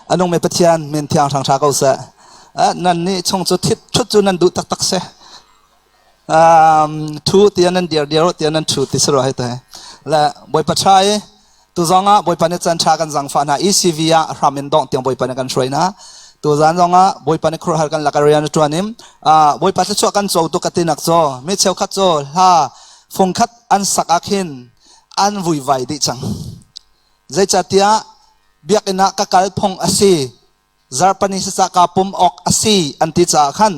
Anung me Pathian min thiang hrang hra ko seh. Nan nih chung cu thit thut cu nan duh taktak si. Thu tiah nan dir dir tiah nan thu ti si rua hei te. Le Bawipa tha i tu zong ah Bawipa nih caan tha kan zangfah hna. ECV ah hram in dongh tiang Bawipa nih kan hruai hna. Tuzan zong ah Bawipa nih khuaruahhar kan lak rian a ṭuan im Bawipa thluachuah kan co tuk ka tinak cu mi cheukhat cu hla fungkhat an sak ah khin an vuivai dih cang. Zeicahtiah biakinn ah ka kal phung a si, zarhpani saca kaa pum awk a si an ti caah khan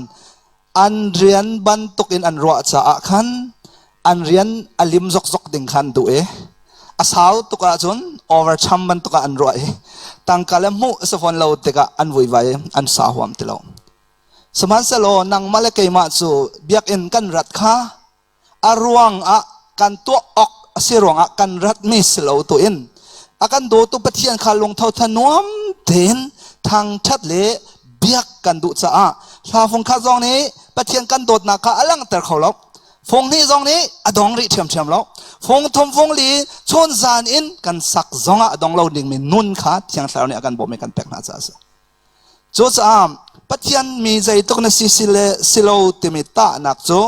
an rian bantukin an ruah caah khan an rian a lim zokzok ding khan duh i a sau tuk ahcun overcham bantuk ah an ruah i tangka le hmuh si fawn lo tikah an vuivai i an sa huam ti lo. Sihmanhsehlaw nangmah le keimah cu biakinn kan rat kha a ruang ah kan tuah awk a si ruangah kan ratmi si lo tu in a kan dawtu Pathian kha lungtho thanuam tein thangṭhat le biak kan duh caah hla fung khat zong nih Pathian kan dawtnak kha a langhter kho lo. Fung hnih zong nih a dong rih ṭhiamṭhiam lo. Fung thum fung li chun zan in kan sak zongah a dong lo dingmi nun kha Thiang Thlarau nih a kan bawmh i kan pek hna caah a si. Cucaah Pathian mi zeitluk na si si le si lo timi tahnak cu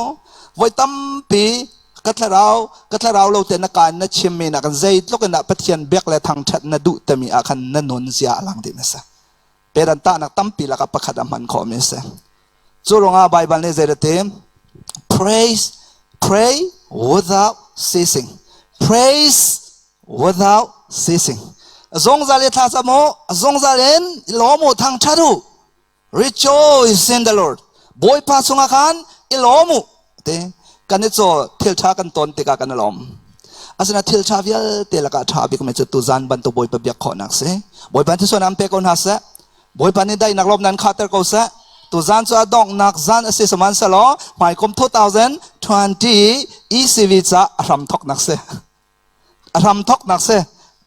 voi tampi ka thlarau ka thlarau lo te na kaan na chimmi nak zeitluk in dah Pathian biak le thangṭhat na duh timi ah khan na nun zia a lang dih na si. Pedan tahnak tampi lakah pakhat a hman khawhmi a si. Cu ruangah Baibal nih zei ti? Praise, pray without ceasing. Praise without ceasing. Zungzal i thla cam u, zungzal in lawm u, thangṭhat u. Rejoice in the Lord. Bawipa chungah khan i lawm u. Ti kan i caw thil ṭha kan ton tikah kan i lawm. Asinain thil ṭha vialte lakah ṭha bikmi cu tuzan bantuk Bawipa biak khawhnak si. Bawipa thisen an pe ko hna seh. Bawipa nih daihnak lawm nan khahter ko seh. Tuzan cu a donghnak zan a si sihmanhsehlaw hmaikum 2020 ECV ca a hram thawknak si. A hram thawknak si.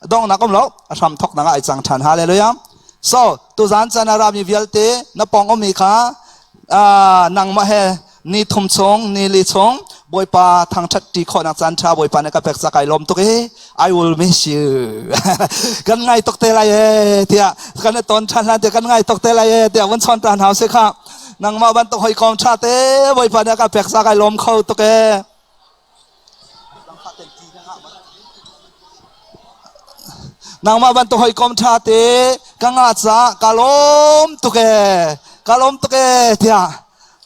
Donghnak um lo, a hram thawknak ah ai cang ṭhan. Hallelujah. So, tuzan caan a rami vialte na pawng ummi kha nangmah he ni thum chung ni li chung Bawipa thangṭhat ṭi khawhnak caan ṭha Bawipa nih ka pek ca kai lawm tuk i I will miss you kan ngai tuk te lai e tiah kan i ton ṭhan hlan tiah kan ngai tuk te lai e tiah vun chawn ta hna usih kha nangmah bantuk hawikom ṭha te Bawipa nih ka pek ca kai lawm kho tuk e Nangmah bantuk hawikom ṭha te ka ngah caah ka lawm tuk ee, ka lawm tuk ee tiah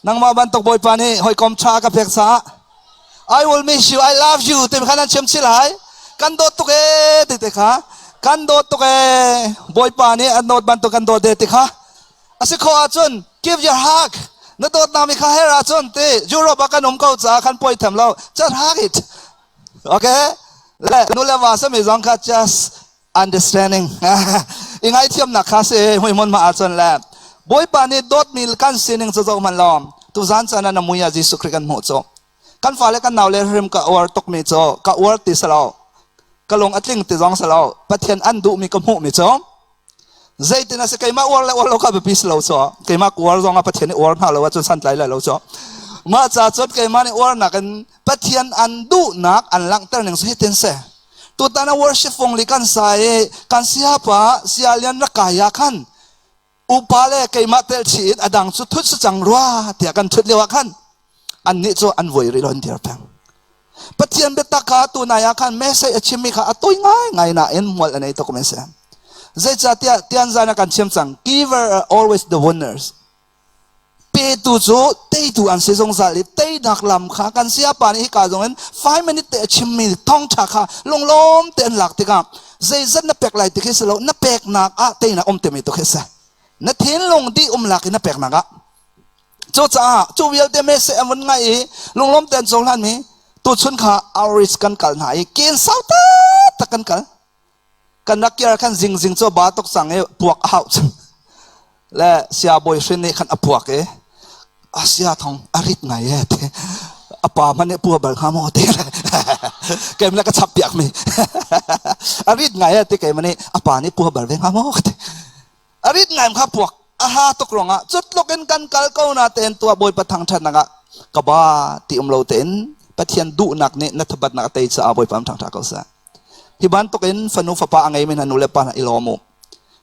nangmah bantuk Bawipa nih hawikom ṭha ka pek caah I will miss you, I love you timi kha nan chim chih lai. Kan dawt tuk ee ti te kha kan dawt tuk ee Bawipa nih an dawt bantuk kan dawt e ti kha A si khawh ahcun give your hug. Na dawtnak mi kha her ahcun ti Europe ah kan um ko caah kan poi them lo. Just hug it. Okay? Le nu le va sami zong kha just understanding. I ngaithiamnak kha si hui hmun ma ahcun le Bawipa nih dawtmi kan sining cu zoh hmanh law tuzan caan ah na mui ah Jesuh Khrih kan hmuh cu. Kan fale kan nau le hrim ka uar tukmi cu ka uar ti si lo. Ka lung a tling ti zong si lo. Pathian an duhmi ka hmuhmi cu Zeitin a si keimah uar le uar lo kha biapi si lo cu keimah uar zong ah Pathian nih uar hna lo ahcun santlai lai lo cu mah ca cun keimah nih uarnak in Pathian an duhnak an langhter ning cu hitin si tutan a worship fung li kan sa i kan siapa sialian rak kai ah khan upa le keimah tel chih in a dang cu thut si cang rua tiah kan thut lio ah khan annih cu an voi rih lo an dir peng Pathian biatak kha tunai ah khan message a chimmi kha a tawi ngaingai nain hmual a nei tuk men si. Zeicahtiah tianzan ah kan chim cang, giver are always the winners. Petu cu teitu an si zungzal i teinak lam kha kan sayapa nih hika zong in 5 minute te a chimmi thawngṭha kha lunglawm te an lak tikah zeizat na pek lai ti khi si lo na peknak ah teinak um timi tu khi si. Na thinlung dih um lak in na peknak ah Cucaah cu vialte message an vun ngaih i lunglawm tein cohlanmi tuchun kha outreach kan kal hna i ken sau taktak kan kal. Kan rak kir khan zingzing cu ba tuk cang i puak a hauh cang. Le sia bawi hrin nih khan a puak i a sia thong a rit ngai e ti a pa hmanh nih pua bal hnga maw ti keim le ka chap piak mi a rit ngai e ti keimah nih a pa nih pua bal ve hnga maw ka ti A rit ngaim kha puak a ha tuk ruangah cutluk in kan kal ko na tein tuah Bawipa thangṭhatnak ah ka ba ti um lo tein Pathian duhnak nih na thabatnak a tei caah Bawipa am ṭhangṭha ko seh. Hi bantuk in fanu fapa a ngeimi hna nu le pa hna i lawm u.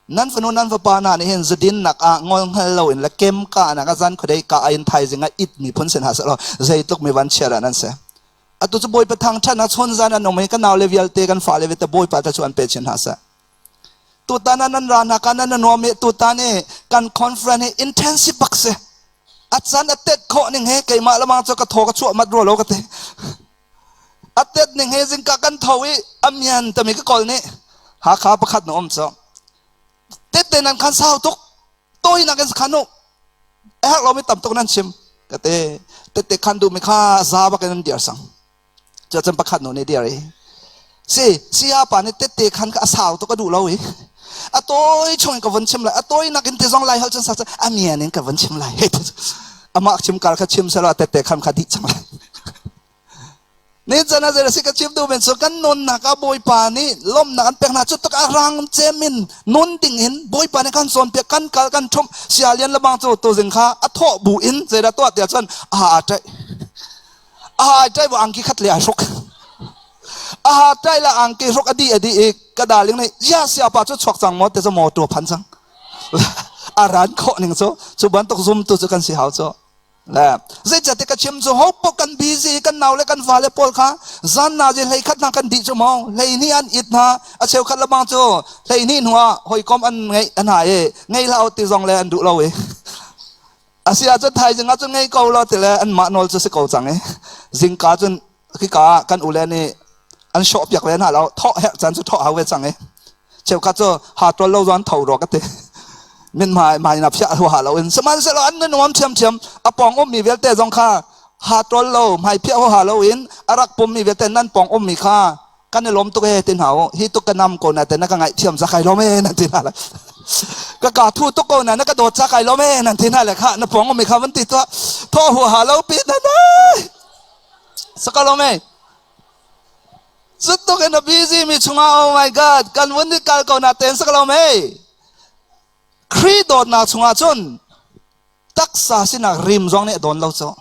Nan fanu nan fapa hna nih hin zudinnak ah ngol hngal loin le kem kahnak ah zan khuadei ka in thaizing ah it mi phun sin ha seh law zeitluk mi van chia dah nan si. Atu cu Bawipa thangṭhat ah chun zan an um i kan naule vialte kan fale vialte Bawipa ta cu an pe chin hna seh. Tutan ah nan ra hna ka nan nuam i tutan i kan conference hi intensive bak si. A can a tet khawh ning he keimah lamang cu ka thaw ka chuah mat rua lo ka ti. A tet ning he zingka kan tho i a mian tami ka kawl nih Hakha pakhat na um cu. Tette nan khan sau tuk tawi nak in khan u a herh lomi tam tuk nan chim ka te tette khan duhmi kha za bak in an dir sang. Cuacun pakhat nu nih dir i si saya pa nih tette khan ka a sau tuk a duh lo i a tawi chung in ka vun chim lai a tawi nak in ti zong lai hal cun sak a mian in ka vun chim lai amah chim kar kha chim selaw tette khan kha dih cang lai ni chan a zei si ka chim duh men cu kan nunnak ah bawipa nih lawmhnak an pek hna cu tuk a rang cem in nun ding in bawipa nih kan cawnpiak kan kal kan ṭhumh sia lian lebang cu tuzing kha a thawh bu in zeidah tuah tiah cun a a ṭaih a ṭaih bu angki khat le a hruk a ha ṭaih la angki hruk a dih a dih i ka darling nih ya sia pa cu chuak cang maw te cu maw tu phan cang a ran khawh ning cu cu bantuk zumtu cu kan si hau cu le zeicahtiah ka chim cu ho paoh kan busy kan nau le kan fale pawl kha zan na je hlei khat hna kan dih cu maw hlei hnih an it hna a cheukhat lebang cu hlei hnih hnu ah hawikom an ngeih an ha i ngei hlah ti zong le an duh lo i a si ahcun thaizing ah cun ngei ko lo ti le anmah nawl cu si ko cang i zingka cun khika ah kan ule nih an hrawh piak ve hna lo thawh herh caan cu thawh hau ve cang i cheukhat cu ha ṭol lo zon tho rawk a ti min hmai hmai na phiah huaha lo in sihmanhsehlaw an nuam ṭhiamṭhiam a pawng ummi vialte zong kha ha ṭol lo hmai phiah huaha lo in a rak pummi vialte nan pawng ummi kha kan i lawm tuk e ti hna u hi tuk ka nam ko na te na ka ngaihthiam za kai lawm e nan ti hna le ka ka thu tuk ko na na ka dawt za kai lawm e nan ti hna le kha na pawng ummi kha van ti tuah thaw huaha lo pi na na saka lawm e Cutuk in a busy mi chungah oh my God kan vun i kal ko na ten sak lo mei. Khrih dawtnak chungah cun taksa sinak rim zong nih a dawn lo cu.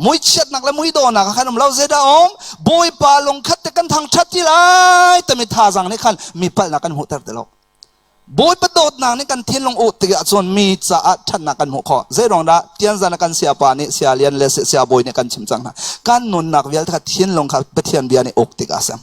Muichiatnak le muidawnak khan um lo zeidah um Bawipa lungkhat te kan thangthat ti lai tami thazang nih khan mi palhnak kan hmuhter ti lo. Bawipa dawtnak nih kan thinlung uh tikah cun mi caah ṭhatnak kan hmuh khawh. Zeiruang dah tianzan ah kan siapa nih sialian le siabawi nih kan chim cang hna. Kan nunnak vialte kha thinlung kha Pathian bia nih uk tikah a si.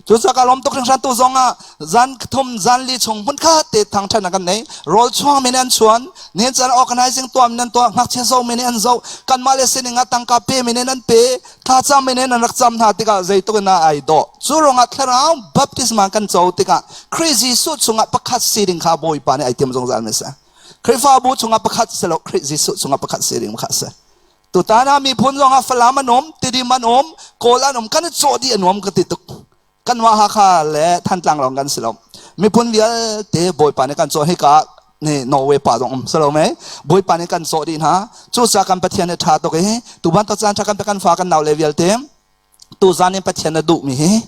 Cucaah ka lawm tuk hringhran tu zong ah zan thum zan li chung hmunkhat te thangṭhatnak kan nei. Rawl chuang mi nih an chuan, nihin caan organizing tuah mi nih an tuah, ngakchia zoh mi nih an zoh, kanmah le sining ah tangka pe mi nih an pe, thlacam in an rak cam hna tikah zeitluk in dah ai dawh. Cu ruangah thlarau baptisma kan co tikah Khrih Jesuh chungah pakhat si ding kha Bawipa nih ai tim zungzal mi si. Khrihfabu chungah pakhat si lo Khrih Jesuh chungah pakhat si ding kha si. Tutan ah miphun zongah Falam an um, Tidim an um, Kawl an um, kan i cawh dih a nuam ka ti tuk. Kanmah Hakha le Thantlang lawng kan si lo. Miphun vialte Bawipa nih kan cawh hika nih Norway pa zong um si lo mei. Bawipa nih kan cawh dih hna. Cucaah kan Pathian nih ṭha tuk i tu bantuk caan ṭha kan pe kan fa kan nau le vialte tuzan in Pathian na duhmi hi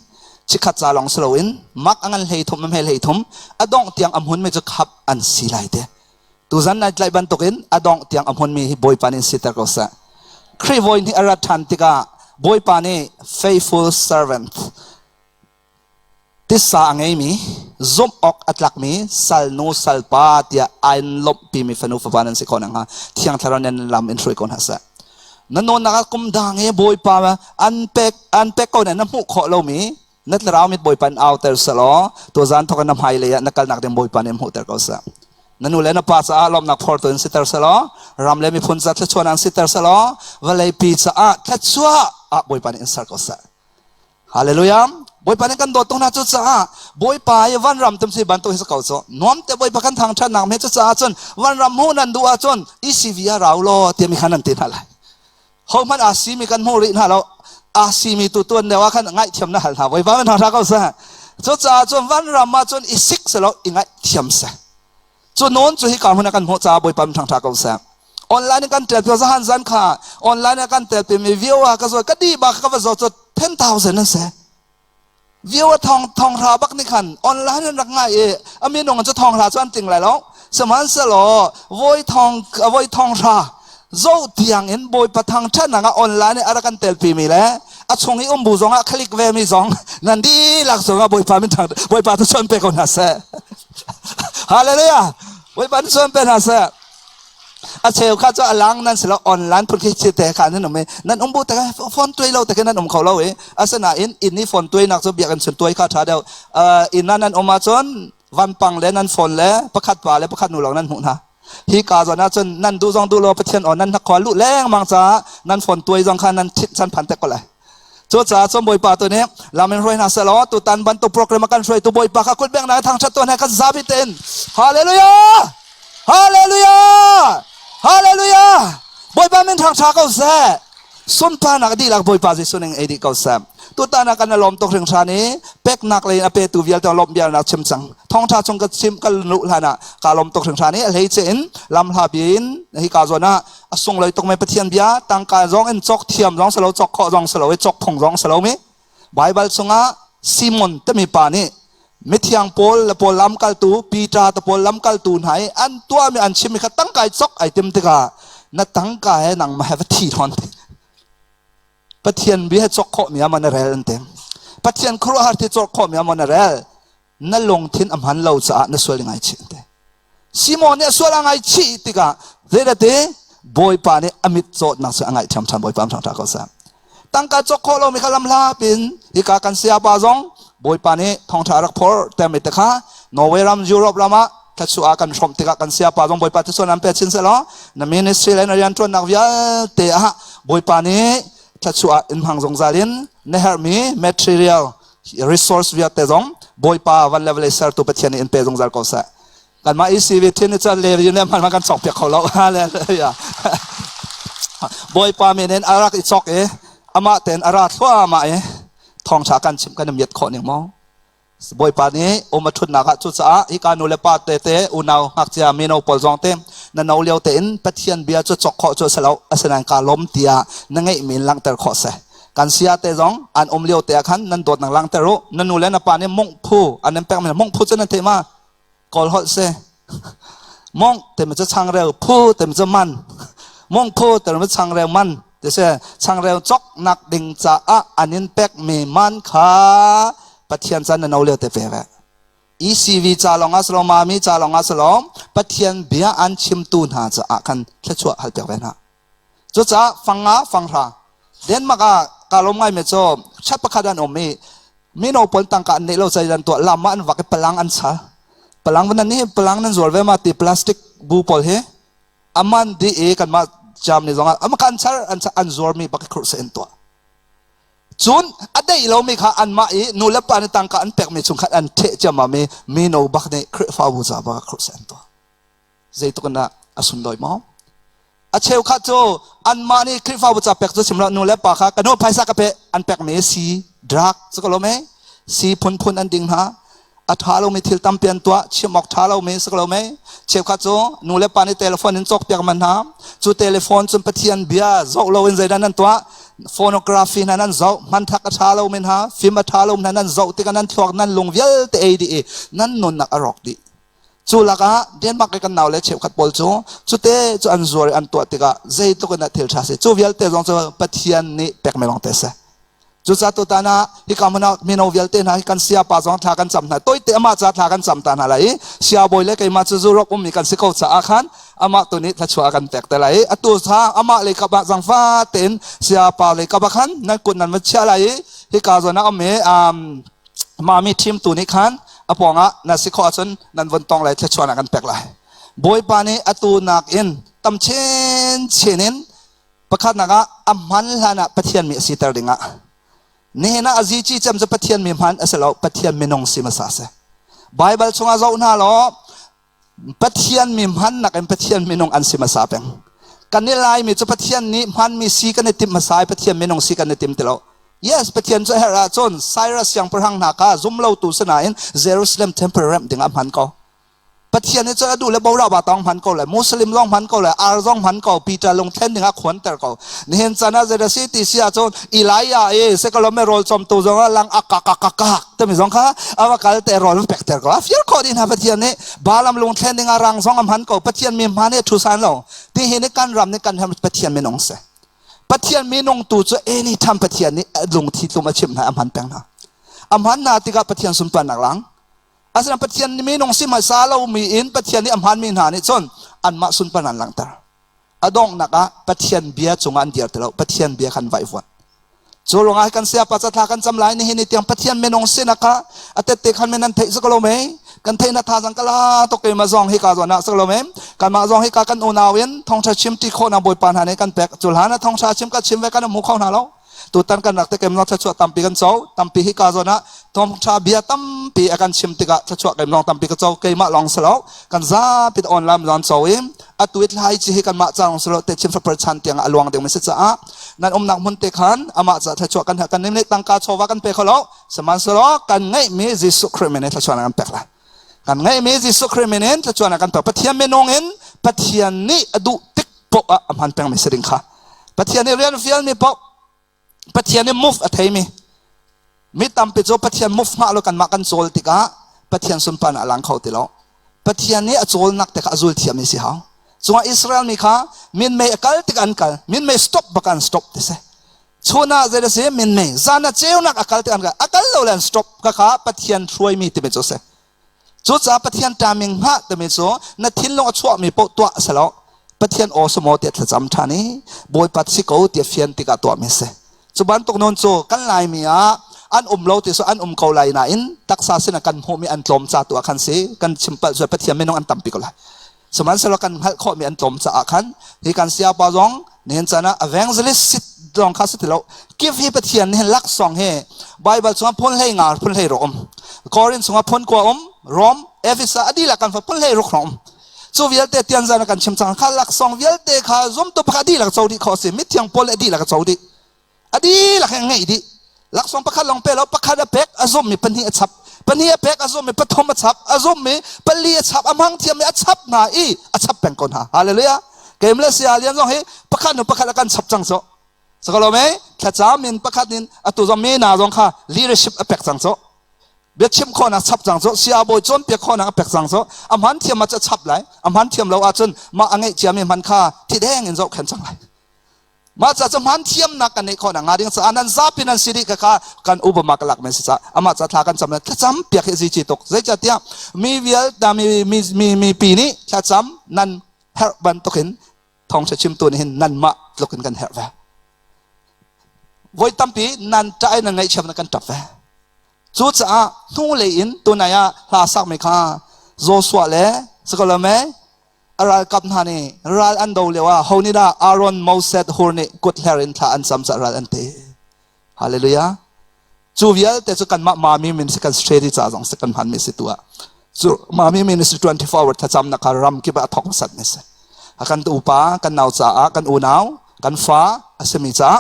chikkhat ca lawng si loin mak a ngan hlei thum a hme hlei thum a dongh tiang a hmunmi cu khap an si lai te. Tuzan nai tlaih bantukin a dongh tiang a hmunmi hi Bawipa nih siter ko seh. Khrih voi nih a rat ṭhan tikah Bawipa nih faithful servant tisa a ngeimi zumh awk a tlakmi salnu salpa tiah ai lawmhpimi fanu fapa nan si khawh nakhnga Thiang Thlarau nih nan lam in hruai ko hna seh. Na nawnnak ah kum dang i Bawipa an pek an pek ko na na hmuh khawh lomi na thlarau mit Bawipa in auter selaw tuzan thawk in na hmailei ah na kalnak ding Bawipa nih hmuhter ko seh. Na nu le na pa caah lawmhnak phortu in siter selaw ram le miphun ca thluachuahnak in siter selaw vawleipi caah thluachuah ah Bawipa nih in ser ko seh. Hallelujah. Bawipa nih kan dawt tuk hna cu caah Bawipa i vanram tum si bantuk hi si ko cu. Nuam te Bawipa kan thangṭhatnak me cu caah cun vanram hmuh nan duh ahcun ECV ah rau law tiami khan nan ti hna lai. Hohmanh aa simi kan hmu rih hna lo. Aa simi tu tuan deuh ah khan ngaihthiam na hal hna. Bawipa min hna ko seh. Cucaah cun vanram ah cun i sik selaw i ngaihthiam seh. Cu nawn cu hika hmun ah kan hmuh caah Bawipa min thangṭha ko seh. Online in kan tel pio zahan zan kha online ah kan tel pimi view ah ka zawi ka di bak ka va zaw cu 10,000 an si. View a thong thong hra bak nih khan online in rak ngai i a minung cu thong hra cu an ting lai lo. Sihmanhsehlaw voi thong voi thong hra zo tiang in Bawipa thangṭhatnak ah online i a rak kan telpi mi le a chung i um bu zong ah click ve mi zong nan dihlak zong ah Bawipa min thang Bawipa tu chuan pe ko hna seh. Hallelujah. Bawipa nih suan pe hna seh. A cheu kha cu a lang nan si lo online phun khi te kha nan um i nan um bu te phone tuai lo te nan um kho lo i asinain inn i phone tuai nak cu biakinn chun tuai kha tha deuh. Inn ah nan um ahcun vanpang le nan phone le pakhat pa le pakhat nu lawng nan hmuh hna. Hi ka zawn ahcun nan duh zong duh lo Pathian aw nan hnakkhua luh lengmang caah nan phone tuai zong kha nan thit chan phan te ko lai. Cucaah cun Bawipa tu nih lam in hruai hna seh law tutan bantuk program a kan hruaitu Bawipa kha kut bengnak thangṭhat tuan he kan zapi tein Hallelujah! Hallelujah! Hallelujah! Bawipa min thangṭha ko seh. Sunparnak dihlak Bawipa Jesuh ning ei dih ko seh. Tutan ah kan i lawm tuk hringhran i peknak lei in a petu vialte lawmh bialnak chim cang. Thawngṭha chung ka chim ka luh hlan ah kaa lawm tuk hringhran i a hleice in lamhla bin hika zawn ah a sunglawi tuk mi Pathian bia tangka zong in cawk thiam zong si lo cawk khawh zong si lo i cawk phung zong si lo mi Baibal chungah Simon timi pa nih mithiang Paul le Paul lamkaltu Peter te Paul lamkaltu hna i an tuahmi an chimmi kha tangka i cawk ai tim tikah na tangka he nangmah he va thi thawn ti Pathian bia he cawk khawhmi ah maw na rel an ti Pathian khuaruahhar ti cawk khawhmi ah maw na rel na lungthin a hman lo caah na sual i ngaichih an ti Simon nih a sual a ngaichih tikah zeidate Bawipa nih a mit cawtnak cu a ngaih ṭhiamṭhiam Bawipa am ṭha ko seh. Tangka cawk khawh lomi kha lamhla pin hika kan sayapa zong Bawipa nih thawngṭha a rak phor termi te kha Norway ram Europe ram ah thluachuah ah kan hrawmh tikah kan sayapa zong Bawipa thluachuah nan pe chin sehlaw na ministry le na rianṭuannak vialte ah Bawipa nih thluachuah in hmang zungzal in na herhmi material resource vialte zong Bawipa van le vawlei sertu Pathian nih in pe zungzal ko seh. Kanmah ECV thin ni cun le le hman kan cawk piak kho lo. Hallelujah. Bawipa min in a rak i cawk i amah ten a ra thluahmah i thawngṭha kan chim kan i miat khawh ning maw? Bawipa nih um a ṭhutnak ah cucaah hika nu le pa tete unau ngakchia mino pawl zong te na no lio tein Pathian bia cu cawk khawh cu a si lo asinain kaa lawm tiah na ngeihmi in langhter khawh si. Kan sia te zong an um lio te ah khan nan dawtnak langhter u. Na nu le na pa nih mungh phu an in pekmi mungh phu cu nan theih ma? Kawl holh si. Mongh timi cu changreu, phu timi cu man. Mongh phu timi cu changreu man ti si. Changreu cawknak ding caah an in pekmi man kha Pathian can na no lio te pe ve. ECV ca lawng ah si lo, Mami ca lawng ah si lo, Pathian bia an chimtu hna caah khan thluachuah hal piak ve hna. Cucaah fanga fanghra Denmark ah kaa lawm ngaimi cu chat pakhat an um i mino pawl tangka an neih lo cai an tuah lam ah an vak i palang an sal. Palang van nan hi palang nan zual ve ma ti plastic bu pawl hi aman di i kanmah Germany zong ah ama kan char an an zuarmi bak i khurh se in tuah. Cun a deih lomi kha anmah i nu le pa nih tangka an pekmi chung khan an theh ciammam i mino bak nih Khrihfabu ca bak ah khurh se an tuah. Zeitluk in dah a sunlawi maw? A cheukhat cu anmah nih Khrihfabu ca pek cu chim lo nu le pa kha ka nu phaisa ka pe an pekmi si drug cu ka lawm e si phunphun an ding hna a ṭha lomi thil tampi an tuah chim awk ṭha lomi si ko lo mei cheukhat cu nu le pa nih telephone in cawkpiak man hna cu telephone cun Pathian bia zoh loin zeidah nan tuah phonography hna nan zoh hmanthak a ṭha lomi hna film a ṭha lomi hna nan zoh tikah nan thluak nan lung vialte ei dih i nan nunnak a rawk dih Cu lakah Denmark i kan naule cheukhat pawl cu cute cu an zuar i an tuah tikah zeitluk in dah thil ṭha si. Cu vialte zong cu Pathian nih pekmi lawngte a si. Cucaah tutan ah hika hmun ah mino vialte hna hi kan sayapa zong thla kan cam hna. Toite amah ca thla kan cam ta hna lai i siabawi le keimah cu Europe ummi kan si ko caah khan amah tu nih thluachuah a kan pek te lai i atu kha amah lei kap ah zangfa tein sayapa lei kap ah khan nan kut nan va chiah lai i hika zawn ah um i mami thimtu nih khan a pawngah na si khawh ahcun nan von tong lai thluachuahnak kan pek lai Bawipa nih atu nakin tam chinchin in pakhatnak ah a hman hlan ah Pathian mi a siter dingah nihin ah a zici cem cu Pathian mi hman a si lo Pathian minung si hmasa si Bible chungah zoh hna law Pathian mi hmannak in Pathian minung an si hmasa peng. Kan i Laimi cu Pathian nih hmanmi si kan i timh hmasa i Pathian minung si kan i tim ti lo. Yes, Pathian cu a herh ahcun Cyrus siangpahrang hna kha zumlotu si nain Jerusalem temple remh ding ah hman ko. Pathian nih cun a duh le borah ba tawng hman ko le Muslim zong hman ko le ar zong hman ko Peter lungthlen ding ah khuanter ko. Nihin chan ah zeidah si ti si ahcun Elijah i sekalome rawl cawmtu zong ah lang akakakakak timi zong kha a va kal te rawl pek ter ko a fir khawh dih hna Pathian nih Balaam lungthlen ding ah rang zong a hman ko Pathian mi hman he thu san lo ti hi nih kan ram nih kan ham Pathian minung si Pathian minung tu cu anytime Pathian nih lungthi tlum a chimh hna a hman peng hna a hman hna tikah Pathian sunparnak lang. Asinain Pathian nih minung si hmasa lomi in Pathian nih a hmanmi hna nih cun anmah sunparnak an langhter. A donghnak ah Pathian bia cungah an dir ti lo. Pathian bia kha an vaihvuan. Cu ruangah kan sayapa ca thla kan cam lai nihin ni tiang Pathian minung sinak kha a tette khan men nan theih sak lo mei kan theih na thazang kala tok ke ma zong hi ka zawn ah sak lo mei kanmah zong hi ka kan unau in thongtha chim ti khawh na bawipa hna nih kan pek cul hana thongtha chim ka chim ve kan hmu kho hna lo tutan kan rak te kem long thluachuah tampi kan co tampi hi ka zawn ah thawngtha bia tampi a kan chim tikah thluachuah kem long tampi ka co keimah long salo kan zapi online lon co i atu i thlai chi hi kanmah ca long salo te chim fapar chan tiang a luang ding mi si caah nan umnak hmun te khan amah ca thluachuah kan kan nim tangka chawva kan pe kho lo sihmanhsehlaw kan ngeihmi Jesuh Khrih min in thluachuah kan pek lai kan ngeihmi Jesuh Khrih min in thluachuah kan pek Pathian minung in Pathian nih a duh tik poh ah a hman pengmi si ding kha Pathian nih rian fialmi poh Pathian nih move a theimi mi tampi cu Pathian move hngah lo kanmah kan cawl tikah Pathian sunparnak a lang kho ti lo Pathian nih a cawlnak te kha a zul thiam mi si hau cungah Israel mi kha minmei a kal tik an kal minmei stop bak an stop ti si chun ah zei si minmei zan ah ceunak a kal tik an kal a kal lo le an stop ka kha Pathian hruaimi timi cu si Cucaah Pathian ṭaming hngah timi cu na thinlung a chuahmi paoh tuah a si lo. Pathian aw si maw tiah thlacam ṭhan i Bawipa si ko tiah fian tikah tuahmi a si. Cu bantuk nun cu kan Laimi ah an um lo ti cu an um ko lai nain taksa sin ah kan hmuhmi an tlawm ca tu ah khan si kan chim palh cu Pathian minung an tampi ko lai. Sihmanhsehlaw kan hngalh khawhmi an tlawm caah khan hi kan sayapa zong nihin caan ah evangelist sit zong kha si ti lo. Gift hi Pathian nih laksawng hi Bible chungah phun hlei nga phun hlei ruk um. Korin chungah phun kua um, Rom, Efesa a dihlak kan phun hlei ruk hrawng um. Cu vialte tian zan kan chim cang kha laksawng vialte kha zumtu pakhat dihlak co dih khawh si. Mithiang Paul le dihlak co dih. A dihlak in ngeih dih. Laksawng pakhat lawng pe lo, pakhat a pek, a zummi pahnih a chap. Pahnih a pek, a zummi pathum a chap, a zummi pali a chap, a hmang thiammi a chap hna i a chap peng ko hna. Hallelujah. Keim le sia lian zong hi pakhat hnu pakhat a kan chap cang cu. Sakalo me thlacam in pakhat in atu zong me na zong kha leadership a pek cang cu. Biachim khawhnak chap cang cu sia bawi cawnpiak khawhnak a pek cang cu a hman thiam ah cu a chap lai a hman thiam lo ahcun mah a ngeih ciami hman kha thi deng in zohkhen cang lai Mah ca cu hmaan thiamnak kan neih khawh nakhnga ding caah nan zapi nan si dih kha kan Obama ka lak men si ca amah ca thla kan cam thlacam piak hi zici tuk zeicahtiah mi vialte mi mi mi mipi nih thlacam nan herh bantukin thawngṭha chimtu nih hin nanmah tluk in kan herh ve voi tampi nan ṭah i nan ngaihchiat na kan ṭap ve cucaah hnulei in tunai ah hla sakmi kha Joshua le sakalame A ralkap hna nih ral an do lio ah ho nih dah Aaron, Moses, Hur nih kut hler in thla an cam caah ral an tei. Hallelujah. Cu vialte cu kanmah mami ministry kan strategy ca zong si kan hmanmi si tu ah. Cu mami ministry 24 hour thlacamnak kha ram kip ah a thawk hmasat mi si. A kan upa, kan nau caah, kan unau, kan fa a simi caah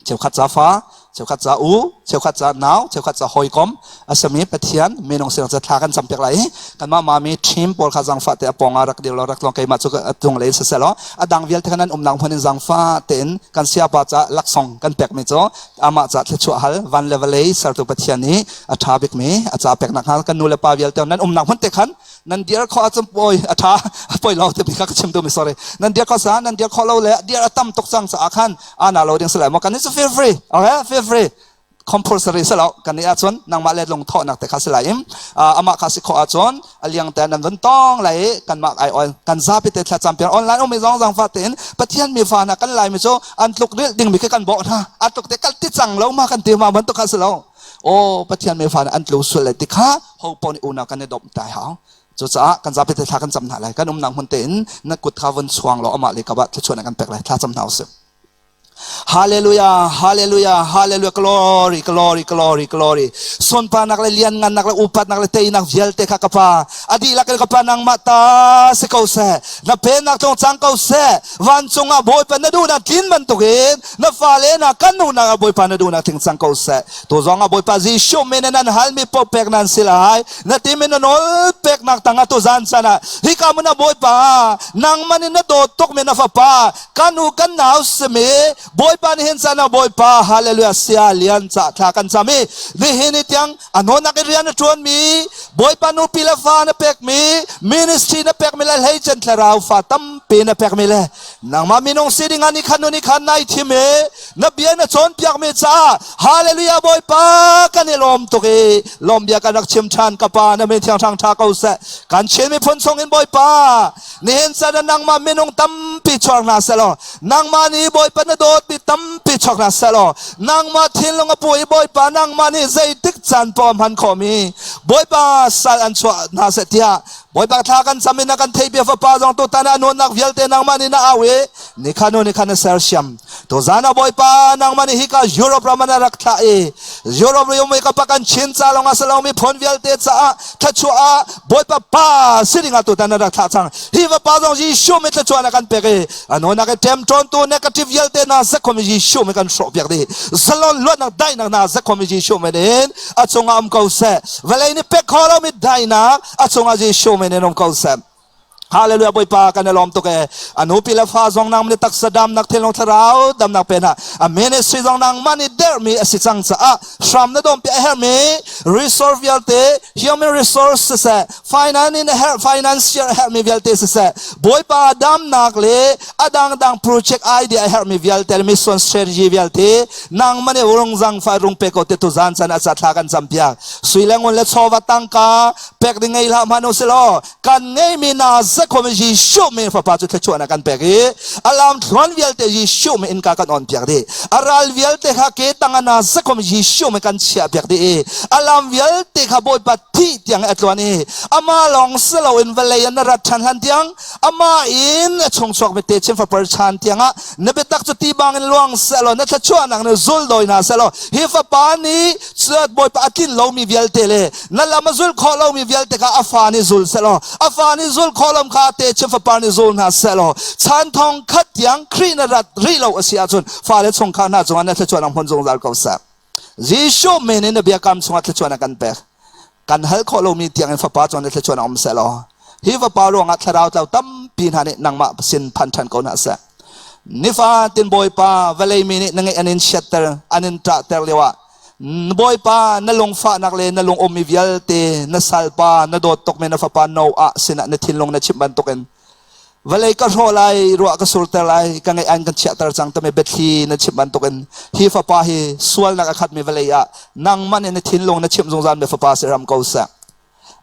cheukhat ca fa, cheukhat ca u, cheukhat ca nau, cheukhat ca hawikom a sami Pathian minung siang ca thla kan campiak lai i kanmah mami team pawl kha zangfah te a pawng ah rak dir law rak tlawng keimah cu a tung lei siseh law a dang vialte kha nan umnak hmun in zangfah tein kan siapa ca laksawng kan pekmi cu amah ca thluachuah hal van le vawlei sertu Pathian nih a ṭha bikmi a ca peknak hnga kan nu le pa vialte nan umnak hmun te khan Nan dir khawh ahcun poi a ṭha a poi lo timi kha ka chim duhmi sorry. Nan dir khawh sa nan dir khawh lo le dir a tam tuk cang caah khan ana lo ding si lai maw kan cu feel free okay feel free compulsory si lo kan nih ahcun nangmah le lungthawhnak te kha si lai im amah kha si khawh ahcun a liang te nan vun tong lai i kanmah ai on kan zapi te thlacam pian online ummi zong zangfah tein Pathian mi fa hna kan lai mi cu an tluk rilh ding mi khi kan bawh hna a tluk te kal ti cang lo ma kan ti ma bantuk kha si lo aw Pathian mi fa an tlu sual lai ti kha ho paoh nih unau kan i dawmh tai hau cucaah kan zapi te thla kan cam hna lai kan umnak hmun tein na kut kha vun chuang law amah le ka bah thluachuah kan pek lai thla cam hna usih Hallelujah, hallelujah, hallelujah, glory, glory, glory, glory. Sunparnak le lianngannak le upatnak le teinak vialte kha ka pa. A dihlak in ka pa nangmah ta si ko seh. Na pennak tlung cang ko seh. Vancung ah Bawipa na duhnak tlin bantukin na fale na kan duhnak ah Bawipa na duhnak tling cang ko seh. Tu zong ah Bawipa Jesuh min in an halmi paoh pek nan si lai. Na tim in na nawl peknak tangah tu zan can ah hika mun ah Bawipa nangman in na dawt tukmi na fapa kan u kan nau simi Bawipa nih hin caan ah Bawipa hallelujah sia lian ca thla kan cam i nihin ni tiang a nawnak in rian a ṭuan mi Bawipa nupi le fa na pek mi ministry na pek mi le hleicen thlarau fa tampi na pek mi le nangmah minung si ding ah ni khan ni khan nai thim i na bia na cawnpiak mi caah hallelujah Bawipa kan i lawm tuk i lawm bia kan rak chim ṭhan. Ka pa, na min thiang hrang ṭha ko seh. Kan Chin miphun chung in Bawipa, nihin caan ah nangmah minung tampi chuak hna selaw, nangmah nih Bawipa na dawtmi tampi chuak hna selaw, nangmah thinlung a pu i Bawipa nangmah nih zeitik caan paoh hman khawhmi Bawipa sal an chuah hna seh tiah Bawipa thla kan cam in na kan theih bia. Fapa zong tutan ah nunnak vialte nangmah nih na au i nikha nu nikha na sersiam. Tuzan ah Bawipa, nangmah nih hika Europe ram ah na rak thlah i Europe ram i ka pa kan Chin ca lawng ah si lo, miphun vialte caah thluachuah ah Bawipa pa si ding ah tutan na rak thlah cang. Hi fapa zong Jesuh mi thluachuah na kan pek i a nunak i ṭemṭawntu negative vialte na zakhom i Jesuh mi kan hrawh piak dih. Zalon luatnak daihnak na zakhom i Jesuh min in a cungah um ko seh. Vawlei nih pek kho lomi daihnak a cungah Jesuh min in um ko seh. Hallelujah. Bawipa, kan i lawm tuk e. A nupi le fa zong nang nih taksa damnak, thinlung thlarau damnak pe hna. A ministry zong nangmah nih derhmi a si cang caah hram na dawm pi. A herhmi resource vialte, human resource siseh, finance in a herh financial a herhmi vialte siseh, Bawipa, damnak le a dangdang project idea a herhmi vialte, mission strategy vialte nangmah nih rung zangfah rung pe ko te. Tu zan can a ca thla kan cam piak. Sui le ngun le chawva tangka pek ding ngei hlah hmanh usilaw, kan ngeimi na zakhom Jesuh min fapa cu thluachuahnak kan pek i a lam thluan vialte Jesuh min innka kan on piak dih. A ral vialte kha ke tang na zakhom Jesuh min kan chiah piak dih i a lam vialte kha Bawipa thih tiang a tluan i amah lawng si loin vawlei an rat ṭhan hlan tiang amah in a chung chuak mi techin fapar chan tiangah na biatak cu ti bangin luang sehlaw, na thluachuahnak nih zul dawi hna sehlaw, hi fapa nih Bawipa a tlin lomi vialte le na lam a zul khawh lomi vialte kha a fa nih zul sehlaw, a fa nih zul khawh lom kha techin fapar nih zul hna sehlaw, chan thong khat tiang Khrih na rat rih lo a si ahcun fale chungkhar hna cungah na thluachuahnak hmun zungzal ko seh. Jesuh men in na biakam chungah thluachuahnak kan pek. Kan hal khawh lomi tiangin fapa cungah na thluachuahnak um sehlaw, hi fapa ruangah thlarau tlau tampi hna nih nangmah sin phan ṭhan ko hna seh. Nifatin Bawipa, vawlei mi nih na ngeih an in chiatter, an in ṭahter lioah Bawipa, na lungfahnak le na lung ummi vialte na salpa, na dawt tukmi na fapa Noah sinah na thinlung na chimh bantukin, vawlei ka hrawh lai, ruah ka surter lai, ka ngeih an kan chiahter cang timi biathli na chimh bantukin, hi fapa hi sualnak a khatmi vawlei ah nangmah nih na thinlung na chimh zungzal mi fapa si ram ko seh.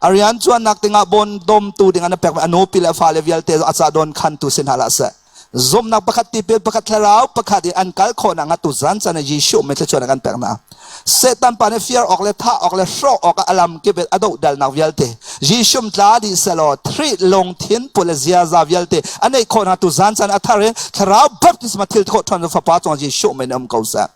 A rian cuannak dingah bon dawmtu dingah na pekmi a nupi le a fale vialte a ca dawn khantu si hna hlah seh. Zumhnak pakhat, tipil pakhat, thlarau pakhat in an kal khawh nakhnga tu zan can ah Jesuh min thluachuah kan pek hna. Satan pa nih fiar awk le thah awk le hrawh awk ah a lam kip in a dohdalnak vialte Jesuh tla dih selaw, Khrih lungthin put le ziaza vialte a neih khawh nakhnga tu zan can a thar in thlarau baptisma thil khawh ṭhawn fapa cung Jesuh min um ko seh.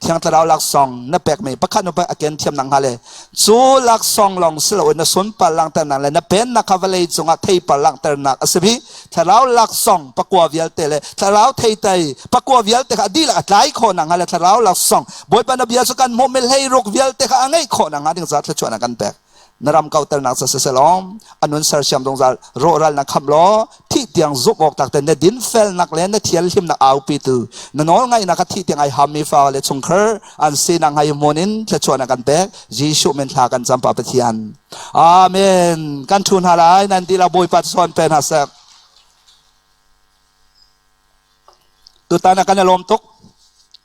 Thiang Thlarau laksawng na pekmi pakhat nu a ken thiam nak hnga le cu laksawng lawng si loin na sunpar langhternak le na pennak kha vawlei cungah theipar langhternak a si mi Thlarau laksawng pakua vialte le Thlarau theitlai pakua vialte kha a dihlak a tlai khawh nak hnga le Thlarau laksawng Bawipa na bia cu kan hmuhmi hleiruk vialte kha a ngeih khawh nak hnga ding caah thluachuahnak kan pek. Na ram kauternak ca siselaw a nun sersiam zungzal, rawhral na khamh law thih tiang zumh awk tak te na dinfelnak le na thianhlimnak aupitu, na nawl ngaihnak kha thih tiang ai hammi fa le chungkhar an sinak hnga hi hmun in thluachuahnak kan pek. Jesuh min thla kan cam, Pa Pathian. Amen. Kan thu hna lai. Nan dihlak Bawipa sawn pe hna seh. Tutan ah kan i lawm tuk.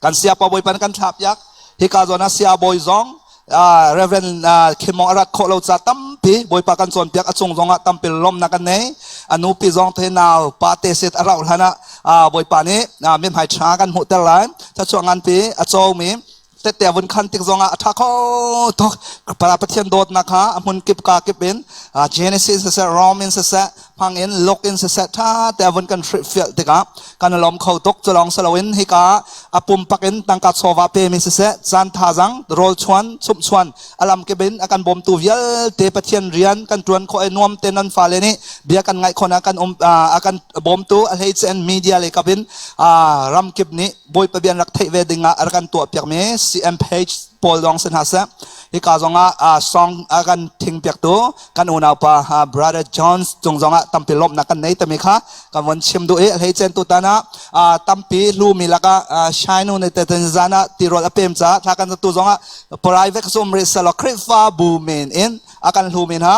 Kan siapa Bawipa kan thlah piak. Hika zawn ah sia bawi zong Reverend Khimong a rat khawh lo ca tampi Bawipa kan cawnpiak a cung zong ah tampi lawmnak kan nei. A nupi zong the nau pa te set a rauh hlan ah Bawipa nih mithmai ṭha kan hmuhter lai. Thluachuah nganpi a comi tette vun khan tik zongah a ṭha kho tuk. Pathian dawtnak kha a hmun kip ka kip in Genesis siseh, Rom in siseh, hmang in Luke in siseh, ṭha te vun kan hrilhfiah tikah kan i lawm kho tuk. Cu lawng si loin hika a pumpak in tangka chawva pemi siseh, caan thazang, rawl chuan, chumh chuan, a lam kip in a kan bawmtu vialte, Pathian rian kan ṭuan khawh i nuam te nan fale nih bia kan ngaih khawh kan um a kan bawmtu, a hleice in media lei kap in ram kip nih Bawipa bia an rak theih ve ding ah a rak kan tuah piakmi CM page pawl lawng si hna seh. Hika zongah song a kan thing piaktu kan unaupa Brother Jones cung zongah tampi lawmhnak kan nei tami kha kan von chim duh i hlei cen tu tan ah tampi hlumi lakah Shine ne te zan ah tirawl a pem ca thla kan tu zongah private sum ri selo Khrihfabu men in a kan hlumi hna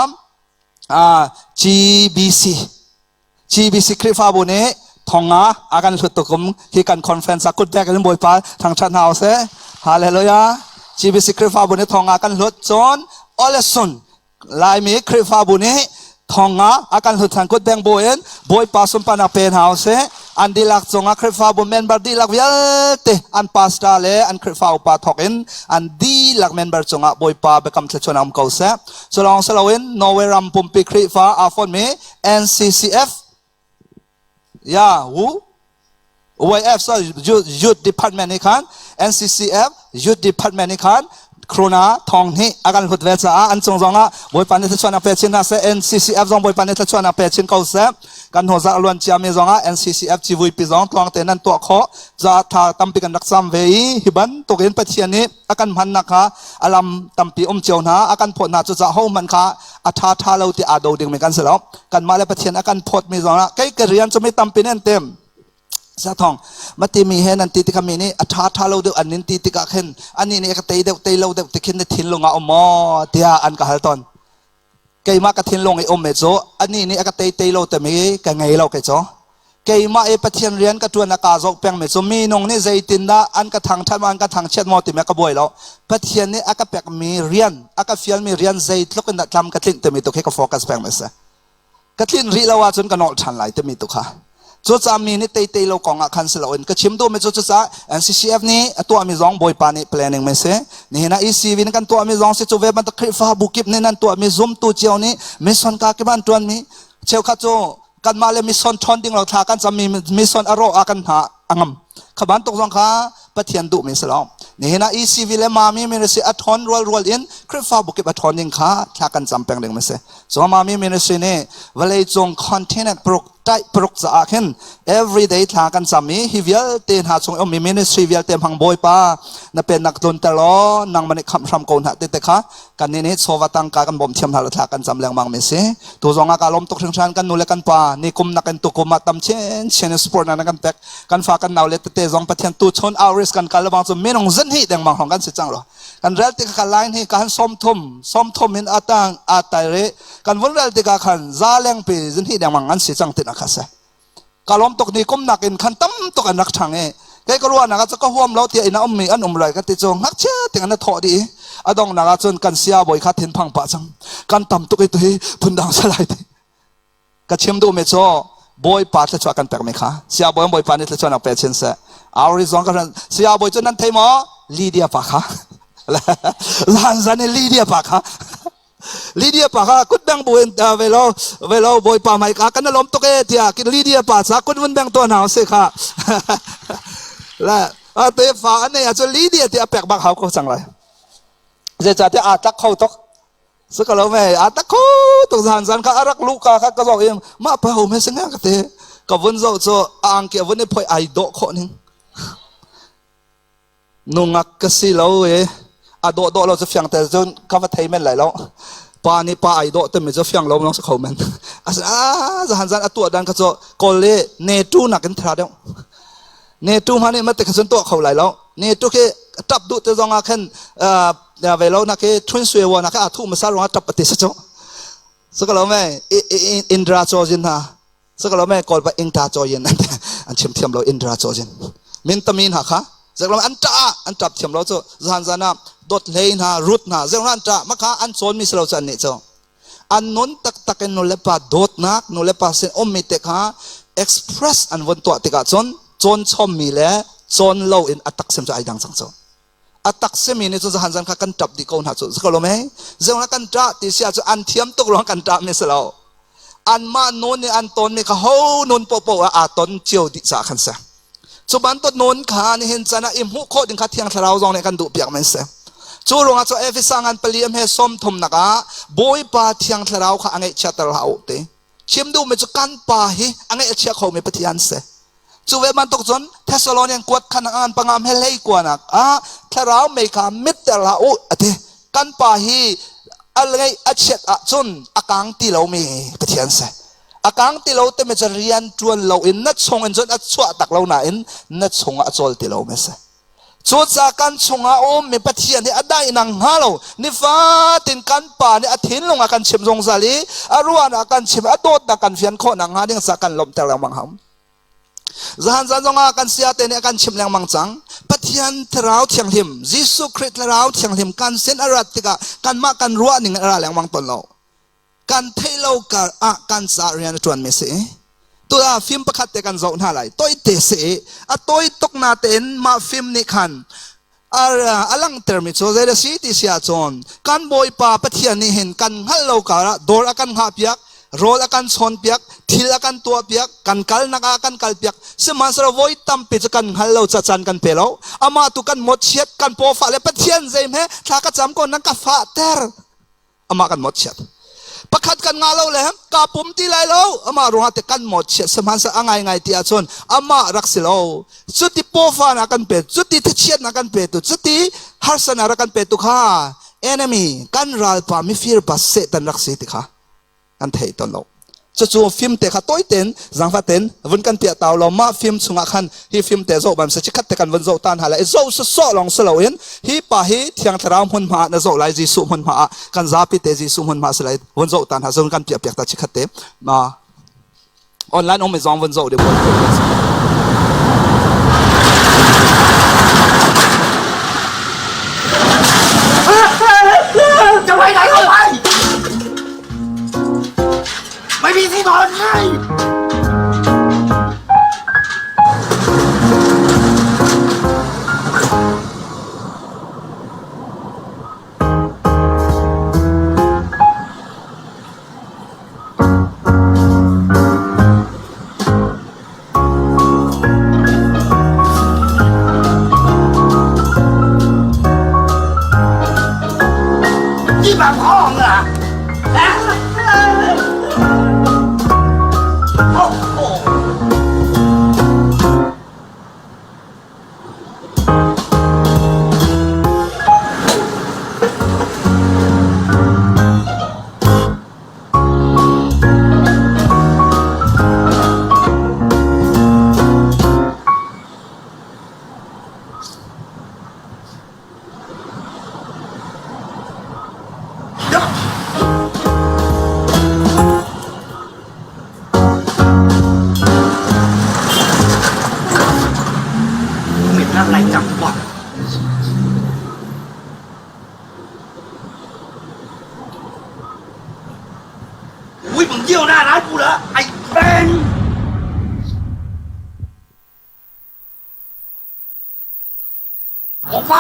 GBC GBC Khrihfabu nih thonga a kan hlut tukum hi kan conference ah kut bek in Bawipa thangthat hna usih. Hallelujah. GBC Khrihfabu nih thonga kan hlut cun Olesun Laimi Khrihfabu nih thonga a kan hlut than kut beng bu in Bawipa sunparnak pe hna usih. An dihlak cungah Khrihfabu member dihlak vialte an pastor le an Khrihfa upa thawk in an dihlak member cungah Bawipa biakam thluachuah um ko seh. Culawng siloin Norway ram pumpi Khrihfa aa fonmi NCCF ya wu YF so youth department nih khan NCCF youth department nih khan krona thong hnih a kan hlut ve caah an cung zongah Bawipa nih thluachuahnak pe chin hna seh. NCCF zong Bawipa nih thluachuahnak pe chin ko seh. Kan hnu zarh luan ciami zongah NCCF civuipi zong tluang tein nan tuah khawh za tha tampi kan rak cam ve i hi bantukin Pathian nih a kan hmannak kha a lam tampi um cio hna a kan phawt hna. Cucaah hohmanh kha a ṭha ṭha lo ti aa do dingmi kan si lo. Kanmah le Pathian a kan phawtmi zongah kei ka rian cu mi tampi nih an tim sathong mati mi he nan ti tikah mi nih a ṭha ṭha lo deuh an nin ti tikah khin anih nih ka tei deuh tei lo deuh ti khin na thinlung ah um maw tiah an ka hal tawn. Keimah ka thinlung i um me cu anih nih a ka tei tei lo timi ka ngei lo. Kei cu keimah i Pathian rian ka ṭuan a kaa zoh pengmi cu minung nih zeitindah an ka thangṭhat maw an ka thangchiat maw timi ka buai lo. Pathian nih a ka pekmi rian, a ka fialmi rian zeitluk in dah tlam ka tlinh timi tu khi ka focus pengmi a si. Ka tlinh rih lo ahcun ka nolh ṭhan lai timi tu kha. Cucaah mi nih tei tei lo kong ah khan si loin ka chim duhmi cu cucaah NCCF nih a tuahmi zong Bawipa nih planning mi si. Nihin ah ECV nih kan tuahmi zong si. Cu ve bantuk Khrihfabu kip nih nan tuahmi, zumtu cio nih mission ka kip an ṭuanmi cheukhat cu kanmah le mission ṭhawn ding lo thla kan cammi mission a rawh ah kan hna a ngam kha bantuk zong kha Pathian duhmi si lo. Nihin ah ECV le Mami Ministry a ṭhawn rual rual in Khrihfabu kip a ṭhawn ding kha thla kan cam peng ding mi si. So Mami Ministry nih vawleicung continent paruk taih paruk caah khin everyday thla kan cam i hi vialte hna chung ummi ministry vialte hmang Bawipa na pennak tlunter law nangmah nih khamh hram ko hna ti te kha kan nih nih chawva tangka kan bawmh thiam hna lo thla kan cam lengmang mi si. Tu zong ah ka lawm tuk hringhran. Kan nu le kan pa ni kum nak in tukum ah tam chin chin support na kan pek. Kan fa kan nau le tete zong Pathian tu chun outreach kan kal bang cu minung zan hi dengmang hong kan si cang lo. Kan rel tik ka line hi kan 30 30 in atang atai re kan vun rel tikah khan za leng pi zan hi dengmang an si cang tin akha se. Ka lawm tuk. Ni kum nak in khan tam tuk an rak ṭhang i kei ka ruahnak ah cu ka huam lo tiah inn a ummi an um lai ka ti cu ngakchia ting an thawh dih i a donghnak ah cun kan sia bawi kha thinphang pah cang, kan tam tuk i tu hi phundang salai ti. Ka chim duhmi cu Bawipa thluachuah kan pekmi kha sia bawi Bawipa nih thluachuahnak pe chin seh. Auri zong ka sia bawi cu nan thei maw? Lydia pa kha zan zan in Lydia pa kha Lydia pa kha kut beng bu in velo velo Bawipa mai ka kan lawm tuk e tiah Lydia pa ca kut vun beng tuah hna se kha la te fa an nei ah Lydia ti a pek bak hau ko cang lai. Zeicahtiah aa tlak kho tuk si ka lo me, aa tlak kho tuk. Zan zan kha a rak lu ka kha ka zoh i mah pa ho me singa ka te ka vun zoh cu a angki a vun i phoi ai dawh khawh ning. Nungak ka si lo i a dawh dawh lo cu fiang te cun ka va thei men lai lo. Pa nih pa ai dawh timi cu fiang lo lawng si kho men. A zahan zan a tuah dan kha cu kawl le ne tu nakin thra deuh. Ne tu hma nih mate kha cun tuah kho lai lo. Ne tu khi tap duh te zong ah khan ve lo nak khi thun sui wa nak a thu masa rong a tap ati sa chu so ka lo me Indra cho jin ha so ka lo me kawl pa Indra cho yin an chim thiam lo. Indra cho jin min tamin ha kha zeklom an ta an tap thiam lo chu zan zan ah dot hlei hna rut hna zeklom an ta maka an chawn mi silo chu an nih chu an nun taktak in nulepa dawtnak, nulepa sin ummi te kha express an von tuah tikah cun cawn chommi le cawn lo in a tak sem cu ai dang cang. Cu a tak simi nih cun zahan zan kha kan ṭap dih ko hna cu ko lo mei zeuna kan ṭah ti sia cu an thiam tuk ruang kan ṭah mi si lo. Anmah nun nih an ton mi kha ho nun popo ah aa ton cio dih caah khan si. Cu bantuk nun kha nihin chan ah i hmuh khawh ding kha Thiang Thlarau zong nih kan duh piak men si. Cu ruangah cu Efesa ngan pali am he 30 nak ah Bawipa Thiang Thlarau kha a ngeihchiatter hlah u ti. Chim duhmi cu kan pa hi a ngeih a chia khomi Pathian si. Cu ve bantuk cun Thessalonian kuat khan ngan pangam he hlei kuanak ah Thlarau mei kha mitter hlah u ati. Kan pa hi a ngeih a chiat ahcun a kang ti lomi Pathian si. A kang ti lo timi cu rian ṭuan loin na chung in cun a chuah tak lo nain na chungah a cawl ti lomi si. Cucaah kan chungah a ummi Pathian hi a dai nang hnga lo. Nifatin kan Pa nih a thinlung a kan chimh zungzal i a ruahnak a kan chimh, a dawtnak kan fian khawh nakhnga ding ca kan lawmhter lengmang hau. Zahan zan zongah kan sayate nih a kan chimh lengmang cang. Pathian Thlarau Thianghlim, Jesuh Khrih Thlarau Thianghlim kan sin a rat tikah kanmah kan ruah ning in a ra lengmang tawn lo. Kan theih lo kar ah kan ca rian a ṭuanmi si. Tu ah film pakhat te kan zoh hna lai. Toite si. A tawi tuk natein mah film nih khan a langhtermi cu zei si ti si ahcun kan Bawipa Pathian nih hin kan hngalh lo karah dawr a kan hngahpiak, rawl a kan chawnpiak, thil a kan tuahpiak, kan kalnak ah a kan kalpiak. Sihmanhsehlaw voi tampi cu kan hngal lo ca caan kan pe lo. Amah tu kan mawtchiat, kan pawfah le Pathian zeihme thla ka cam ko nan ka fahter. Amah kan mawtchiat. Pakhat kan ngah lo le ka pum ti lai lo, amah ruangah te kan mawtchiat. Sihmanhsehlaw a ngaingai ti ahcun amah rak si lo. Cuti pawfa na kan pe, cuti thachiat na kan pe tu, cuti harsana rak kan pe tu kha enemy kan ralpa mifir pa Satan rak si ti kha kan thei tawn lo. Cucu film te kha tawi ten zangfa ten vun kan piah tau lo. Mah film chungah khan hi film te zoh ban se chikhat te kan vun zoh tan ha lai. Zoh sawsawh lawng si loin hi pa hi Thiang Thlarau hmunhma ah na zoh lai, Jesuh hmunhma ah kan zapi te Jesuh hmunhma si lai vun zoh tan ha zon kan piah piak ta chikhat te ma online um zong vun zoh de. จะไปไหนก็ไป ไม่มีที่นอนให้ นี่แบบพ่อเหรอโอ้โห เหม็นอะไรจังวะ อุ้ยมึงเยี่ยวหน้าร้านกูเหรอไอ้แบงออกไป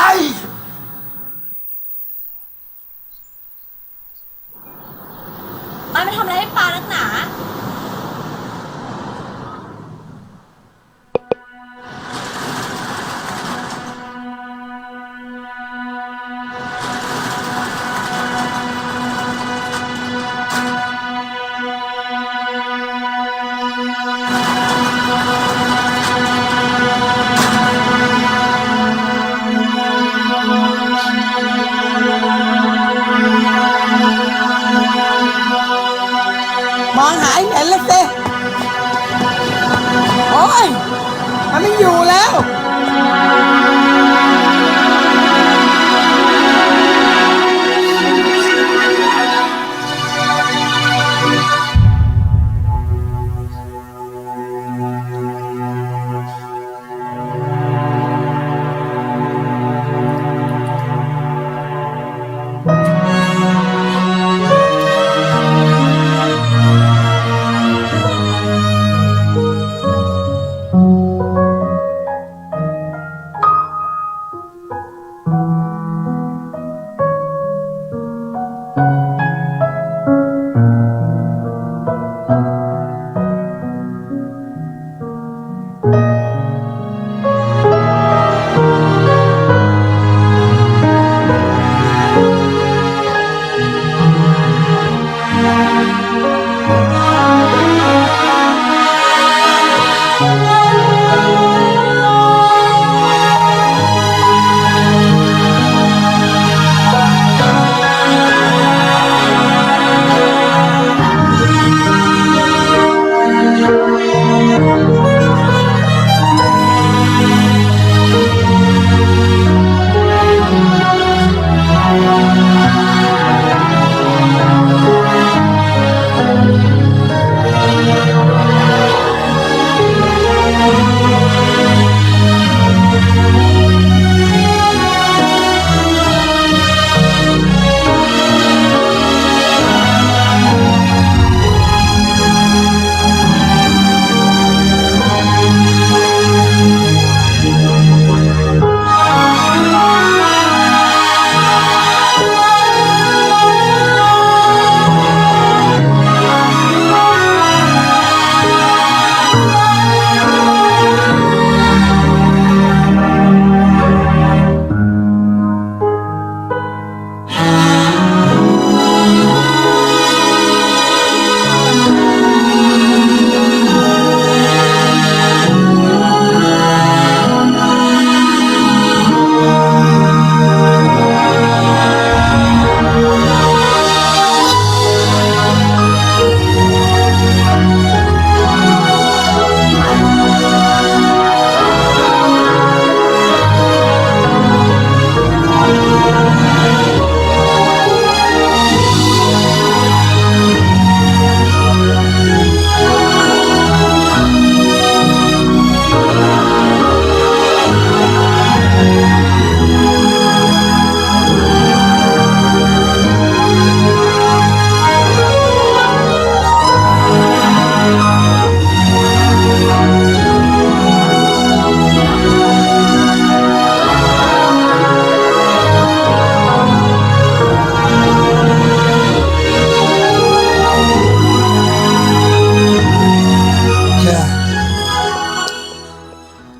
มันไปทำอะไรให้ปลานักหนา มองหาไอ้เหม็นเลยสิโอ้ย มันไม่อยู่แล้ว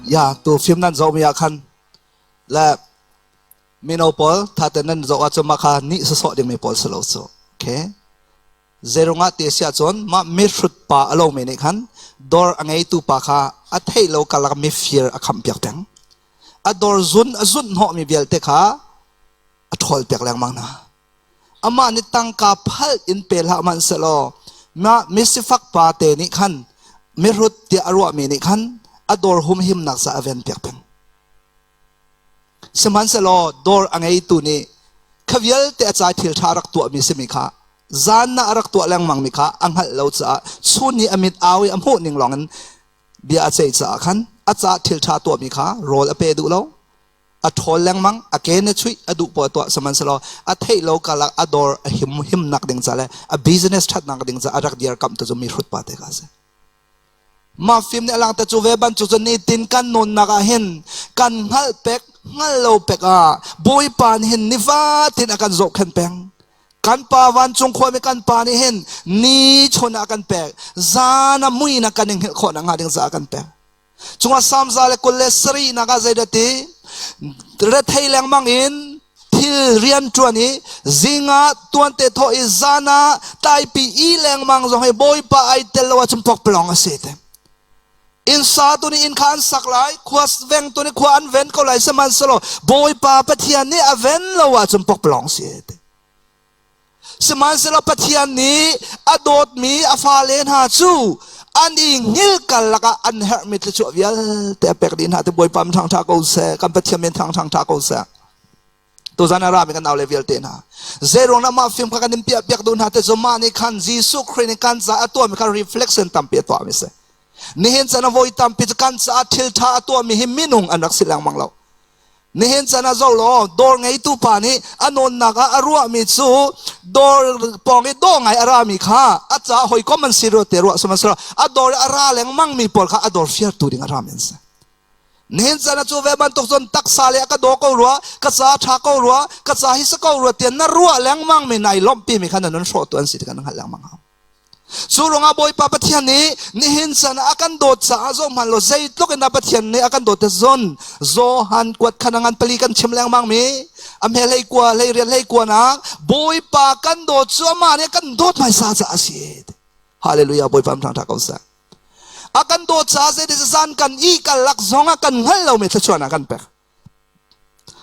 Ya tu film nan zoh mi ah khan le mino pawl thaten nan zoh ahcun mah kha nih sawsawh dingmi pawl si lo cu. Okay. Zeirungah ti a si ahcun mah mihrut pa a lomi nih khan dawr a ngeitu pa kha a theih lo karlak mifir a khampiak peng. A dawr zun a zunh hnawhmi vialte kha a ṭhawl piak lengmang hna. Amah nih tangka phal in pe hlah hmanhsehlaw mah misifak pa te nih khan mihrut tiah a ruahmi nih khan a dawr humhimnak ca a ven piak peng. Sihmanhsehlaw dawr a ngeitu nih kha vialte a ca thil ṭha a rak tuahmi simi kha zan ah a rak tuah lengmangmi kha a hngalh lo caah chun i a mit au i a hmuh ning lawngin bia a ceih caah khan a ca thil ṭha tuahmi kha rawl a pe duh lo. A ṭhawl lengmang, a ke na chuih, a duh poah tuah sihmanhsehlaw a theih lo karlak a dawr a him himnak ding ca le a business ṭhatnak ding ca a rak dirkamh tu cu mi hrut pa te kha a si. Mah film nih a langhter cu ve bantuk cu nitin kan nunnak ah hin kan hngalh pek hngal lo pek ah Bawipa nih hin nifatin a kan zohkhenh peng. Kan pa vancung khuami kan pa nih hin ni chun ah a kan pek, zan ah mui in a kan i hngilh khawh nakhnga ding caah a kan pek. Cungah Salm 127 nak ah zeidah ti? Rethei lengmang in thil rian ṭuan i zingah tuante thawh i zan ah tlaipi i lengmang zong hi Bawipa ai tel lo ahcun pokpalong a si te. Inn sa tu nih inn kha an sak lai, khua veng tu nih khua an ven ko lai sihmanhsehlaw Bawipa Pathian nih a ven lo ahcun pokpalong si te. Sihmanhsehlaw Pathian nih a dawtmi a fale hna cu an i hngilkal lakah an herhmi thluachuah vialte a pek dih hna ti Bawipa min thangṭha ko seh kan Pathian min thangṭha ṭha ko seh tuzan a rami kan naule vialte hna zeiruang dah mah film kha kan in piah piak duh hna te cu mah nih khan Jesuh Khrih nih kan caah a tuahmi kha reflection tampi a tuahmi si nihin chan a voi tampi cu kan caah thil ṭha a tuahmi hi minung an rak si lengmang lo Nihin chan ah zoh law dawr ngeitu pa nih a nawnnak ah a ruahmi cu dawr pawng i dawh ngai a rami kha a caah hawikom an si rua te ruah sihmanhsehlaw a dawr i a ra lengmangmi pawl kha a dawr fiartu ding a rami an si. Nihin chan ah cu ve bantuk cun taksa le a ka daw ko rua, ka ca ṭha ko rua, ka ca hi si ko rua tiah na ruah lengmangmi nai lawmhpimi kha na nun hrawhtu an si ti kha na hngalh lengmang hau. Cu ruangah Bawipa Pathian nih nihin chan ah a kan dawt caah zohhmanh law zeitluk in dah Pathian nih a kan dawt te zon Johan kuat khan a ngan pali kan chim lengmang mi a hme hlei kua hlei riat hlei kua nak Bawipa kan dawt cu amah nih a kan dawt hmaisa caah a si. Hallelujah Bawipa thang ṭha ko seh. A kan dawt caah zeitis zan kan i kal lak zong ah kan hngal lomi thluachuahnak a kan pek.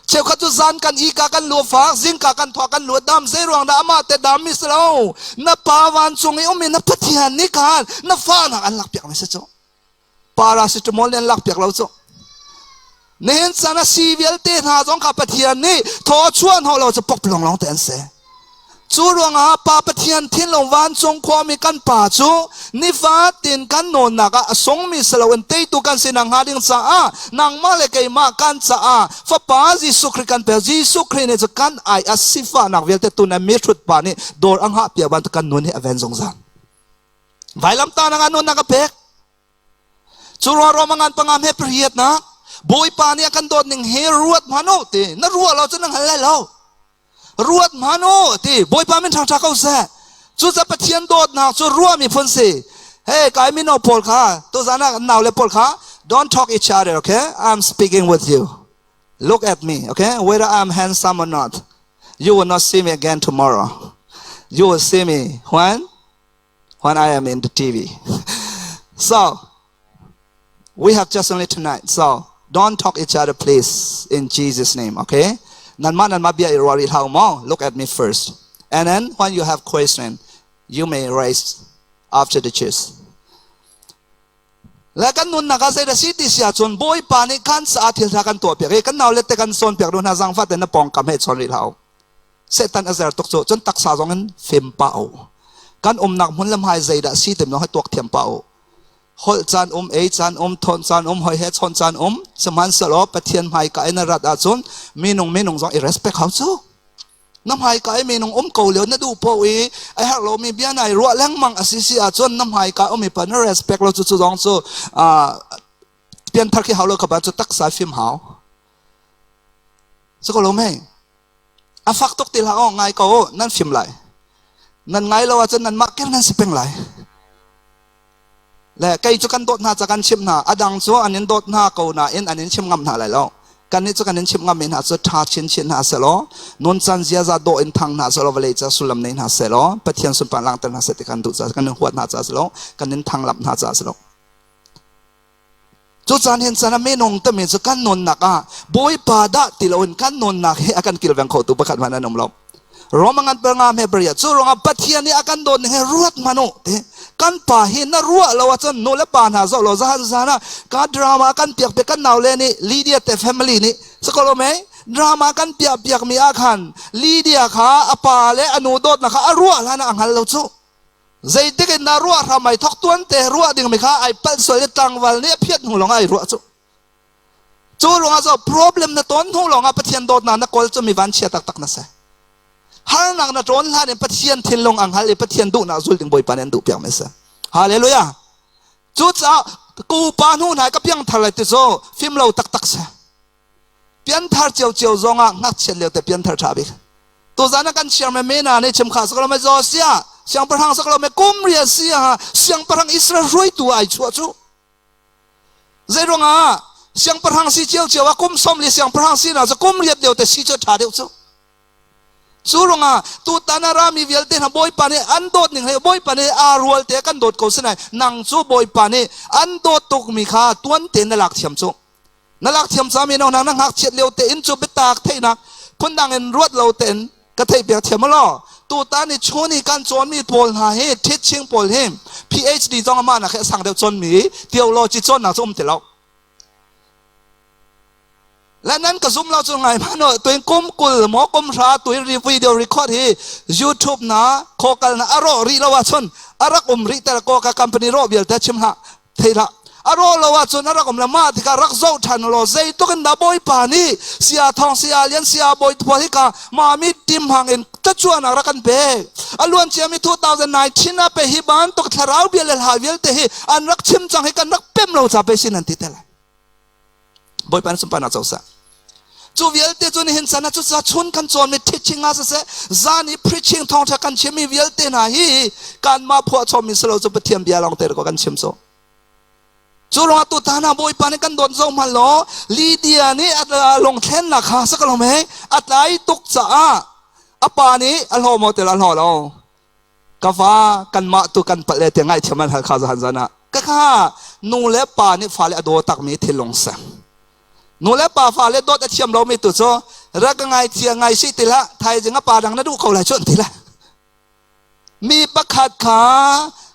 Cheukhat cu zan kan ika kan lu fak, zingka kan thawh kan lu dam, zeiruang dah amah te dam mi si lo. Na pa vancung i ummi na Pathian nih khan na fa nak an lak piak mi si cu. Paracetamol nih an lak piak lo cu. Nihin chan a si vialte hna zong kha Pathian nih thaw chuah hnawh lo cu pok long te an si. Cu ruangah Pa Pathian thinlung vancung khuami kan Pa cu nifatin kan nawnnak ah a sungmi si loin teitu kan si nakhnga ding caah nangmah le keimah kan caah Fapa Jesuh Khrih kan pek. Jesuh Khrih nih cu kan ai a sifahnak vialte tun a mihrut pa nih dawr a hngah piak bantuk kan nun hi a ven zungzal. Vailamtahnak ah nunnak a pek. Cu ruang Roma ngan panga hme pariatnak Bawipa nih a kan dawt ning hi ruat hmanh u ti na ruah lo cun na hngal lai lo. Ruat hmanh u ti Bawipa min ṭhangṭha ko seh. Cucaah Pathian dawtnak cu ruahmi phun si. Hey, kai mino pawl kha tuzan ah nau le pawl kha don't talk each other, okay? I'm speaking with you. Look at me, okay? Whether I'm handsome or not, you will not see me again tomorrow. You will see me when? When I am in the TV. So, we have just only tonight. So, don't talk each other, please, in Jesus' name, okay? Nanmah nanmah bia i ruah rih hlah maw? Look at me first. And then when you have question, you may raise after the church. Le kan nunnak ah zeidah si ti si ahcun Bawipa nih kan caah thil ṭha kan tuah piak i kan naule te kan sawn piak duh hna zaangfah tein na pawngkam he chawn rih hlah u. Satan a zer tuk cu cun taksa zong in fim pah u. Kan umnak hmun le hmai zeidah si tim zong hi tuak thiam pah u. Holh caan um, ei caan um, thawn caan um, hoi he chawn caan um, sihmanhsehlaw Pathian hmaika in a rat ahcun minung minung zong i respect hau cu. Na hmaika i minung um ko lio na duh poh i a herh lomi bia nai ruah lengmang a si si ahcun na hmaika um i pa na respect lo cu cu zong cu pianthar khi hau lo kha ban cu taksa fim hau. Cu ko lo mei. A fak tuk ti hlah aw ngai ko nan fim lai. Nan ngai lo ahcun nanmah kel nan si peng lai. Le kei cu kan dawt hna ca kan chimh hna. A dang cu an in dawt hna ko nain an in chim ngam hna lai lo. Kannih cu kan in chimh ngammi hna cu ṭha chinchin hna sehlaw, nuncan ziaza dawh in thang hna sehlaw, vawlei ca sullam nei hna sehlaw, Pathian sunpar langhter hna seh ti kan duh caah kan in huat hna caah si lo, kan in thanglamh hna caah si lo. Cu caan hin caan ah minung timi cu kan nunnak ah Bawipa dah ti loin kan nunnak hi a kan kilveng khotu pakhat hmanh an um lo. Roma ngan per nga me peria cu ruangah Pathian nih a kan dawt ning hi ruat hmanh u ti kan pa hi na ruah lo ahcun nu le pa hna zoh lo zahan zan ah ka drama kan piak piak kan nau le nih Lydia te family nih sakolo me drama kan piah piak mi ah khan Lydia kha a pa le a nu dawtnak kha a ruah hlan ah a hngal lo cu zeitik in na ruah hram ai thok tuan te ruah ding mi kha ai palh sual i tlangval nih a phiat hnu lawng ai ruah cu Cu ruangah cu problem na ton hnu lawngah Pathian dawtnak na kawl cu mi vanchia taktak na si. Harnak na ṭawn hlan in Pathian thinlung ang hal i Pathian duhnak zul ding Bawipa nih an duh piak mi si. Hallelujah. Cucaah ku pa hnu hna ka piangthar lai ti cu fim lo taktak si. Pianthar ciocio zongah ngakchiat lio te pianthar ṭha bik. Tuzan ah kan share me mena nih chim kha saklo me Josiah siangpahrang saklo me kum ria sia siangpahrang Israel hruaitu ai chuah cu Zeiruangah siangpahrang si ciocio ah kum 40 siangpahrang si na cu kum riat lio te si cu ṭha deuh cu. Cu ruangah tutan ah rami vialte hna Bawipa nih an dawt ning he Bawipa nih aa rual te kan dawt ko sinai nang cu Bawipa nih an dawt tukmi kha tuan tein na lak thiam cu. Na lak thiam cami no nang na ngakchiat lio te in cu biatak theihnak phundang in ruat lo tein ka theih piak thiam law tutan i chun i kan cawnmi pawl hna hi teaching pawl hi PhD zong amah nak hi a sang deuh cawnmi theology cawnnak cu um ti lo le nan ka zum lo cu ngai hmanh tuin kum 20 maw kum 30 tuin video record hi YouTube na khokal na aro rih lo ahcun a rak um rih ter ko ka company ro vialte chim hlah thei hlah a rawh lo ahcun a rak um le mah tikah rak zoh ṭhan law zeitluk in dah Bawipa nih sia thawng sia lian sia bawi pawl hika mami tim hang in tacuanak rak kan pek a luan ciami 2019 ah pe hi bantuk thlarau bia le hla vialte hi an rak chim cang hi kan rak pem lo ca pe sin an ti te lai Bawipa na sunparnak co seh cu vialte cu nihin san ah cuca chun kan cawnmi teaching ah siseh zan i preaching thawngṭha kan chimmi vialte hna hi kanmah phuahchawmmi si lo cu Pathian bia lawng te ko kan chim cu cu ruangah tutan ah Bawipa nih kan dawt zo hmanh law Lydia nih a lungthlennak kha sakalom he a tlai tuk caah a pa nih a hlaw maw tel a hlaw lo ka fa kanmah tu kan palh le te ngaihthiam an hal kha zahan zan ah ka kha nu le pa nih fale a daw takmi thinlung si nu le pa fale dawt a thiam lomi tu cu rak ka ngaithia ngai si ti hlah thaizing a pa dang na duh ko lai cu an ti lai mi pakhat kha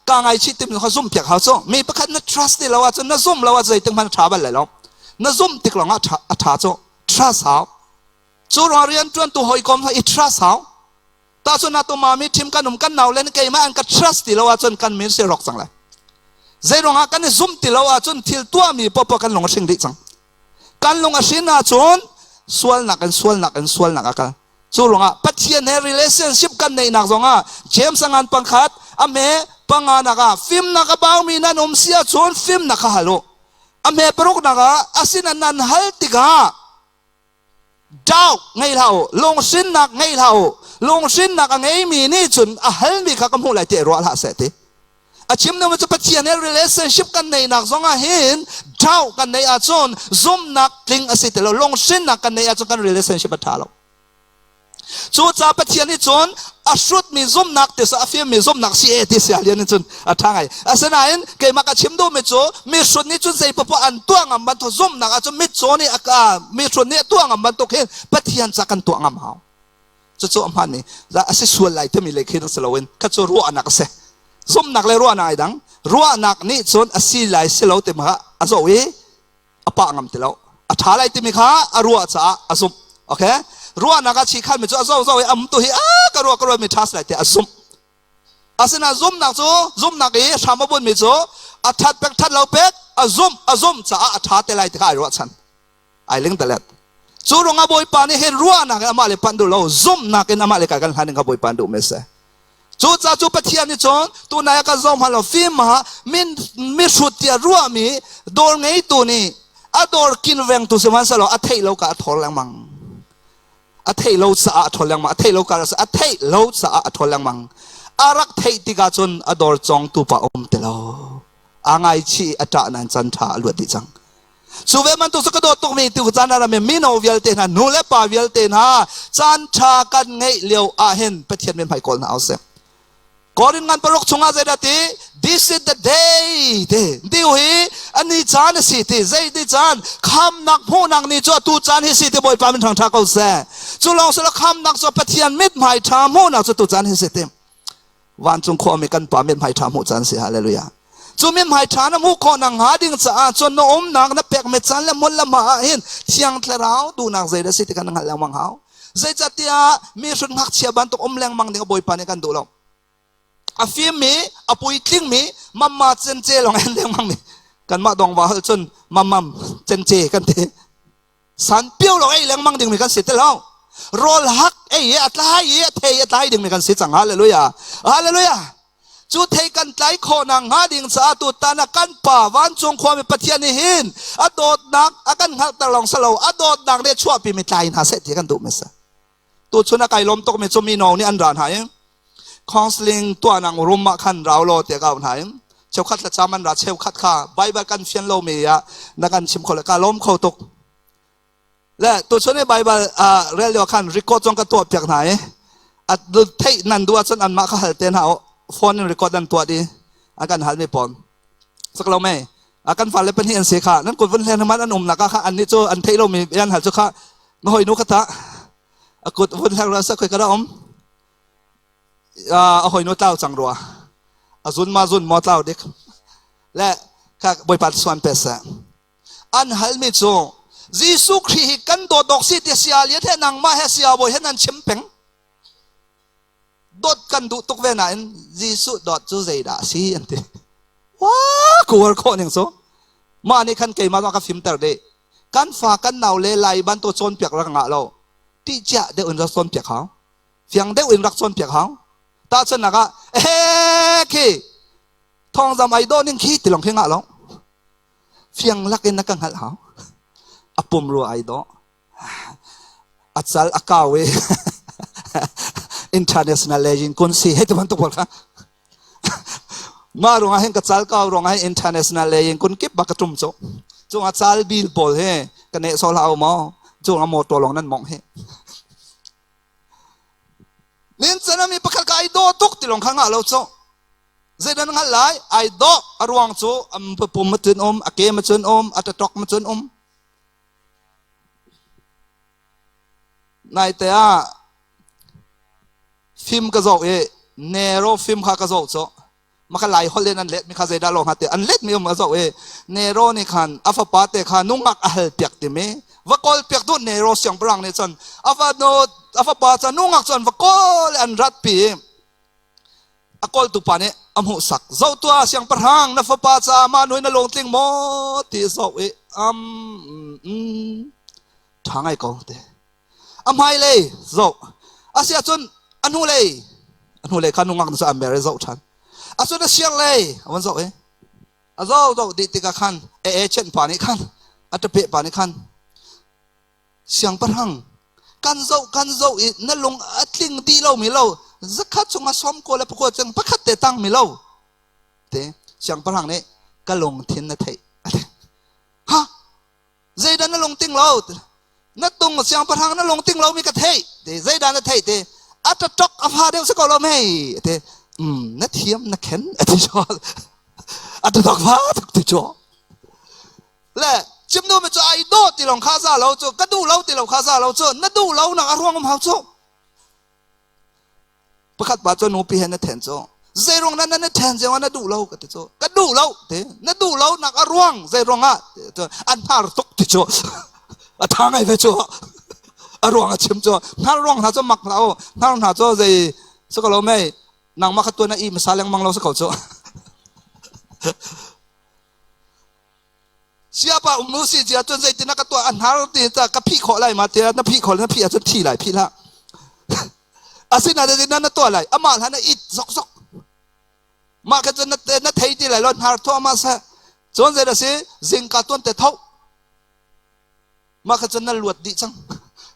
ka ngaichih timi kha zum piak hau cu mi pakhat na trust ti lo ahcun na zum lo ahcun zeitik hmanh a ṭha bal lai lo na zumh tik lawng ah a ṭha cu trust hau cu ruang rianṭuantu hawikom kha i trust hau Tahcun atu mami ṭhim kan um kan nau le keimah an ka trust ti lo ahcun kan min si rawk cang lai. Zeiruangah kan i zumh ti lo ahcun thil tuahmi popo kan lung a hring dih cang. Kan lung a hrin ahcun sualnak in sualnak in sualnak a kal. Cu ruangah Pathian he relationship kan neihnak zongah James a ngan pangkhat a hme panganak ah fimnak a baumi nan um si ahcun fimnak kha hal u. A hme paruknak ah asinan nan hal tikah doubt ngei hlah u lunghrinnak ngei hlah u lunghrinnak a ngeimi nih cun a halmi kha ka hmuh lai ti ruah hlah seh ti a chim nu cu Pathian he relationship kan neihnak zong ah hin doubt kan neih ahcun zumhnak tling a si ti lo lunghrinnak kan neih ahcun kan relationship a ṭha lo Cucaah Pathian nih cun a hrutmi zumhnak ti a firmi zumhnak si e ti sia lian in cun a ṭha ngai. Asinain keimah ka chim duhmi cu mi hrut nih cun zei popoh an tuah ngam bantuk zumhnak ahcun mitcaw nih a mi hrut nih a tuah ngam bantuk hin Pathian ca kan tuah ngam hau. Cucu a hmaan a si sual lai timi lei khin si loin kha cu ruahnak a si. Zumhnak le ruahnak ai dang. Ruahnak nih cun a si lai si lo ti kha a zoh i a pah ngam ti lo a ṭha lai timi kha a ruah caah a zumh okay ruahnak a chi khan mi cu a zo zo i am tu hi a ka ruah ka ruah mi ṭha si lai ti a zumh asinain zumhnak cu zumhnak i hram a bunh mi cu a ṭhat pek ṭhat lo pek a zumh a zumh caah a ṭha te lai ti kha ai ruahchan ai ling talet cu ruangah bawipa nih hin ruahnak in amah le panh duh lo zumhnak in amah le kai kan hlan in kha bawipa duh mi si Cucaah cu Pathian nih cun tunai ah kan zoh hmanh lo fim ah min mihrut tiah ruahmi dawr ngeitu nih a dawr kinvengtu sihmanhsehlaw a theih lo ka a thawl lengmang. A theih lo caah a thawl lengmang. A theih lo ka a theih lo caah a thawl lengmang. A rak theih tikah cun a dawr cawngtu pa um ti lo. Aa ngaichih a ṭah nain can ṭha a luat dih cang. Cu ve bantuk cu ka dawt tukmi tu caan ah mino vialte hna nu le pa vialte hna caan ṭha kan ngeih lio ah hin Pathian min hmai kawl hna usih. Korin ngan paruk chungah zeidah ti? This is the day ti. Diu hi ani caan a si ti. Zei ti caan? Khamnak hmuhnak ni cu atu caan hi si ti Bawipa min thangṭha ko seh. Cu lawng silo khamnak cu Pathian mithmai ṭha hmuhnak cu tu caan hi si ti. Vancung khuami kan pa mithmai ṭha hmuh caan si. Hallelujah. Cu mithmai ṭha na hmuh khawh nak hnga ding caah cun na umnak na pekmi caan le hmun le hma ah hin Thiang Thlarau duhnak zeidah si ti kha na hngalh lengmang hau. Zeicahtiah mi hrut ngakchia bantuk um lengmang ding Bawipa nih kan duh lo. A fimmi, a puitlingmi, mamma cence lawng en lengmang mi kanmah dong va hal cun mamam cence kan ti. San pio lawng ei lengmang ding mi kan si ti lo. Rawl hak ei i a tlai i a thei a tlai ding mi kan si cang. Hallelujah. Hallelujah. Cu thei kan tlai khawh nak hnga ding caah tutan ah kan Pa vancung khuami Pathian nih hin a dawtnak a kan hngalhter lawng si lo, a dawtnak nih a chuahpi mi tlai hna seh ti kan duh mi si. Tuchun a kai lawm tuk mi cu mino nih an ra hna i counseling tuahnak room ah khan rau law tiah ka auh hna i cheukhat thlacam an ra cheukhat kha Bible kan fian lomi ah na kan chim kho le ka lawm kho tuk. Le tuchun i Baibal rel lio khan record zong ka tuah piak hna i a theih nan duh ahcun anmah kha hal te hna u phone in record an tuah di an kan hal mi pawn sak lo mei a kan fale pahnih an si kha nan kut vun hlen man an um nak ah kha annih cu an theih lomi an hal cu kha na hoi nu kha ta a kut vun hleng ra sa khoi ka da um a hoi nu tlau cang rua a zun ma zun maw tlau dik le kha bawipa suan pe seh An halmi cu Jesuh Khrih hi kan dawt awk si ti sia lian he nangmah he sia bawi he nan chim peng. Dawt kan duh tuk ve nain Jesuh dawt cu zeidah a si an ti. Wah, kuar khawh ning cu. Mah nih khan keimah zong ka fimter dih. Kan fa kan nau le lai bantuk cawnpiak rak ngah lo. Tih cia deuh in rak cawnpiak hau. Fiang deuh in rak cawnpiak hau. Tahchunhnak ah, eh khi thawngzam ai dawh ning khi ti lawng khi ngah lo. Fiang lakin na ka hngalh hau. A pumrua ai dawh. A cal a kau i international legend kun si hei ti bantuk pawl kha. Mah ruangah hin ka cal kau ruangah hin international legend kun kip bak ka tum cu. Cung a cal bil pawl hi ka neh sawh hlah u maw? Cung a motor lawng nan mongh hi. Min canami pakhat ka ai dawh tuk ti lawng kha ngah lo cu. Zeidah na hngalh lai? Ai dawh a ruang cu am pum ma cun um, a ke ma cun um, a taṭok ma cun um. Naite ah film ka zoh i Nero film kha ka zoh cu maka lai holh in an let mi kha zeidah lawng te an let mi um a zoh i Nero nih khan a fapa te kha nungak a hal piak timi va kawl piak tu Nero siangpahrang nih cun a fa no a fapa cu nungak cu an va kawl an rat pi A kawltu pa nih a hmuhsak. Zoh tuah, siangpahrang, na fapa caah mah nu hi na lungtling maw? ti zoh i um, mm, ṭha ngai ko ti. A hmailei zoh. Asiahcun a hnulei, a hnulei kha nungak cu a mer i zoh ṭhan. Acun a sirlei a van zoh i a zoh zoh dih tikah khan e e chen pa nih khan a ṭapeh pa nih khan Siangpahrang, kan zoh kan zoh i na lung a tling dih lomi lo, zakhat chungah sawm kaw le pakua ceng pakhat te tangmi lo. Te siangpahrang nih ka lungthin na theih. Ha? Zeidah na lungting lo? Na tung siangpahrang na lungting lomi ka theih. Te zeidah na theih te? A tatok a fa deuh si ko lo mei. Te mm, na thiam na khen a ti cho. A tatok fa tuk ti cho. Le chim duhmi cu ai dawh ti lawng kha za lo cu ka duh lo ti lo kha za lo cu na duh lo nak a ruang um hau cu pakhat pa cu nupi he na then cu zeiruang na na then zewa na duh lo ka ti cu ka duh lo ti na duh lo nak a ruang zeiruang ah an hnar tuk ti cu a tha ngai ve cu a ruang a chim cu hnar ruang hna cu mak hlah u hnar hna cu zei su ko lo mei nangmah kha tuan na i masa lengmang lo si ko cu Siapa um nu si cia cun zeitin na ka tuah a hnar ti ta ka phih khawh lai ma tiah na phih khawh na phih ahcun thi lai phih hlah. Asinain na na tuah lai amah hlan na it zok zok. Mah kha cun na na thei ti lai lo hnar thuah ma seh. Cun zei si zingka tuan te tho. Mah kha cun na luat dih cang.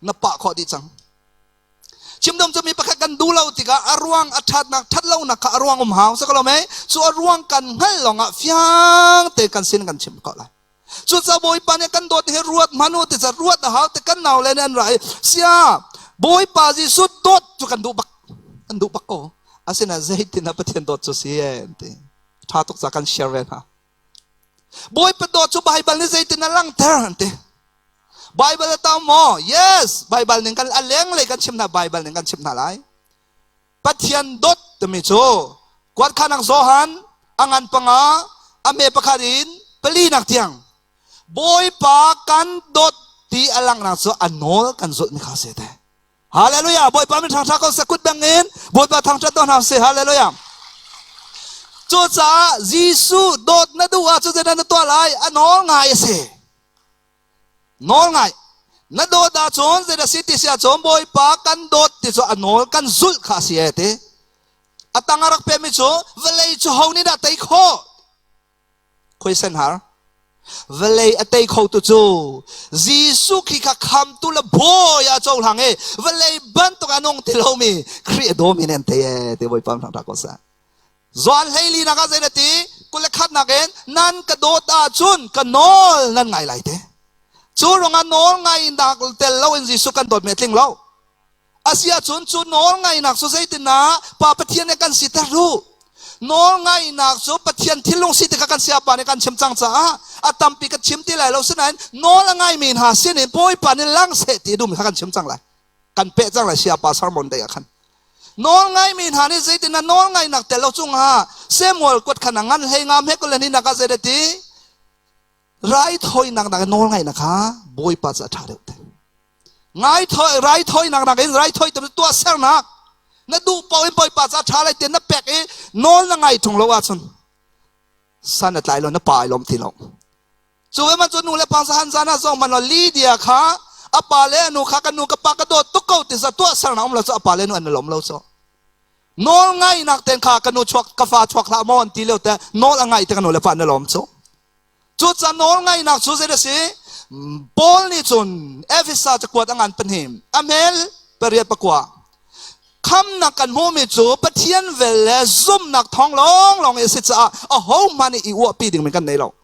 Na pah khawh dih cang. Chimdom cu mi pakhat kan duh lo tikah a ruang a ṭhatnak ṭhat lonak kha a ruang um hau si ko lo mei? Cu a ruang kan hngalh lawngah fiang te kan sin kan chim ko lai. Cucaah Bawipa nih kan dawt hi ruat hmanh u ti ca ruat a hau ti kan nau le nih an ra i sia Bawipa Jesuh dawt cu kan duh bak kan duh bak ko. Asinain zeitin ah Pathian dawt cu si e ti ṭha tuk ca kan share ve hna. Bawipa dawt cu Baibal nih zeitin a langhter an ti. Baibal a tam maw? Yes, Baibal ning kan a lenglei kan chim hna Baibal ning kan chim hna lai. Pathian dawt timi cu kuatkhanak Johan a ngan panga a me pakhat in pali nak tiang Bawipa kan dawt ti a langhnak cu a nawl kan zulh ni kha si te. Hallelujah! Bawipa min thangṭhat ko seh kut beng in Bawipa thangṭhat to hna sih. Hallelujah! Cucaah Jesuh dawt na duh ahcun zeidah na tuah lai? A nawl ngai a si. Nawl ngai. Na dawt ahcun zeidah si ti si ahcun Bawipa kan dawt ti cu a nawl kan zulh kha a si e ti. A tang a rak pemi cu vawlei cu ho nih dah tei khawh? Khuaisen har. Vawlei a tei kho tu cu Jesuh khi kha khamtu le bawi ah cohlang i vawlei bantuk a nung ti lomi Khrih a dawmi nih an tei ee ti Bawipa thangṭhat ko seh. Zuan 14 nak ah zei na ti? 21 nak in nan ka dawt ahcun ka nawl nan ngai lai te. Cu ruangah nawl ngainak tel loin Jesuh kan dawtmi a tling lo. Asiahcun cu nawlngaihnak cu zeitinah Pa Pathian nih kan siter duh? Nawlngaihnak cu Pathian thinlung si tikah kan sayapa nih kan chim cang caah a tampi ka chim ti lai lo sinain nawl a ngaimi hna sinin Bawipa nih lang seh ti dum kha kan chim cang lai. Kan peh cang lai sayapa sermon dei ah khan. Nawl ngaimi hna nih zeitinah nawlngaihnak tel lo cungah Samuel kuat khan a ngan hlei ngam he kulen hi nak ah zeidah ti raithawinak nak nawl ngaihnak kha Bawipa cu a ṭha deuh te. Ngaithawi raithawinak nakin raithawi tam tuahsernak na duh paoh in Bawipa ca ṭha lai tiah na pek i nawl na ngai ṭung lo ahcun san a tlai lo na pa ai lawm ti lo. Cu ve man cu nu le pa zahan zan ah zong man lo Lydia kha a pa le a nu kha ka nu ka pa ka dawt tuk ko ti za tuahsernak um lo cu a pa le nu an lawm lo cu. Nawl ngainak ten kha ka nu chuak ka fa chuak hlah maw an ti lio te nawl a ngai te ka nu le pa an lawm cu. Cucaah nawlngaihnak cu zei a si? Paul nih cun Efesa cakuat a ngan pahnih a hmel pariat pakua khamnak kan hmuhmi cu Pathian vel le zumhnak thawng lawnglawng i a si caah ahohmanh nih i uahpi dingmi kan nei lo.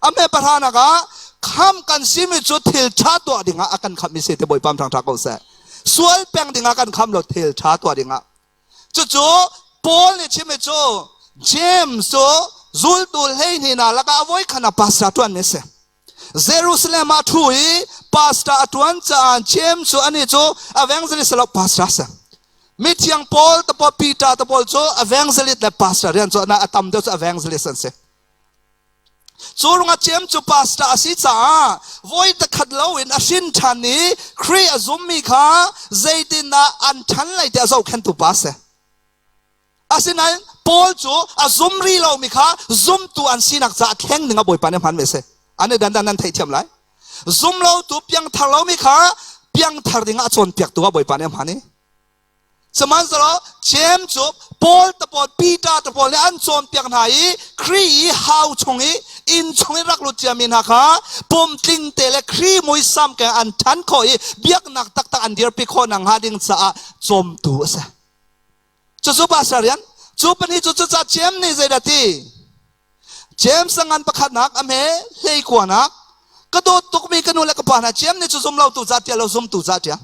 A hme pahranak ah kham kan simi cu thil ṭha tuah dingah a kan khammi si ti Bawipa ṭhangṭha ko seh. Sual peng dingah kan kham lo thil ṭha tuah dingah. Cucu Paul nih chimmi cu James cu zultu 12 hna lakah a voikhat ah pastor ṭuanmi a si. Jerusalem ah ṭhu i pastor a ṭuan caah James cu anih cu evangelist lo pastor a si. Mithiang Paul te pawl Peter te pawl cu evangelist le pastor rian cu a tam deuh cu evangelist an si. Cu ruangah Jeim cu pastor a si caah voi takhat loin a hrin ṭhan i Khrih a zummi kha zeitindah an ṭhan lai ti a zohkhenhtu pa a si. Asinain Paul cu a zum rih lomi kha zumtu an sinak caah thleng ding ah Bawipa nih a hman ve a si. An i dandan nan theihthiam lai. Zum lotu piangthar lomi kha piangthar ding ah a cawnpiaktu ah Bawipa nih a hman i Sihmanhsehlaw Jeim cu Paul te pawl, Peter te pawl nih an cawnpiak hna i Khrih i hau chung i inn chung i rak lut ciami hna kha pumtling te le Khrih muisam keng an ṭhan khawh i biaknak taktak an dirpi khawh nakhnga ding caah cawmtu a si. Cucu pastor rian. Cu pahnih cu cucaah Jeim nih zeidah ti? James a ngan pakhatnak a hme hlei kuanak ka dawt tukmi ka nu le ka pa hna Jeim nih cu zum lo tu ca tia lo zumtu ca tia.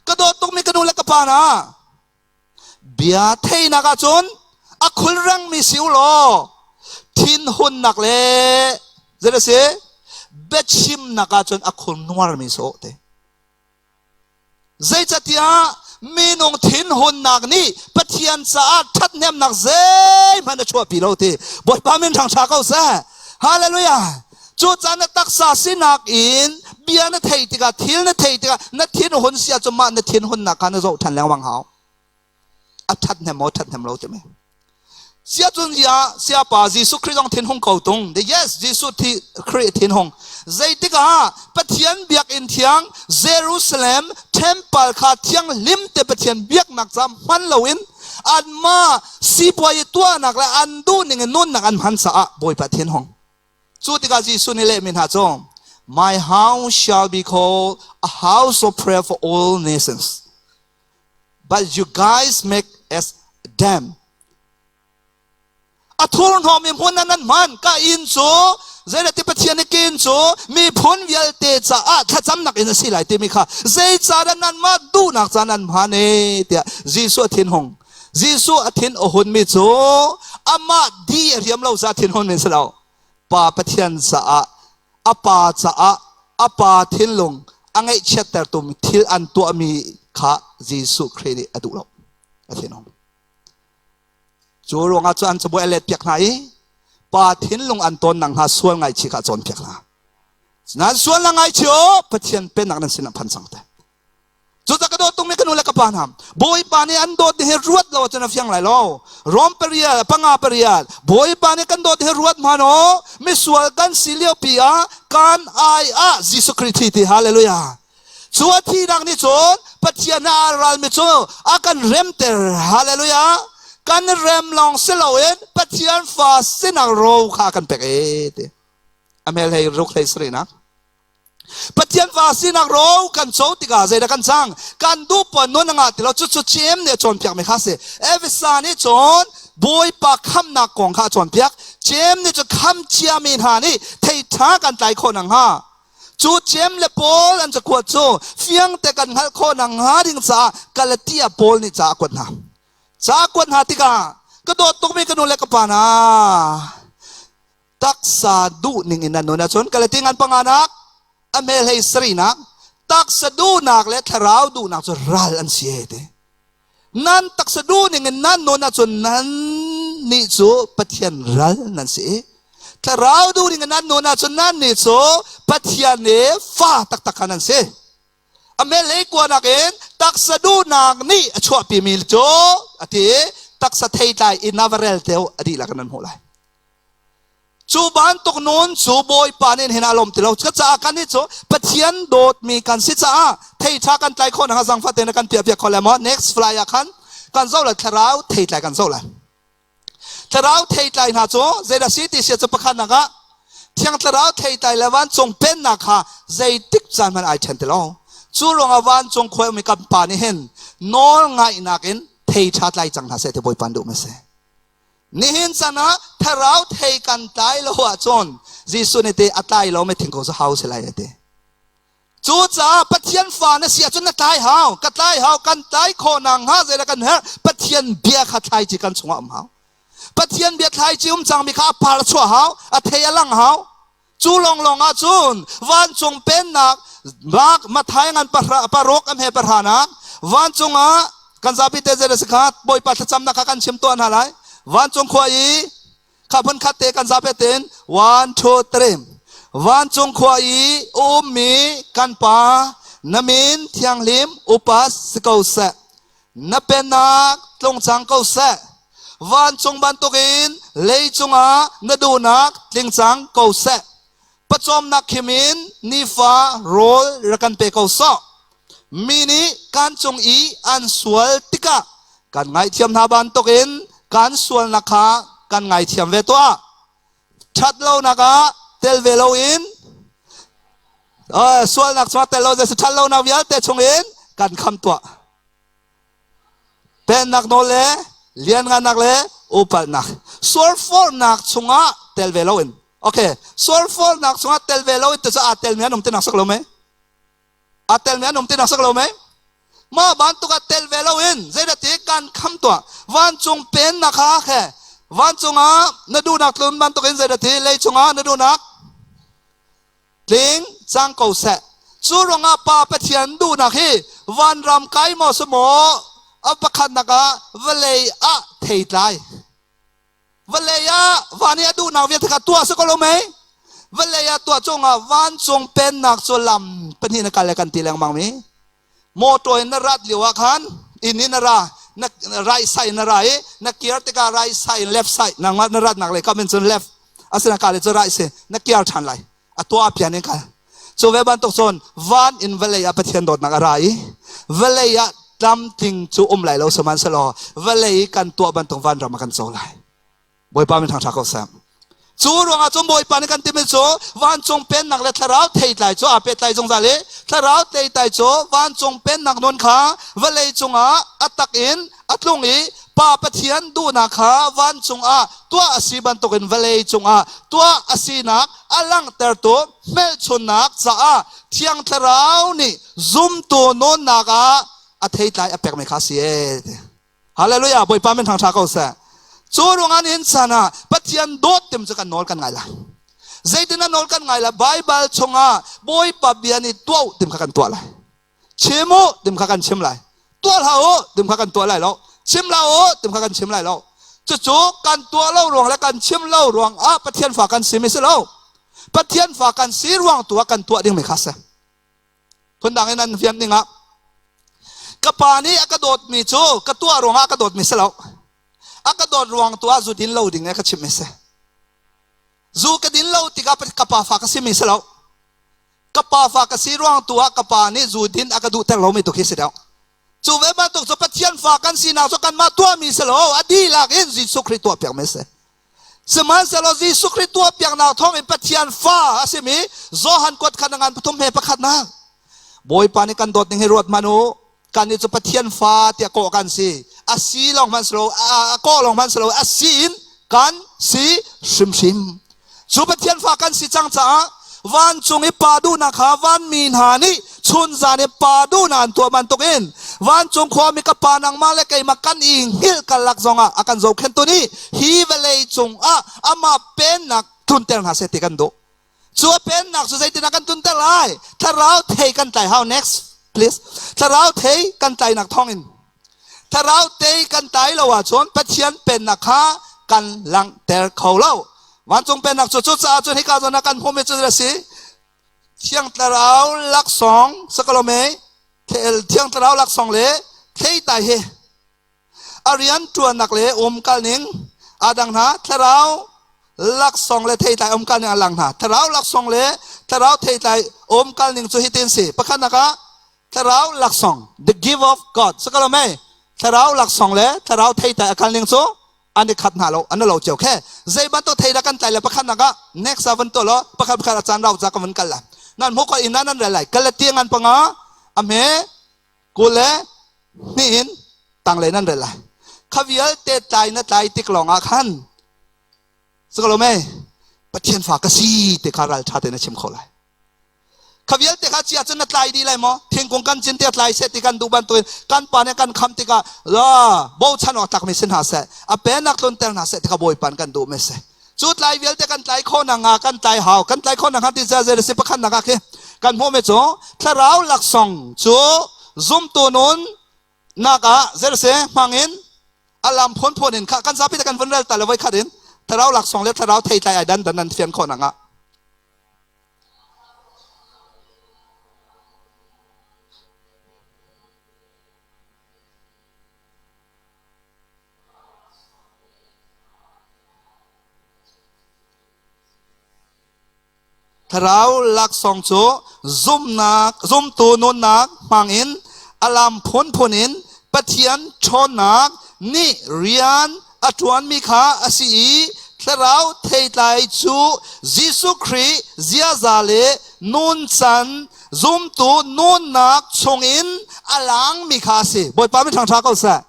Ka dawt tukmi ka nu le ka pa hna, bia theinak ahcun a khulrangmi si u law thinhunnak le zei a si biachimnak ahcun a khul nuarmi si awh te. Zeicatiah minung thinhunnak nih Pathian caah ṭhathnemnak zeihmanh a chuahpi lo ti Bawipa min hrang ṭha ko seh. Hallelujah! Cucaah na taksa sinak in bia na theih tikah, thil na theih tikah na thinhun si ahcun mah na thinhunnak kha na zoh ṭhan lengmang hau. A ṭhathnem maw ṭhathnem lo timi. Siacun ya siapa Jesuh Khrih zong thinhung ko tung. The yes, Jesuh thi Khrih thinhung. Zeitik ah Pathian biakinn thiang Jerusalem temple kha thianghlim te Pathian biaknak ca hman loin anmah sipuai tuahnak le an duhning in nunnak an hman caah Bawipa thinhung. Cu tikah Jesuh nih lehmi hna cu, My house shall be called a house of prayer for all nations. But you guys make as dam. A thurhnawm i hmun ah nan hman. Ka inn cu zeirati Pathian i kin cu miphun vialte caah thlacamnak in a si lai timi kha zeicahdah nanmah duhnak ca nan hman e tiah Jesuh a thinhung. Jesuh a thin a hunmi cu amah di a riam lo caah thinhun men si lo. Pa Pathian caah a pa caah a pa thinlung a ngaihchiattertu thil an tuahmi kha Jesuh Khrih nih a duh lo. A thinhung. Cu ruangah cu an cabuai a let piak hna i pa thinlung an tawn nakhnga sual ngaichih kha a cawnpiak hna. Nan sual na ngaichih aw Pathian pennak nan sin ah phan cang te. Cucaah ka dawt tungmi ka nu le ka pa hna, Bawipa nih an dawt hi ruat lo ahcun a fiang lai lo. Rom pariat, panga pariat, Bawipa nih kan dawt hi ruat hmanh aw, misual kan si lio pi ah kan ai ah Jesuh Khrih thi ti hallelujah. Cu a thihnak nih cun Pathian a ralmi cu a kan remter. Hallelujah. Kan rem lawng si loin Pathian fa sinak ro kha a kan pek e ti. A hmel hei ruk hlei sarihnak. Pathian fa sinak ro kan co tikah zeidah kan cang? Kan duh puan nun a ngah ti lo. Cucu Jeim nih a cawnpiakmi kha a si. Efesa nih cun Bawipa khamnak kong kha a cawnpiak. Jeim nih cun kham ciami hna nih thei ṭha kan tlai khawh nakhnga Cu Jeim le Paul an cakuat cu fiangte kan hngalh khawh nakhnga ding caah Galatia Paul nih ca a kuat hna. Ca a kuat hna tikah ka dawt tukmi ka nu le ka pa hna taksa duh ning in nan nun ahcun Galati ngan panganak a hmel hei sarihnak taksa duhnak le thlarau duhnak cu ral an si he ti. Nan taksa duh ning in nan nun ahcun nan nih cu Pathian ral nan si i thlarau duh ning in nan nun ahcun nan nih cu Pathian nih fa taktak kha nan si. A melei kuanak in taksa duhnak nih a chuahpimi cu a ti i taksa theitlai in a va rel teo a dihlak in nan hmuh lai. Cu bantuk nun cu Bawipa nih hin a lawm ti lo. Cucaah kan nih cu Pathian dawtmi kan si caah theiṭha kan tlai khawh nakhnga zaangfah tein kan piahpiak kho lai maw? Next fly ah khan kan zoh lai thlarau theitlai kan zoh lai. Thlarau theitlai hna cu zeidah si ti sia cu pakhatnak ah Thiang Thlarau theitlai le vancung pennak kha zeitik caan hmanh ai ṭhen ti lo. Cu ruangah vancung khua ummi kan pa nih hin nawl ngaihnak in thei ṭha tlai cang hna seh ti Bawipa duh ma si. Nihin chan ah thlarau thei kan tlai lo ahcun Jesuh nih te a tlai lo mi thingkung cu hau si lai a ti. Cucaah Pathian fa na si ahcun na tlai hau, ka tlai hau, kan tlai khawh nakhnga zeidah kan herh? Pathian bia kha thlaici kan chungah um hau. Pathian bia thlaici um cangmi kha a par a chuah hau, a thei a lang hau. Cu lawnglawng ahcun vancung pennak bak Mathai ngan paruk a hme pahranak vancung ah kan zapi te zei si kha Bawipa thlacamnak kha kan chim tuah hna lai. Vancung khua i kha phun khat te kan zapi tein one two three vancung khua i ummi kan pa na min thianghlim upas si ko seh na pennak tlung cang ko seh vancung bantukin leicung ah na duhnak tling cang ko seh pawcawmnak khim in nifa rawl rak kan pe ko sawh mi nih kan cung i an sual tikah kan ngaihthiam hna bantukin kan sualnak kha kan ngaithiam ve tuah ṭhat lonak ah tel ve loin sualnak chungah tel lo ṭhat lonak vialte chungin kan kham tuah Pennak nawl le lianngannak le upatnak sualforhnak chungah tel ve loin okay sualforhnak chungah tel ve loin te cu aa telmi an um ti nak sak lo mei aa telmi an um ti nak sak lo mei mah bantuk ah tel ve loin zeidah ti kan kham tuah vancung pennak kha khe vancung ah na duhnak tlun bantukin zeidah ti leicung ah na duhnak Tling cang ko seh. Cu ruangah Pa Pathian duhnak hi vanram kai maw si maw a pakhatnak ah vawlei ah theitlai. Vawlei ah van i a duhnak vialte kha tuah si ko lo mei? Vawlei ah tuah cungah vancung pennak cu lam pahnih na kal le kan ti lengmang mi. Motor in na rat lio ah khan inn in na ra na right side na ra i na kir tikah right side in left side nangmah na ratnak lei kam in cun left asina ka le cu right si na kir ṭhan lai a tuah pian in kal cu ve bantuk cun van in vawlei ah Pathian dawtnak a ra i vawlei ah tlamtling cu um lai lo sihmanhsehlaw vawlei kan tuah bantuk vanram a kan co lai Bawipa min thangṭha ko seh. Cu ruangah cun Bawipa nih kan timi cu vancung pennak le thlarau theitlai cu aa pehtlai zungzal i thlarau theitlai cu vancung pennak nun kha vawlei cungah a tak in a tlung i Pa Pathian duhnak kha vancung ah tuah a si bantukin vawlei cungah tuah a sinak a langhtertu hmelchunnak caah Thiang Thlarau nih zumtu nawnnak ah a theitlai a pekmi kha a si ee. Hallelujah! Bawipa min thangṭha ko seh. Cu ruangah nihin caan ah Pathian dawt tim cu kan nawl kan ngai lai. Zeitin a nawl kan ngai lai? Baibal chungah Bawipa bia nih tuah u tim kha kan tuah lai. Chim u tim kha kan chim lai. Tuah hlah u tim kha kan tuah lai lo. Chim hlah u tim kha kan chim lai lo. Cucu kan tuah lo ruang le kan chim lo ruang ah Pathian fa kan si mi si lo. Pathian fa kan si ruang tu ah kan tuah ding mi kha si. Phundang in an fian dingah ka pa nih a ka dawtmi cu ka tuah ruangah a ka dawtmi si lo. A ka dawt ruang tu ah zu din lo ding e ka chimh mi si. Zu ka din lo tikah ka pa fa ka simi si lo. Ka pa fa ka si ruang tu ah ka pa nih zu din a ka duhter lomi tu khi si deuh. Cu ve bantuk cu Pathian fa kan sinak cu kanmah tuahmi si lo, a dihlak in Jesuh Khrih tuahpiakmi si. Sihmanhsehlaw Jesuh Khrih tuahpiaknak thawngin Pathian fa a simi Johan kuat khat a ngan pathum he pakhatnak Bawipa nih kan dawt ning hi ruat hmanh u. Kannih cu Pathian fa tiah kawh kan si. A si lawng hmanh si lo, a kawh lawng hmanh si lo, a si in kan si hrimhrim. Cu Pathian fa kan si cang caah vancung i pa duhnak kha vanmi hna nih chunzan i pa duhnak an tuah bantukin vancung khuami ka pa nangmah le keimah kan i hngilh karlak zongah a kan zohkhenhtu nih hi vawlei cungah amah pennak tlunter hna seh ti kan duh. Cu a pennak cu zeitinah kan tlunter lai? Thlarau thei kan tlai hau. Next, please. Thlarau thei kan tlainak thawngin Thlarau tei kan tlai lo ahcun Pathian pennak kha kan langhter kho lo. Vancung pennak cu cucaah cun hika zawn ah kan hmuhmi cu a si. Thiang Thlarau laksawng sakalome Thiang Thlarau laksawng le thleitai hi a rian ṭuannak le umkal ning aa dang hna. Thlarau laksawng le theitlai umkal ning a lang hna. Thlarau laksawng le thlarau theitlai umkal ning cu hitin si. Pakhatnak ah Thlarau laksawng, the gift of God. Sakalo mei, thlarau laksawng le thlarau theitlai a kal ning cu an i khat hna lo, an lo cio. Khe, zei bantuk thei dah kan tlai le pakhat nak ah next ah van to lo, pakhat pakhat a caan rau ca ka van kal la. Nan hmu ko inn ah nan rel lai. Galati ngan panga a hme kule hnih in tanglei nan rel lai. Kha vialte tlai na tlai tik lawng ah khan sakalo mei, Pathian fa ka si te kha ral ṭha te na chim kho lai. Kha vialte kha chia cun na tlai dih lai maw? Thingkung kan cin tiah tlai seh ti kan duh bantukin kan pa nih kan kham tikah la bochan awk tlakmi si hna seh, a pennak tlunter hna seh ti kha Bawipa kan duh mi si. Cu tlai vialte kan tlai khawh nak hnga kan tlai hau, kan tlai khawh nak hnga ti zel si pakhat nak ah khi kan hmuh mi cu thlarau laksawng cu zumtu nun nak ah zer se hmang in a lam phunphun in kha kan zapi te kan vun rel ta le voi khat in thlarau laksawng le thlarau theitlai ai dan dan nan fian khawh nak ah Thlarau laksawng cu zumnak, zumtu nunnak hmangin a lam phunphun in Pathian ṭhawnnak nih rian a ṭuanmi kha a si i thlarau theitlai cu Jesuh Khrih ziaza le nuncan zumtu nunnak chungin a langmi kha a si. Bawipa min ṭhangṭha ko seh.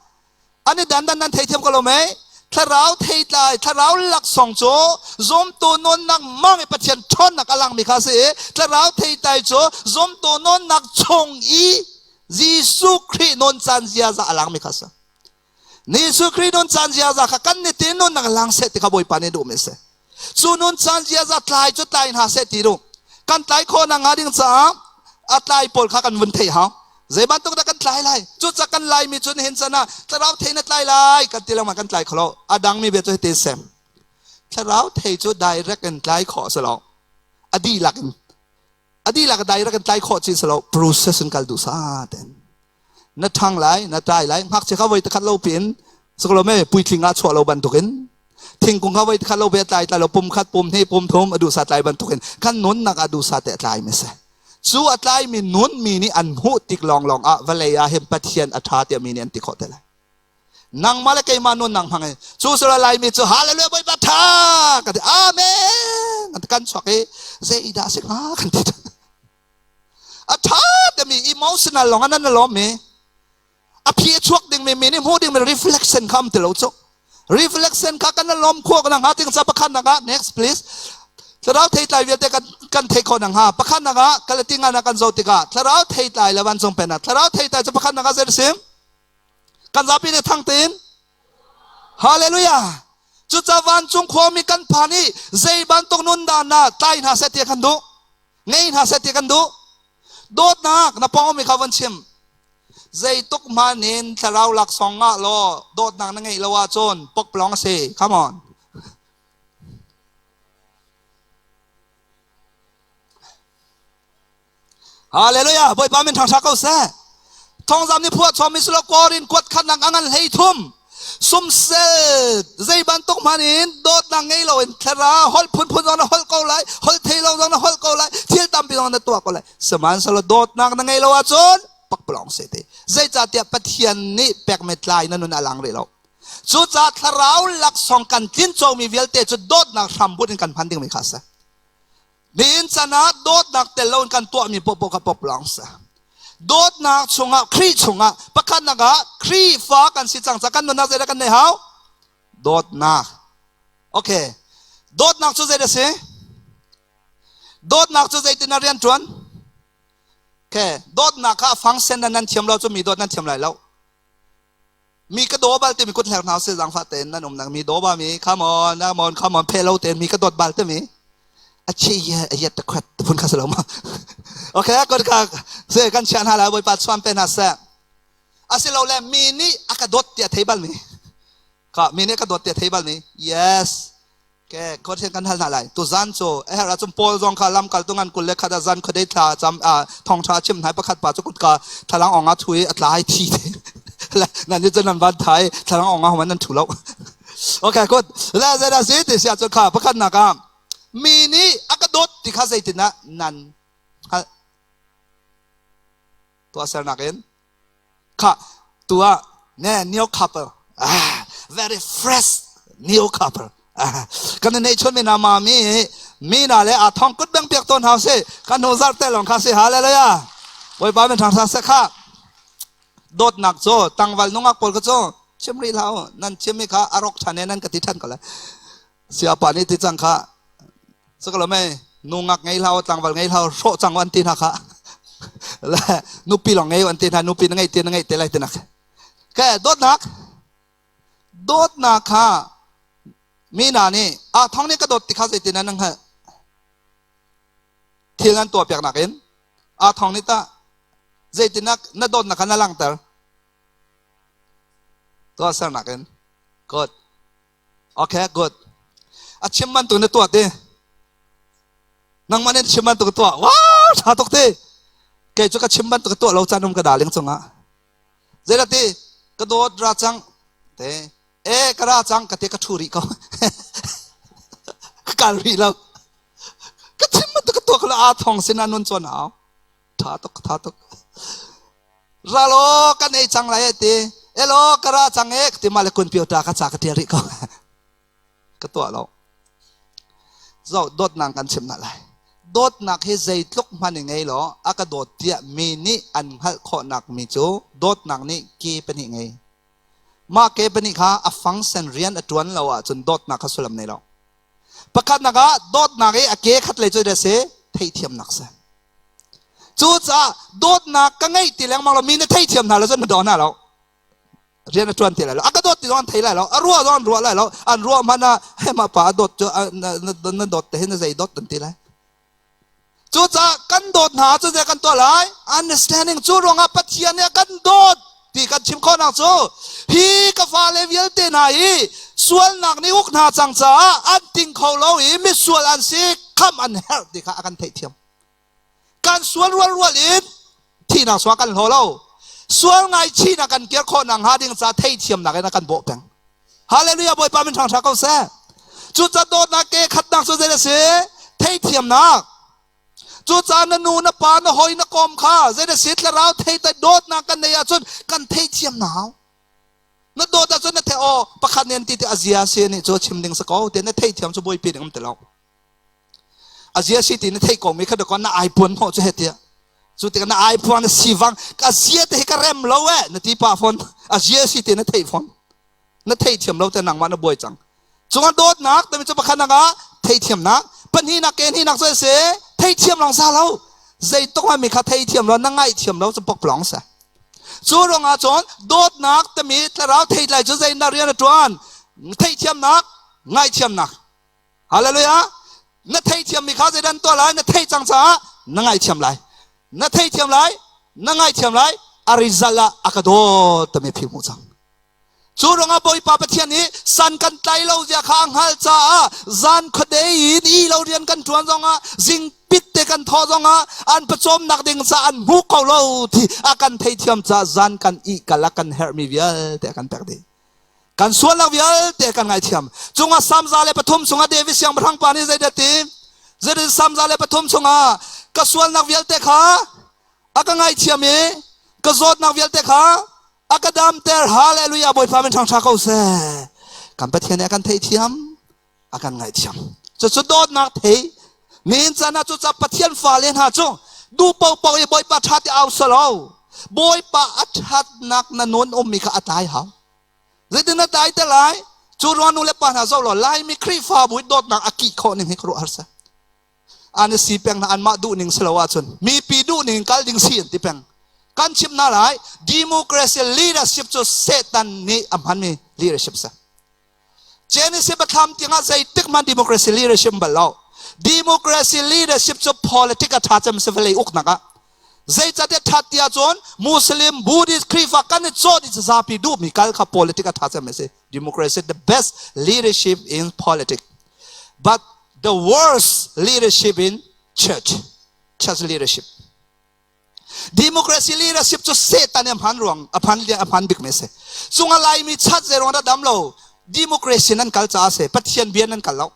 An i dandan nan theithiam ko lo mei? Thlarau theitlai, thlarau laksawng cu zumtu nunnak mang i Pathian ṭhawnnak a langmi kha a si i thlarau theitlai cu zumtu nunnak chung i Jesuh Khrih nuncan ziaza a langmi kha a si. Jesuh Khrih nuncan ziaza kha kan nitin nunnak lang seh ti kha Bawipa nih duhmi a si. Cu nuncan ziaza tlai cu tlai hna seh ti duh. Kan tlai khawh nakhnga ding caah a tlai pawl kha kan vun theih hau. Zei bantuk dah kan tlai lai? Cucaah kan Laimi cu nihin chan ah thlarau thei na tlai lai kan ti lengmang kan tlai kho lo. A dangmi bia cu hiti sem. Thlarau thei cu direct in tlai khawh a si lo. A dihlak in. A dihlak direct in tlai khawh ci si lo. Process in kal duh sa ten. Na ṭhang lai, na tlai lai. Ngakchia kha voi takhat lo piin suklo me puitling ah chuah lo bantukin thingkung kha voi khat lo ve tlai tlai lo pum khat pum hnih pum thum a duhsa tlai bantukin kan nunnak ah duhsa te a tlai mi si. Cu a tlaimi nunmi nih an hmuh tik lawnglawng ah vawlei ah hin Pathian a ṭha tiah mi nih an ti khawh te lai. Nangmah le keimah nun nang hmang in. Cu sura Laimi cu hallelujah Bawipa tha kan ti amen kan ti kan chuak i zeidah si hnga kan ti. A tha timi emotional lawng an lawm mi a phi a chuak ding mi mi nih hmuh ding mi reflection kha um ti lo cu. Reflection kha kan lawm khawh na hnga ting sa pakhat nak ah next please. Thlarau theitlai vialte kan kan thei khawh na hnga pakhat nak ah Galati nga na kan zo tikah thlarau theitlai le vancung pennak thlarau theitlai cu pakhat nak ah zei sim kan zapi nih thang tein Hallelujah cuca vancung khuami kan phan i zei bantuk nun dan na tlai hna seh ti kan duh ngei hna seh ti kan duh dawtnak na pawng mi kha von chim zeituk hmanin thlarau laksawng ngah law dawtnak na ngeih lo ahcun pokplong a si come on Hallelujah! Bawipa min thangṭha ko seh. Thawngzam nih phuah chom silo Korin kuat khatnak a ngan hlei thum. Sumsel zei bantuk hmanh in dawtnak ngei lo in thlarau holh phunphun zong na holh ko lai, holh thei lo zong na holh ko lai, thil tampi zong na tuah ko lai. Sihmanhsehlaw dawtnak na ngei lo ahcun pakpalawng se te. Zeicahtiah Pathian nih pekmi tlai na nun a lang rih lo. Cucaah thlarau laksawng kan tlin comi vialte cu dawtnak hrambunh in kan hman dingmi kha a si. Nihin chan ah dawtnak tel loin kan tuahmi poahpoah kha pop lawng si. Dawtnak chungah Khrih chungah pakhatnak ah Khrihfa kan si cang ca kan nunnak zeidah kan nei hau? Dawtnak. Okay. Dawtnak cu zeidah si? Dawtnak cu zeitin a rian ṭuan? Okay. Dawtnak kha a function nan thiam lo cu mi dawt nan thiam lai lo. Mi ka daw bal timi kut hler hna usih zaangfah tein nan umnak mi daw ba mi come on come on come on phe lo tein mi ka dawt bal timi a chi ye a yet ta khuat phun kha si lo ma okay kut ka se kan chia hna lai bawipa chuan pe hna seh asilole mi nih a ka dawt tiah thei bal mi ka mi nih a ka dawt tiah thei bal mi yes Ke khuathen kan hal hna lai. Tuzan cu a herh ahcun Paul zong kha lamkaltu ngan 21 ah zan khuadei thla cam thawngṭha a chim hna i pakhat pa cu kutka thlalang ong ah thu i a tlai thi te. Nan nih cun nan van tha i thlalang ong ah homan nan thu lo. Okay, good. Le zeidah si ti si ahcun kha pakhatnak ah mi nih a ka dawt ti kha zeitin ah nan hngalh tuahsernak in Kha tu ah ne new couple ah very fresh new couple ah kan nei chun mi na ma mi mi na le a thong kut beng piak ton hau si kan hnu zar te long kha si hallelujah Bawipa min thang sa se kha dawtnak cu tangval nungak pawl ka cu chim rih hlah nan chim mi kha a rok than e nan ka ti than ko le siapa nih ti cang kha sakalo mei nungak ngei hlah tlangval ngei hlah hrawh cang an ti hna kha le nupi lawng ngei an ti hna nupi na ngei ti na ngei te lai tinak ke dawtnak dawtnak kha mi hna nih a thong nih ka dawt ti kha zeitin nan hngalh thil nan tuah piak nakin a thong nih tah zeitin na dawtnak kha na langhter tuah sernak in good Okay, good. A chim bantuk na tuah ti. Nangmah nih chim bantuk tuah. Wow, tha tuk ti. Kei cu ka chim bantuk tuah lo caan um ka darling cungah. Zeidah ti? Ka dawt ra cang. Te. E ka ra cang ka te ka thu rih ko. Ka kal rih lo. Ka chim bantuk ka tuah ko a thong sin ah nun chuan hau. Tha tuk, tha tuk. Ra law kan ei cang lai ti. Elo ka ra cang e ti ma le kun pio ta ka ca ka tial rih ko. Ka tuah lo. Zo dawtnak kan chim na lai. Dawtnak hi zeitluk hmanh i ngei law a ka dawt tiah mi nih an hngalh khawhnak mi cu dawtnak nih ke pahnih ngei. Mah ke pahnih kha a function rian a ṭuan lo ahcun dawtnak kha sullam nei lo. Pakhatnak ah dawtnak i a ke khat lei cu a si theihthiamnak si. Cucaah dawtnak ka ngeih ti lengmang lo mi na theithiam hna lo cun na daw hna lo. Rian a ṭuan ti lai lo. A ka dawt ti zong an thei lai lo. A ruah zong an ruah lai lo. An ruah hmanh ah he mah pa a dawt cu na dawt te hi na zei dawt an ti lai. Cucaah kan dawt hna cu zei kan tuah lai? Understanding cu ruangah Pathian nih a kan dawt ti kan chim khawhnak cu hi ka fale vialte hna hi sualnak nih uk hna cang caah an ting kho lo i misual an si khamh an herh ti kha a kan theihthiam. Kan sual rualrual in thihnak sual kan hlaw lo. Sual ngaichihnak kan kir khawh nakhnga ding ca theihthiamnak in a kan bawh peng. Hallelujah Bawipa min ṭhang ṭha ko seh. Cucaah dawtnak ke khatnak cu zei a si? Theihthiamnak. Cucaah na nu na pa na hawi na kom kha zei a si thlarau thei dawtnak kan nei ahcun kan theihthiam na hau. Na dawt ahcun na theih aw pakhat nen ti ti a zia si nih cu chim ding si ko ti na theithiam cu buaipi ding um ti lo. A zia si ti na theih ko mi kha dakaw na ai puan hnawh cu he tiah. Cu tikah na ai puan na sivang a zia te hi ka rem lo eh na ti pah fawn. A zia si ti na theih fawn. Na theithiam lo te nangmah na buai cang. Cungah dawtnak timi cu pakhat nak ah theithiamnak, pahnihnak ke hnihnak cu a si theithiam lawng sa lo. Zeitluk hmanh mi kha theithiam lo na ngaihthiam lo cu pokplawng si. Cu ruangah cun dawtnak timi thlarau theitlai cu zeidah rian a ṭuan? Theihthiamnak, ngaihthiamnak. Hallelujah! Na theithiammi kha zeidah an tuah lai? Na theih cang caah na ngaihthiam lai. Na theithiam lai, na ngaihthiam lai, a result ah a ka dawt timi phi hmuh cang. Cu ruangah Bawipa Pathian nih san kan tlai lo zia kha a hngalh caah zan khuadei in i lo rian kan ṭuan zongah zingpit te kan thawh zongah an pawcawmnak ding ca an hmu ko lo ti a kan theithiam caah zan kan ih kal a kan herhmi vialte a kan pek dih. Kan sualnak vialte kan ngaithiam. Cungah Salm 103 chungah David siangpahrang pa nih zeidah ti? Zeidah Salm 103 chungah ka sualnak vialte kha a ka ngaithiam i ka zawtnak vialte kha a ka damter. Hallelujah. Bawipa min ṭhangṭha ko seh. Kan Pathian nih a kan theihthiam, a kan ngaihthiam. Cucu dawtnak thei. Nihin caan ah cucaah Pathian fale hna cu duh paohpaoh i Bawipa ṭha ti au salo. Bawipa a ṭhatnak na nun ummi kha a tlai hau. Zeitin na tlai te lai? Cu ruang nu le pa hna zoh law Laimi Khrihfabu i dawtnak a kih khawh ning hi khuaruah har seh. An i si peng hna anmah duh ning si lo ahcun mipi duh ning kal ding si an ti peng. Kan chimh hna lai democracy leadership cu Satan nih a hmanmi leadership si. Genesis biathlam tiangah zeitik hmanh democracy leadership bal lo. Democracy leadership cu politic a ṭha cem si vawlei uknak ah. Zeicahtiah ṭhat ti ahcun Muslim, Buddhist, Khrihfa kan i cawh dih zapi duhmi kal kha politic a ṭha cem a si. Democracy the best leadership in politics. But the worst leadership in church. Church leadership. Democracy leadership cu Satan a hman ruang a phan a hman bik mi si. Cung a Laimi chat zei ruang dah dam lo democracy nan kal caah si Pathian bia nan kal lo.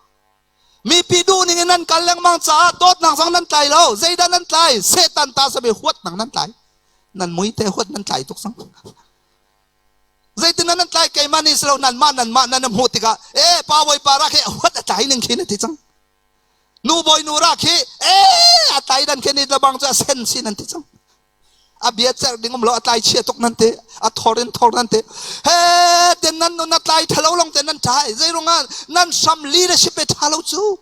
Mipi duh ning in nan kal lengmang caah dawtnak zong nan tlai lo. Zeidah nan tlai? Satan ta sabi huatnak nan tlai. Nan mui te huat nan tlai tuk sang. Zeitin nan tlai keimah nih si lo nanmah nanmah nan hmuh tikah e pa bawipa ra khi huat a tlai ning khi na ti cang. Nu bawi nu ra khi e a tlai dan khi ni lebang cu a sen si nan ti cang. A bia cerh ding um lo a tlai chia tuk nan ti a thor in thor nan ti he ten nan nun a tlai thalo long te nan tlai zei rungah nan hram leadership e tha lo cu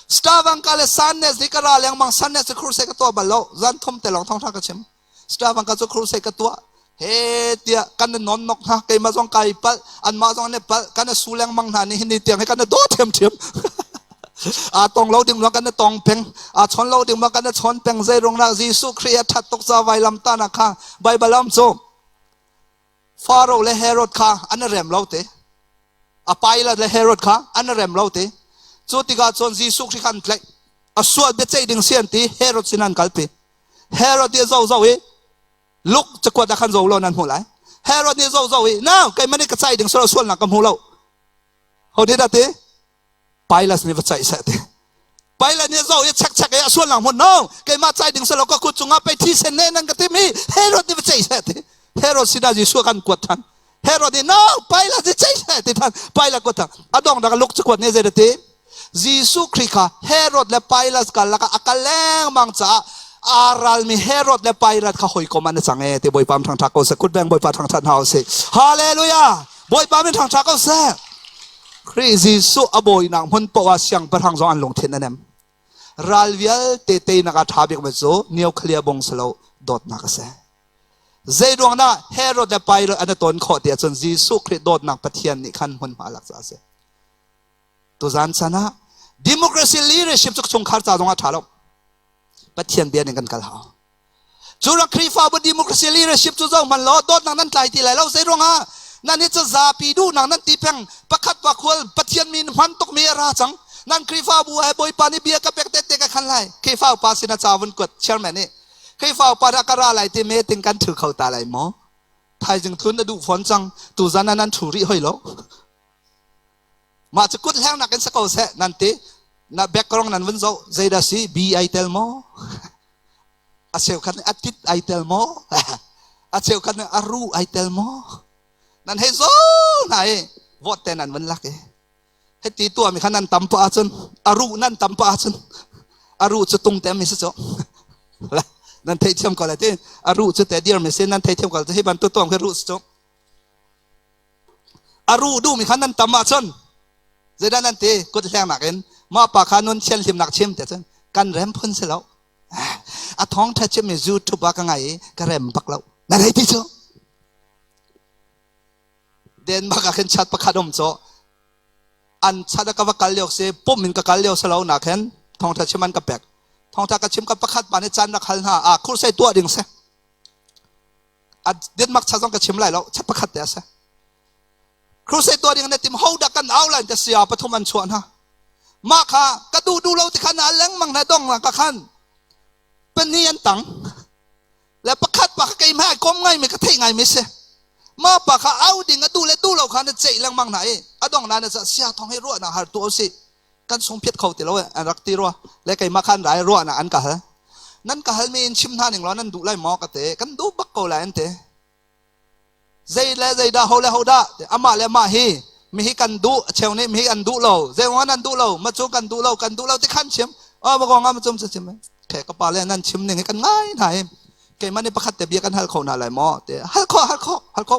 Starvangka le Sannes hi ka ra lengmang. Sannes cu crusade ka tuah bal lo. Zan thum te lawng thawngtha ka chim. Starvangka cu crusade ka tuah. He tiah kan i non nok hna. Keimah zong kai palh, anmah zong an i palh. Kan i su lengmang hna ni hi tiang hi kan i daw thiamthiam. Aa tong lo ding zong kan i tong peng. Aa chawn lo ding zong kan i chawn peng. Zei ruangah Jesuh Khrih a that tuk ca vailam tahnak kha Baibal am cu Pharaoh le Herod kha an i rem lo te. A Pilate le Herod kha an i rem lo te. Cu tikah cun Jesuh Khrih kha an tlaih. A sual biaceih ding si an ti. Herod sin an kalpi. Herod nih zo zo i Luke cakuat ah khan zo lo nan hmuh lai. Herod nih zo zo i now keimah nih ka caih ding sual sualnak ka hmu lo. Ho nih dah ti? Pilate nih va caih seh ti. Pilate nih zoh i chek chek i a sualnak hmun no keimah caih ding selo ka kut cungah pei thisen ne nan ka tim hi Herod nih va ceih seh ti. Herod sinah Jesuh kan kuat than. Herod nih no Pilate nih ceih seh ti than. Pilate kuat than. A dong dak Luke cakuat nih zei ti? Jesuh Khrih kha Herod le Pilate kal lakah a kal lengmang caah aa ralmi Herod le Pilate kha hawikom an i cang e ti Bawipa min thangṭhat ko seh. Kut beng Bawipa thangṭhat hna usih. Hallelujah! Bawipa min thangṭhat ko seh. Khrih Jesuh a bawinak hmun paoh ah siangpahrang zong an lungthin a nem. Ral vialte teinak ah ṭha bikmi cu nuclear bong si lo dawtnak a si. Zei ruang dah Herod le Pilate an i ton khawh ti ahcun Jesuh Khrih dawtnak Pathian nih khan hmunhma a lak caah a si. Tuzaan chan ah democracy leadership cu chungkhar ca zong ah ṭha lo. Pathian bia ning kan kal hau. Cu rak Khrihfabu democracy leadership cu zoh hmanh law dawtnak nan tlai ti lai lo. Zei ruangah nan hi cu zapi duhnak nan ti peng. Pakhat pa khual Pathian min hman tukmi a ra cang. Nan Khrihfabu he Bawipa nih bia ka pek tete ka khan lai. Khrihfa upa sin a ca vun kuat chairman nih Khrihfa upa dah ka ra lai ti meeting kan thu kho ta lai maw? Thaizing tlun a duh fawn cang. Tuzan ah nan thu rih hoi lo. Mah cu kut hlengnak in si ko seh nan ti. Na background nan vun zoh zeidah si B ai tel maw? A cheukhat nih a tit ai tel maw? A cheukhat nih a ru ai tel maw? Nan hei zo hna i vote te nan van lak i hiti tuahmi kha nan tam pah ahcun a ruh nan tam pah ahcun a ruh cu tung te mi si cu nan theihthiam ko lai ti a ruh cu te dir mi si nan theihthiam ko lai hi bantuk tuam khi ruh si cu a ruh duhmi kha nan tam ahcun zeidah nan ti kut hlengnak in mah pa kha nun thianhlimnak chim te cun kan rem phun si lo a thawng ṭha chimmi YouTube ah ka ngai i ka rem bak lo na rei ti cu Denmark ah khin chat pakhat um cu an chat ah ka va kal lio si pum in ka kal lio si lo na khin thawngṭha chim an ka pek thawngṭha ka chim ka pakhat pa nih caan rak hal hna a khursei tuah ding si a Denmark chat zong ka chim lai lo chat pakhat te a si crusade tuah ding na tim ho dah kan au lai te sia pathum an chuah hna mah kha ka duh duh lo ti khan a lengmang na dong ka khan pahnih an tang le pakhat pa kha keimah ai kom ngaimi ka theih ngaimi si mah pa kha au ding a duh le duh lo kha na ceih lengmang hna i a dong na na sia thong hi ruahnak har tu si kan sung phiat kho ti lo an rak ti rua le keimah khan rai ruahnak an ka hal nan ka hal mi in chim hna ning law nan duh lai maw ka te kan duh bak ko lai an te zei le zei dah ho le ho dah amah le amah hi mi hi kan duh cheu nih mi hi an duh lo zei an duh lo ma cu kan duh lo kan duh lo ti khan chim oh ma kong ma cum chim khe ka pa le nan chim ning hi kan ngai hna hi keimah nih pakhat te bia kan hal kho hna lai maw te hal kho hal kho hal kho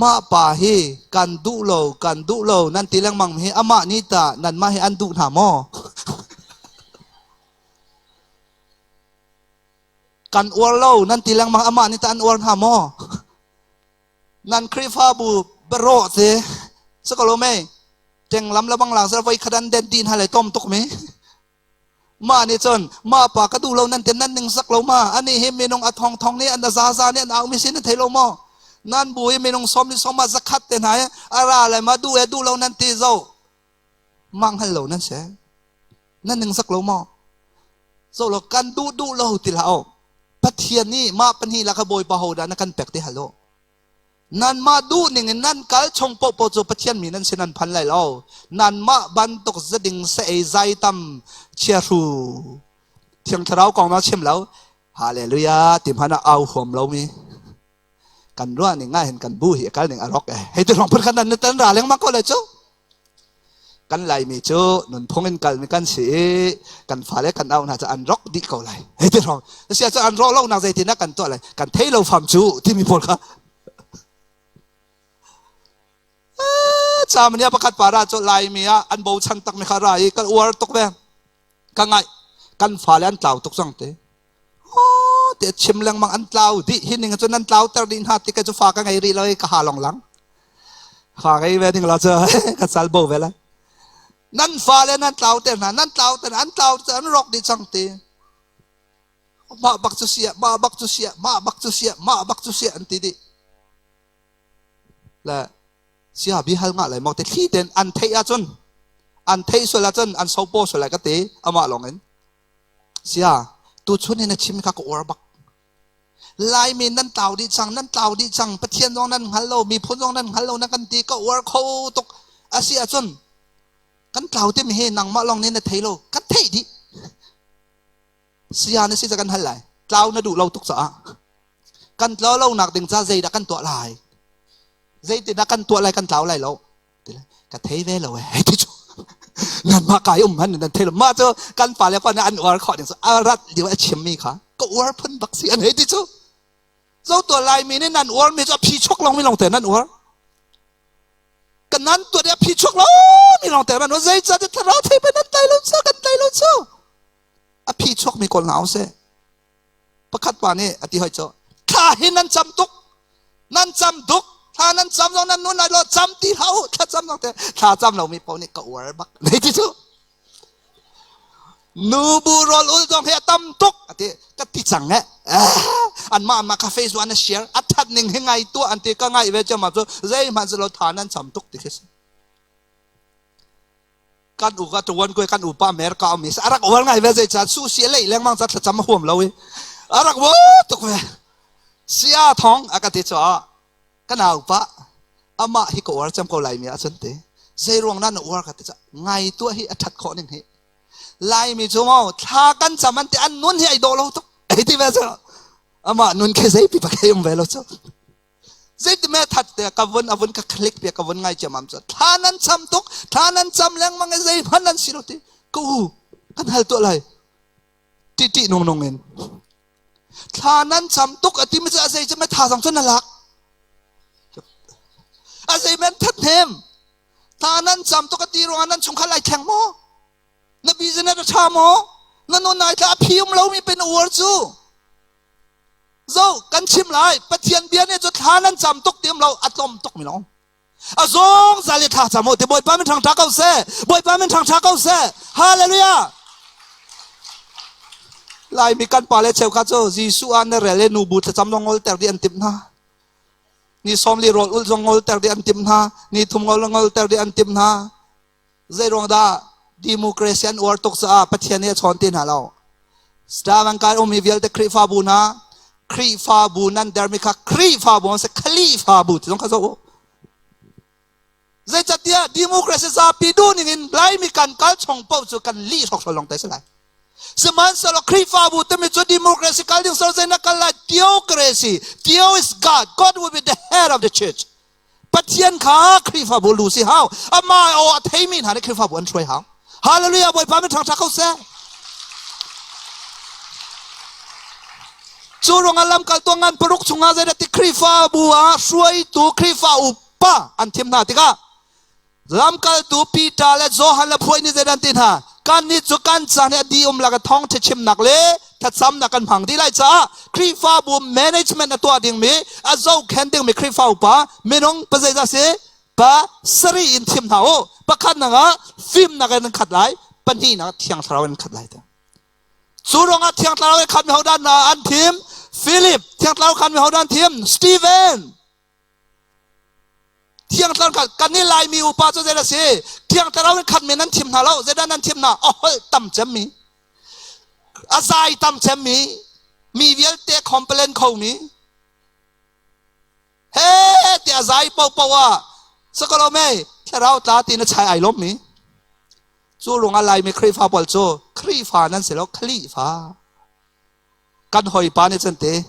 mah pa hi kan duh lo kan duh lo nan ti lengmang hi amah nih ta nan mah hi an duh hna maw Kan uar lo nan ti lengmang amah nih tah an uar hna maw? Nan Khrihfabu barawh te si ko lo mei teng lam le bang lang sar voi khat an den ti hna le tom tuk mi mah nih cun mah pa ka duh lo nan te nan ning sak lo ma ani hi minung a thong thong nih an a za za nih an au mi sin thei lo maw nan bu hi minung som ni som a zakhat te hna hi a ra le ma duh e duh lo nan ti zo mang hal lo nan se nan ning sak lo maw zo lo kan duh duh lo ti hlah u Pathian nih mah pahnih la kha Bawipa ho dah na kan pek ti hal u nan mah duh ning in nan kal chung popo cu Pathian mi nan si nan phan lai lo nan mah bantuk zading sa ei zai tam chiahru thiang thlarau kong na chim lo hallelujah ti hmanh ah au huam lo mi kan ruah ning ah hin kan bu hi kal ning a rok e hei ti rong phun khan nan tan ra lengmang ko le cu kan laimi cu nunphung in kalmi kan si i kan fale kan auh hna cu an rok dih ko lai hei ti rong sia cu an rawh lo nak zeitin ah kan tuah lai kan thei lo fam cu timi pawl kha Camania pakhat pa ra cu laimi ah an bochan tak mi kha ra i kan uar tuk ve ka ngaih kan fale an tlau tuk cang te te chim lengmang an tlau dih hi ning cun nan tlau ter dih hna ti ka cu fa ka ngei rih lo i ka ha long lang fa ngei ve ding la cu ka sal bo ve lai nan fa le nan tlau ter hna nan tlau ter an tlau an rok dih cang ti mah bak cu sia mah bak cu sia mah bak cu sia mah bak cu sia an ti dih le sia bi hal nga lai mo te thli ten an theih ahcun an theih sual ahcun an sopo sual lai ka ti amah lawng in Sia, tuchun in a chim kha ka uar bak. Laimi nan tlau dih cang, nan tlau dih cang, Pathian zong nan hngal lo, miphun zong nan hngal lo, na kan ti ka uar kho tuk. A si ahcun kan tlau timi hi nangmah lawng nih na thei lo, kan theih dih. Sia na si ca kan hal lai. Tlau na duh lo tuk caah. Kan tlau lo nak ding ca zeidah kan tuah lai? Zeitindah kan tuah lai kan tlau lai lo? Ka thei ve lo eh ti cu nanmah kai um han nan thei lo mah cu kan pale pa nih an uar khawh ding cu a rat lio a chimmi kha ka uar phun bak si an hei ti cu zo tua laimi nih nan uar mi cu a phi chuak long mi long te nan uar kan nan tuah a phi chuak lo mi long te nan uar zei ca thlarau thei pe nan tai lo cu kan tai lo cu a phi chuak mi kawl hna seh Pakhat pa nih a ti hoi cu thla hi nan cam tuk nan cam tuk thla nan cam lo nan nun lai lo cam ti hlah u thla cam lo te thla cam lo mi paoh nih ka uar bak nei ti cu nu bu rawl ul zong hi a tam tuk a ti ka ti cang eh an mah mah kha Facebook an share a that ning hi ngai tuah an ti ka ngai ve cam cu zeihmanh si lo tha nan cam tuk ti khi si Kan u ka tuan ko kan upa America um i a rak uar ngai ve zei caan su si lei lengmang ca thlacam a huam lo i a rak wo tuk ve sia thong a ka ti cho ka nau pa amah hi ka uar cem ko lai mi ahcun te zei ruang na na uar ka ti cha ngai tuah hi a that khawh ning hi Laimi cu mo thla kan cam an ti an nun hi ai dawh lo tuk ei ti ve cu amah nun khi zei pi pa um ve lo cu. Zeiti me that te ka vun a vun ka click pia ka vun ngai ciamam cu thla nan cham tuk thla nan cham lengmang i zei hmanh nan si lo ti ka u kan hal tuah lai ti ti nung nung in thla nan cham tuk a ti mi cu a zei cu me tha zong cu na lak a zei men that hnem thla nan cham tuk a ti ruangah nan chungkhar lai thleng maw na business a tha maw na nun nai thla a phi um lomi pe na uar cu zo kan chim lai Pathian bia nih cu thla nan cam tuk ti um lo a tlawm tuk mi lo a zong zal i thla cam u ti Bawipa min thangtha ko seh Bawipa min thangtha ko seh hallelujah Laimi kan pa le cheukhat cu Jesuh ah na rel i nubu thlacam zong ngol ter dih an timh hna ni 40 rawl ulh zong ngol ter dih an timh hna ni thum ngol ngol ter dih an timh hna Zeiruang dah democracy an uar tuk caah Pathian nih a chawn ti hna lo. Star kai ummi vialte Khrihfabu hna, Khrihfabu nan dermi kha Khrihfabu an si, Khalifabu ti zong kha zoh u. Zeicatiah democracy zapi duh ning in Laimi kan kal chung paoh cu kan lih hrokhrawl lawng te si lai. Sihmanhsehlaw Khrihfabu timi cu democracy kal ding sor zei na kal lai theocracy. Theo is God. God will be the head of the church. Pathian kha Khrihfabu lu si hau. Amah aw a theimi hna nih Khrihfabu an hruai hau. Hallelujah Bawipa min ṭhangṭha ko seh. Cu ruangah lamkaltu ngan paruk chungah zeidah ti Khrihfabu ah hruaitu Khrihfa upa an thim hna tikah lamkaltu Peter le Johan le phuai nih zeidah an ti hna kannih cu kan caan hi a dih um lak thawngṭha chimnak le thlacamnak kan hmang dih lai caah Khrihfabu management a tuah dingmi a zohkhen dingmi Khrihfa upa minung pazeizah si pa sarih in thim hna u pakhat nak ah fimnak in an khat lai pahnihnak ah thiang thlarau in an khat lai te cu ruangah thiang thlarau in khat mi hodah an thim Philip thiang thlarau khan mi hodah an thim Stephen Thiang Thlarau kha kan i Laimi upa cu zei a si? Thiang Thlarau in khat men nan thim hna lo. Zeidah nan thim hna? A holh tam cemmi, a zai tam cemmi, mi vialte complain khomi. He tiah zai popo ah sakalo mei thlarau tla ti na chai ai lawm mi. Cu ruangah Laimi Khrihfa pawl cu Khrihfa nan si lo, Khalifa. Kan hawipa nih cun ti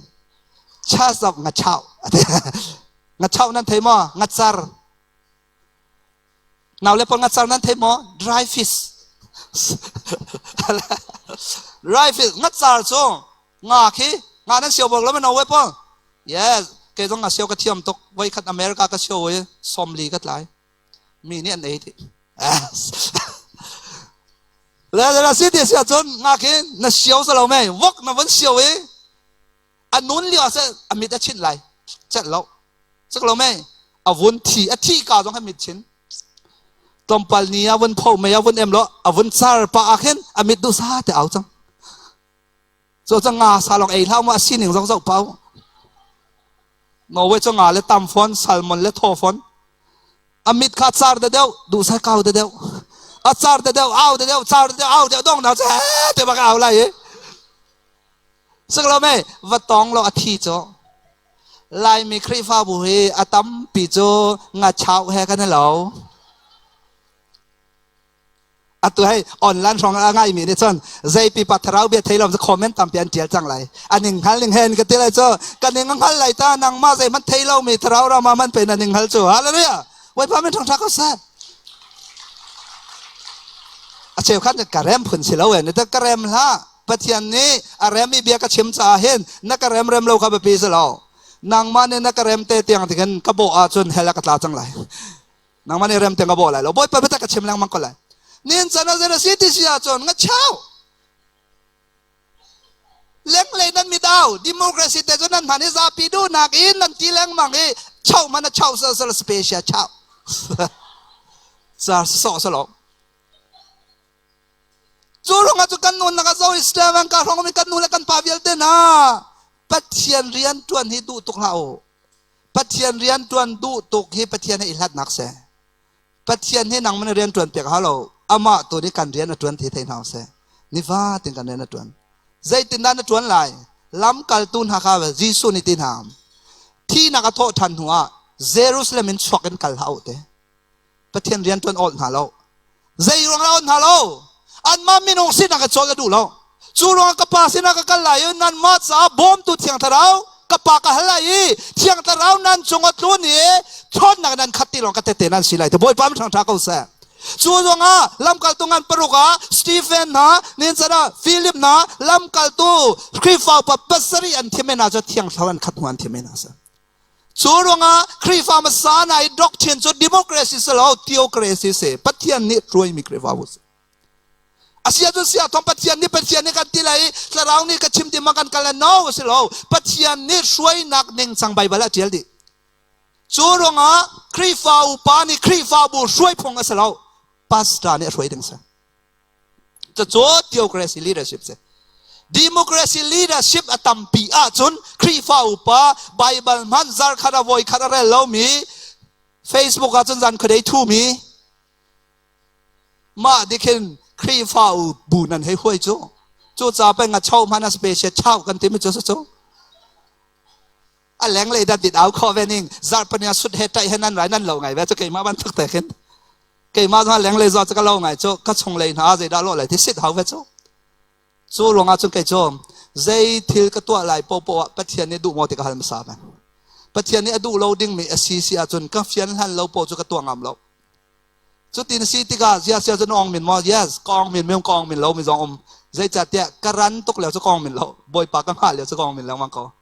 chas of ngachau ngachau nan thei maw ngacar nau le pawl ngacar nan thei maw dry fish dry fish ngacar cu nga khi nga nan sio bak lo no we pawl yes kei zong nga sio ka thiam tuk voi khat America ka sio i 40 ka tlai mi nih an ei ti le le si ti si ahcun nga khi na sio sa lo mei vok na von sio i a nun lio ah a mit a chinh lai celh lo cak lo mei a vun thi a thi ka zong a mit chin tlawmpal ni a vun pho mei a vun em lo a vun char pa ah khin a mit du sa te au cang cu cang nga sa long ei hlau ma a sining zong zoh pau Norway cu nga le tam fawn, salmon le thaw fawn. A mit kha car de deuh, duhsai kau de deuh. A car de deuh, au de deuh, car de deuh, au deuh, dong na cu te bak au lai i. Sak lo mei, va tong lo a thi cu. Laimi Khrihfabu hi a tampi cu nga chau he kan i lo. Atu hei online hrawng a ngaimi nih cun zeipi pa thlarau bia thei lo cu comment tampi an tial cang lai. An ing hngal ning hen ka ti lai cu kan ing hngal lai ta nangmah zeihmanh thei lomi thlarau rama man pe na ning hngal cu. Hallelujah. Bawipa min ṭhangṭha ko seh. A cheukhat nih ka rem phun si lo e, ni ka rem hlah. Pathian nih a rem i bia ka chim caah hin na ka rem rem lo kha biapi si lo. Nangmah nih na ka rem te tiang tikin ka bawh ahcun hell ah ka tla cang lai. Nangmah nih rem tiang ka bawh lai lo. Bawipa biatak ka chim lengmang ko lai. Nin can ah zei si ti si ahcun nga chau. Lenglei nan mit au democracy te cu nan hman i zapi duhnak in nan ti lengmang i chau man a chau sal sal special chau. Sar so salo. Cu ruangah cu kan nunnak ah zo Islam an ka hrong mi kan nu le kan pa vialte hna Pathian rian tuan hi duh tuk hlah u. Pathian rian tuan duh tuk hi Pathian he i hlatnak si. Pathian hi nangman rian tuan piak hau lo. Amah tu nih kan rian a tuan thi thei hna seh. Nifa tin kan rian a tuan. Zeitindah na tuan lai? Lamkaltu hna kha Jesuh nih ti hna. Thihnak a thawh ṭhan hnu ah Jerusalem in chuak in kal hlah u te. Pathian rian ṭuan awl hna lo. Zei ruang ah awl hna lo? Anmah minung sinak a cawl a duh lo. Cu ruangah ka pa sinah ka kal lai i nanmah caah bawmtu Thiang Thlarau Ka pa ka hal lai i Thiang Thlarau nan cung a tlun i ṭhawnnak nan khat ti lawng ka tehte nan si lai ti Bawipa min ṭhangṭha ko seh. Cu zongah lamkaltu ngan paruk ah Stephen hna, nincan ah Philip hna, lamkaltu Khrihfa upa pasarih an thim hna cu Thiang Thlarau an khat hnu an thim hna si. Cu ruangah Khrihfa hmasa hna i doctrine cu democracy si lo, theocracy si. Pathian nih hruaimi Khrihfabu si. Asia cu sia thong Pathian nih Pathian nih kan ti lai i Thlarau nih ka chim ti ma kan kal no si lo. Pathian nih hruainak ningcang Baibal ah ṭial dih. Cu ruangah Khrihfa upa nih Khrihfabu hruai phung a si lo. Pastor nih a hruai ding si. Cucu theocracy leadership si. Democracy leadership a tampi ahcun Khrihfa upa Bible hman zarkhat a voi khat a rel lomi Facebook ahcun zan khuadei thumi mah dikhin Khrihfa bu nan hei huai cu cu ca peng a cho hman a special chau kan timi cu cu a lenglei dat dit au kho ve ning zarpania sut he tai he nan rai nan lo ngai ve chu keimah bantuk te khin keimah zong lenglei zo chu ka lo ngai chu ka chung lei hna zei dah lo lai ti sit hau ve chu cu ruangah cun kei cu zei thil ka tuah lai popo ah Pathian nih duh maw ti ka hal hmasa ban Pathian nih a duh lo ding mi a si si ahcun ka fian hlan lo po cu ka tuah ngam lo Cutin si tikah zia sia cu na ong min maw? Yes, ka ong min mi ka ong min lo mi zong um. Zeicahtiah ka ran tuk lio cu ka ong min lo. Bawipa ka hngah lio cu ka ong min lengmang ko.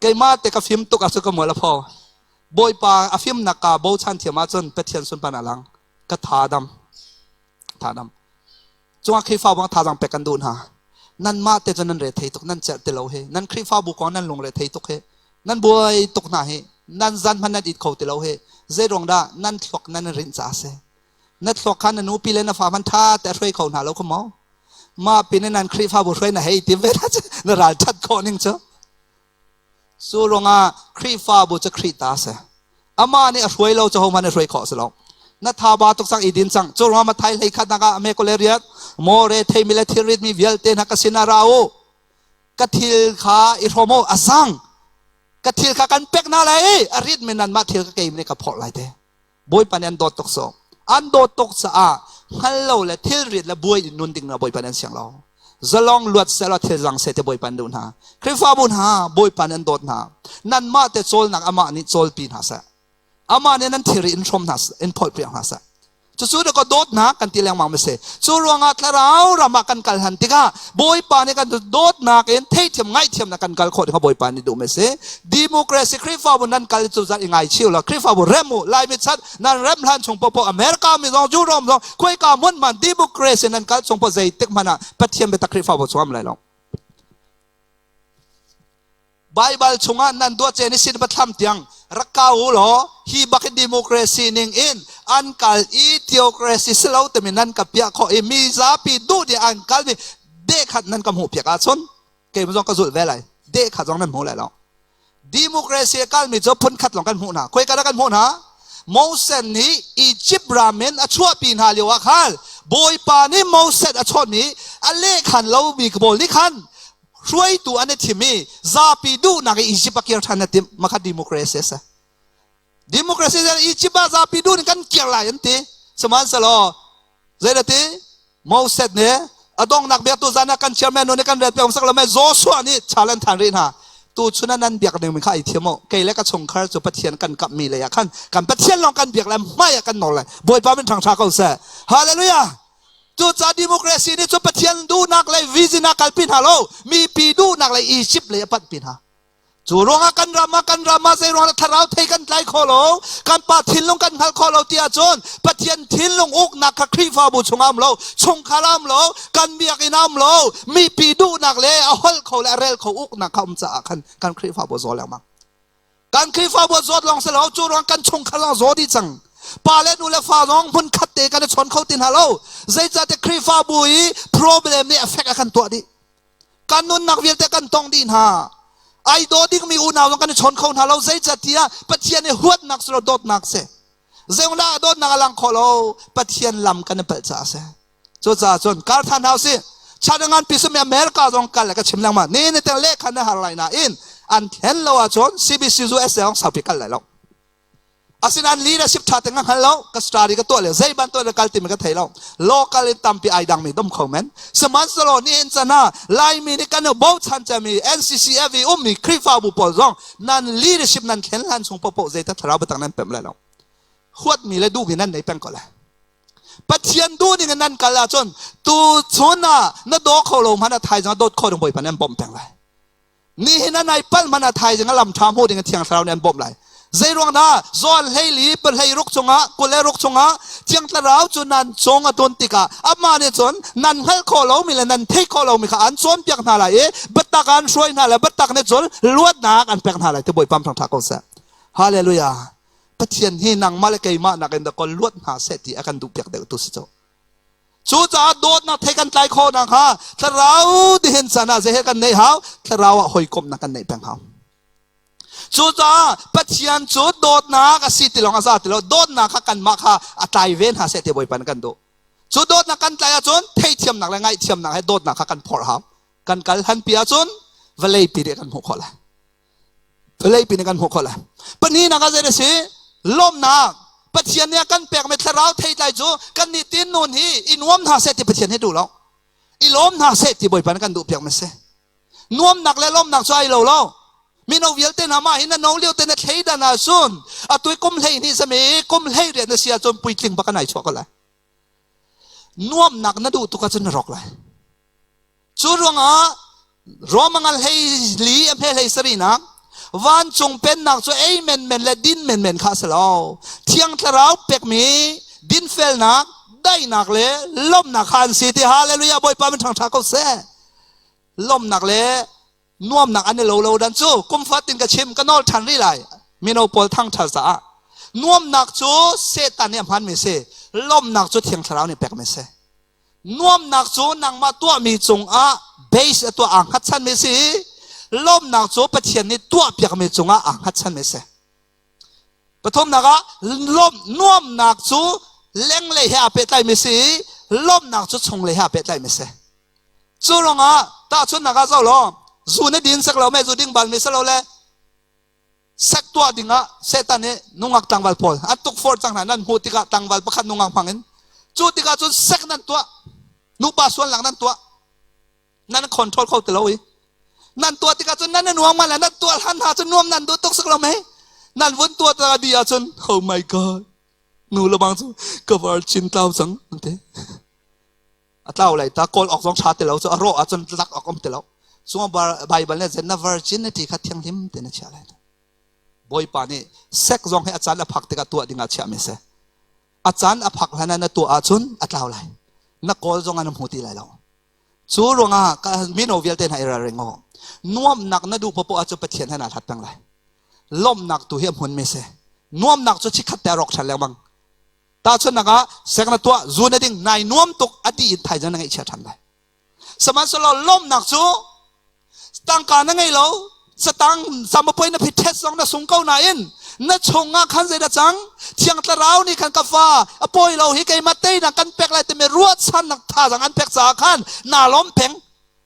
Keimah te ka fim tuk ah cu ka mual a pho. Bawipa a fimnak ka bochan thiam ahcun Pathian sunparnak lang. Ka tha dam. Tha dam. Cungah Khrihfabu ah thazaang pek kan duh hna. Nanmah te cu nan re thei tuk, nan celh ti lo hi. Nan Khrihfabu kong nan lungre thei tuk hi. Nan buai tuk hna hi. Nan zan hmanh nan it kho ti lo hi. Zeiruang dah nan thluak nan rinh caah a si. Na thluak kha na nupi le na fa hmanh ṭha te a hruai kho hna lo kha maw? Mah pin in nan Khrihfabu hruai na hei tim ve na ral ṭhat khawh ning cu. Cu ruangah Khrihfabu cu Khrih ta a si. Amah nih a hruai lo cu hohmanh nih hruai khawh a si lo. Na thaba tuk cang i din cang. Cu ruangah Matthai hlei khat nak ah ame kule riat maw re theimi le thilrit mi vialte hna ka sin ah ra u. Ka thil kha i hrawm u a sang. Ka thil kha kan pek hna lai a rit mi nanmah thil ka keim nih ka phorh lai te. Bawipa nih an dawt tuk so. An dawt tuk caah hngal lo le thilrit le buai in nun ding na Bawipa nih an siang lo. Zalong luat selaw thil zang seh te Bawipa an duh hna. Khrihfabu hna Bawipa nih an dawt hna. Nanmah te cawlnak amah nih cawlpi hna seh. Amah nih nan thilri in hrawm hna in phawlhpiak hna seh. Cucu dah ka dawtnak kan ti lengmang ma si. Cu ruangah thlarau ram ah kan kal han tikah Bawipa nih kan dawtnak in theihthiam ngaihthiamnak kan kal khawh ding Bawipa nih duh ma si. Democracy Khrihfabu nan kal cu zat i ngaichih lo Khrihfabu rem u Laimi chan nan rem hlan chung popo America mi zong Europe zong khuaika hmun man democracy nan kal chung po zeitik hmanh ah Pathian biatak Khrihfabu chung am lai lo. Baibal chungah nan duah cen i sin pathlam tiang rak kau u law hi bak in democracy ning in an kal i theocracy si lo timi nan ka piah khawh i mi zapi duh dih an kal mi dehkhat nan ka hmuh piak ahcun kei zong ka zulh ve lai dehkhat zong nan hmu lai lo democracy a kalmi cu phunkhat lawng kan hmuh hna khoi ka kan hmuh hna Moses nih Egypt ram in a chuahpi hna lio ah khan Bawipa nih Moses a chawnh i a lehkhan lomi pawl nih khan hruaitu an i thim i zapi duhnak i Egypt a kir ṭhan a timh makha democracy a si democracy Egypt ah zapi duh in kan kir lai an ti sihmanhsehlaw zei ti Moses nih a donghnak bia tu zan ah kan chairman nu nih kan ret pek sak lo mai Joshua nih challenge than rih hna tu chun ah nan biak ding mi kha ai thiam u kei le ka chungkhar cu Pathian kan kap mi lei ah khan kan Pathian lawng kan biak lai hmai ah kan nawl lai Bawipa min ṭhangṭha ko seh hallelujah Cucaah democracy nih cun Pathian duhnak le vision ah kalpi hna lo, mipi duhnak le Egypt lei a panhpi hna. Cu ruangah kan ram ah kan ram ah zei ruangah thlarau thei kan tlai kho lo, kan pa thinlung kan hngal kho lo ti ahcun Pathian thinlung uknak kha Khrihfabu chungah um lo, chungkhar ah um lo, kan biakinn ah um lo, mipi duhnak le a holh kho le a rel kho uknak kha um caah khan kan Khrihfabu zaw lengmang. Kan Khrihfabu zawt lawng si lo, cu ruang kan chungkhar lawng zaw dih cang. Pa le nu le fa zong hmun khat te kan i chawn kho ti hna lo. Zeicahtiah Khrihfabu i problem nih affect a kan tuah dih. Kan nunnak vialte kan tong dih hna. Ai daw dingmi unau zong kan i chawn kho hna lo. Zeicahtiah Pathian i huatnak si lo dawtnak si. Zeinglah dawtnak a lang kho lo. Pathian lam kan i palh caah a si. Cucaah cun kar than hau si. China ngan pi sumi America zong kal le ka chim lengmang. Ni ni te lehkhan na har lai nain an thlen lo ahcun CBC US zong saupi kal lai lo. Asinain leadership ṭha te ka hngal lo, ka study ka tuah le zei bantuk na kal timi ka thei lo. Local in tampi ai dangmi dom kho men. Sihmanhsehlaw nihin chan ah Laimi nih kan i bochan cemi NCCF i ummi Khrihfabu pawl zong nan leadership nan thlen hlan chung paohpaoh zeitat thlarau biatak nan pemh lai lo. Huatmi le duhmi nan nei peng ko lai. Pathian duhning in nan kal ahcun tu chun ah na daw kho lo hmanh ah thaizing ah dawt kho ding Bawipa nih an bawmh peng lai. Nihin ah nai palh hmanh ah thaizing ah lam ṭha hmu ding in Thiang Thlarau nih an bawmh lai. Zeiruang dah Joel 14 16 chungah 26 chungah Thiang Thlarau cu nan cung a tun tikah amah nih cun nan hngalh khawh lomi le nan theih khawh lomi kha an cawnpiak hna lai i biatak an hruai hna lai biatak nih cun luatnak an pek hna lai ti Bawipa thangṭha ko seh. Hallelujah. Pathian hi nangmah le keimah nakin dah kaw luat hna seh ti a kan duhpiak deuh tu si cu. Cucaah dawtnak thei kan tlai khawh nakhnga thlarau tihin can ah zei he kan neih hau? Thlarau ah hawikomhnak kan neih peng hau. Cucaah Pathian cu dawtnak a si ti lawng a za ti lo. Dawtnak kha kanmah kha a tlai ve hna seh ti Bawipa nih kan duh. Cu dawtnak kan tlai ahcun theithiamnak le ngaihthiamnak he dawtnak kha kan phorh hau. Kan kal hanpi ahcun vawlei pi nih kan hmuh khawh lai. Vawlei pi nih kan hmuh khawh lai. Pahnihnak ah zei a si? Lawmhnak. Pathian nih a kan pekmi thlarau theitlai cu kan nih tin nun hi i nuam hna seh ti Pathian hi duh lo. I lawm hna seh ti Bawipa nih kan duh piak mi si. Nuamnak le lawmnak cu ai lo lo. Mino vialte hna mah hi na no lio te na thleidan ahcun atu i kum 12 sami kum 18 na si ahcun puitling bak an ai chuah ko lai. Nuamnak na duh tuk ahcun na rawk lai. Cu ruangah Rome ngal 14 a hme 17nak vancung pennak cu ei menmen le din menmen kha a si lo. Thiang Thlarau pekmi dinfelnak, daihnak le lawmhnak kha an si ti hallelujah Bawipa min ṭhangṭha ko seh. Lawmhnak le nuamnak an i lo lo dan cu kum fatin ka chim ka nawl ṭhan rih lai mino pawl thangṭhat caah nuamnak cu Satan nih a hmanmi si lawmhnak cu Thiang Thlarau nih pekmi si. Nuamnak cu nangmah tuahmi cungah base a tuah aa hngatchanmi si i lawmnak cu Pathian nih tuahpiakmi cungah aa hngatchanmi si. Pathumnak ah lawm nuamnak cu lenglei he aa pehtlaimi si i lawmnak cu chunglei he aa pehtlaimi si. Cu ruangah tahchunhnak ah zoh law zu na din sek lo me zu ding bal mi si lo le sek tuah dingah Satan nih nungak tlangval pawl an tukforh cang hna nan hmuh tikah tlangval pakhat nungak hmang in cu tikah cun sek nan tuah nupa sualnak nan tuah nan control kho ti lo i nan tuah tikah cun nan i nuam ma le nan tuah hlan hna cun nuam nan duh tuk sak lo mei nan vun tuah tikah di ahcun oh my god nu le bang cu ka virgin tlau cang an ti A tlau lai ta kawl awk zong ṭha ti lo cu a rawh ahcun lak awk um ti lo. Cungah Baibal nih na virginity kha thianghlim tein a chiah lai. Bawipa nih sek zong hi a caan a phak tikah tuah dingah chiahmi a si. A caan a phak hlan ah na tuah ahcun a tlau lai. Na kawl zong ah na hmu ti lai lo. Cu ruangah mino vialte hna i ralring u. Nuamnak na duh paohpaoh ahcun Pathian he naa hlat peng lai. Lawmhnak tu hi a hmunmi a si. Nuamnak cu chikkhat te a rawk ṭhan lengmang. Tahchunhnak ah sek na tuah, zu na ding, nai nuam tuk a ti in thaizing na ngaihchia ṭhan lai. Sihmanhsehlaw lawmhnak cu tangka na ngei lo, satang samapoi na phit test zong na sung ko nain na chungah khan zeidah cang thiang thlarau nih khan ka fa a pawi lo hi keimah teinak kan pek lai timi ruahchannak thazaang an pek caah khan naa lawm peng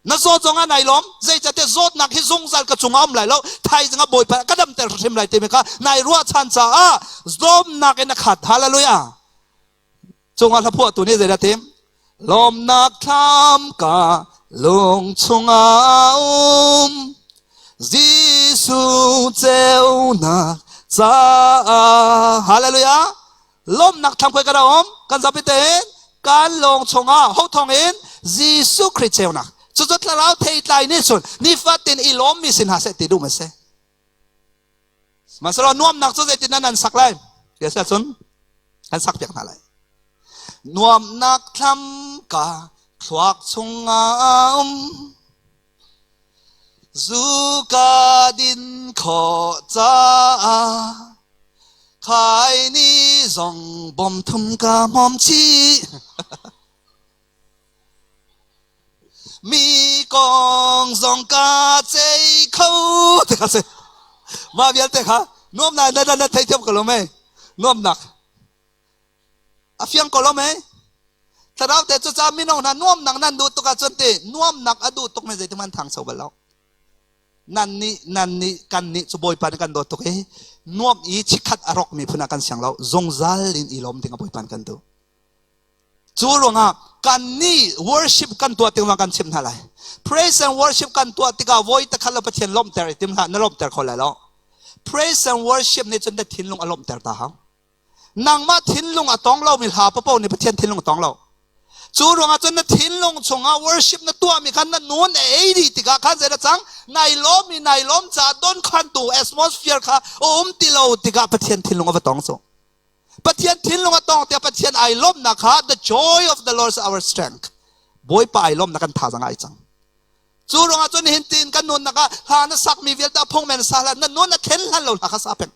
Na zawt zong ah nai lawm. Zeicahtiah zawtnak hi zungzal ka cungah um lai lo. Thaizing ah Bawipa ka damter hrim lai timi kha nai ruahchan caah lawmnak in a khat. Hallelujah. Cungah hlaphuahtu nih zeidah tim? Lawmnak thlam ka lung chungah um. Jesuh ceunak caah. Hallelujah. Lawmnak thlam khoi ka dah um? Kan zapi tein kan lawng chungah ho thawng in Jesuh Khrih ceunak. Cucu thlarau theitlai nih cun nifatin i lawmmi si hna seh ti duh ma si. Sihmanhsehlaw nuamnak cu zeitin nan sak lai? Ti a cun kan sak piak hna lai. Nuamnak thlam ka thluak chungah um. Zu ka din khawh caah khaini zong bawm thum ka hmawm chih. Mi kong zong ka cei kho ti kha si. Mah vialte kha nuamnak na na theithiam ko lo mei? Nuamnak. A fiang ko lo mei? Thlarau te cu ca mino hna nuamnak nan duh tuk ahcun ti nuamnak a duh tuk mi zeitik hmanh thangcho bal lo. Nan nih nan nih kan nih cu Bawipa nih kan dawt tuk i nuam i chikkhat a rok mi phun ah kan siang lo zungzal in i lawm ding a Bawipa kan duh. Cu ruangah kan nih worship kan tuah tikah kan chim hna lai. Praise and worship kan tuah tikah voi takhat lo Pathian lawmhter i tim hlah na lawmhter kho lai lo. Praise and worship nih cun na thinlung a lawmhter ta hau. Nangmah thinlung a tong lomi hla papo nih Pathian thinlung a tong lo. Cu ruangah cun na thinlung chungah worship na tuahmi khan na nun a ei dih tikah khan zei dah cang nai lawm i nai lawm caah donkhantu atmosphere kha a um ti lo tikah Pathian thinlung a va tong cu. Pathian thinlung a tong tiah Pathian ai lawmnak kha the joy of the Lord is our strength. Bawipa ai lawmnak kan thazaang ai cang. Cu ruangah cun nihin tiin kan nunnak ah hla na sakmi vialte a phung men sa hlah na nun a thlen hlan lo hla kha sa peng.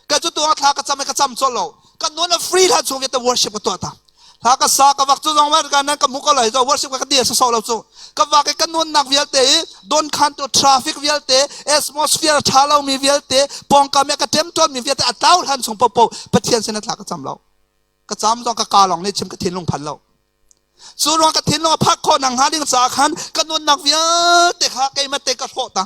Ka cu tuang thla ka cam i ka cam col lo. Ka nun a free hlan chung vialte worship ka tuah ta. Hla ka sa ka vak cu zong ma ka nan ka hmu ko lai zo worship ka dia so lo cu. Ka vak i ka nunnak vialte i don khan tu traffic vialte atmosphere tha lo mi vialte pawngkam i ka ṭemṭawn mi vialte a tlau hlan chung popo Pathian sin thla ka cam lo. Ka cam zong ka ka lawng nih chim ka thinlung phan lo. Cu ruang ka thinlung a phak khawh nak hnga ding caah khan ka nunnak vialte kha keimah te ka hrawh ta.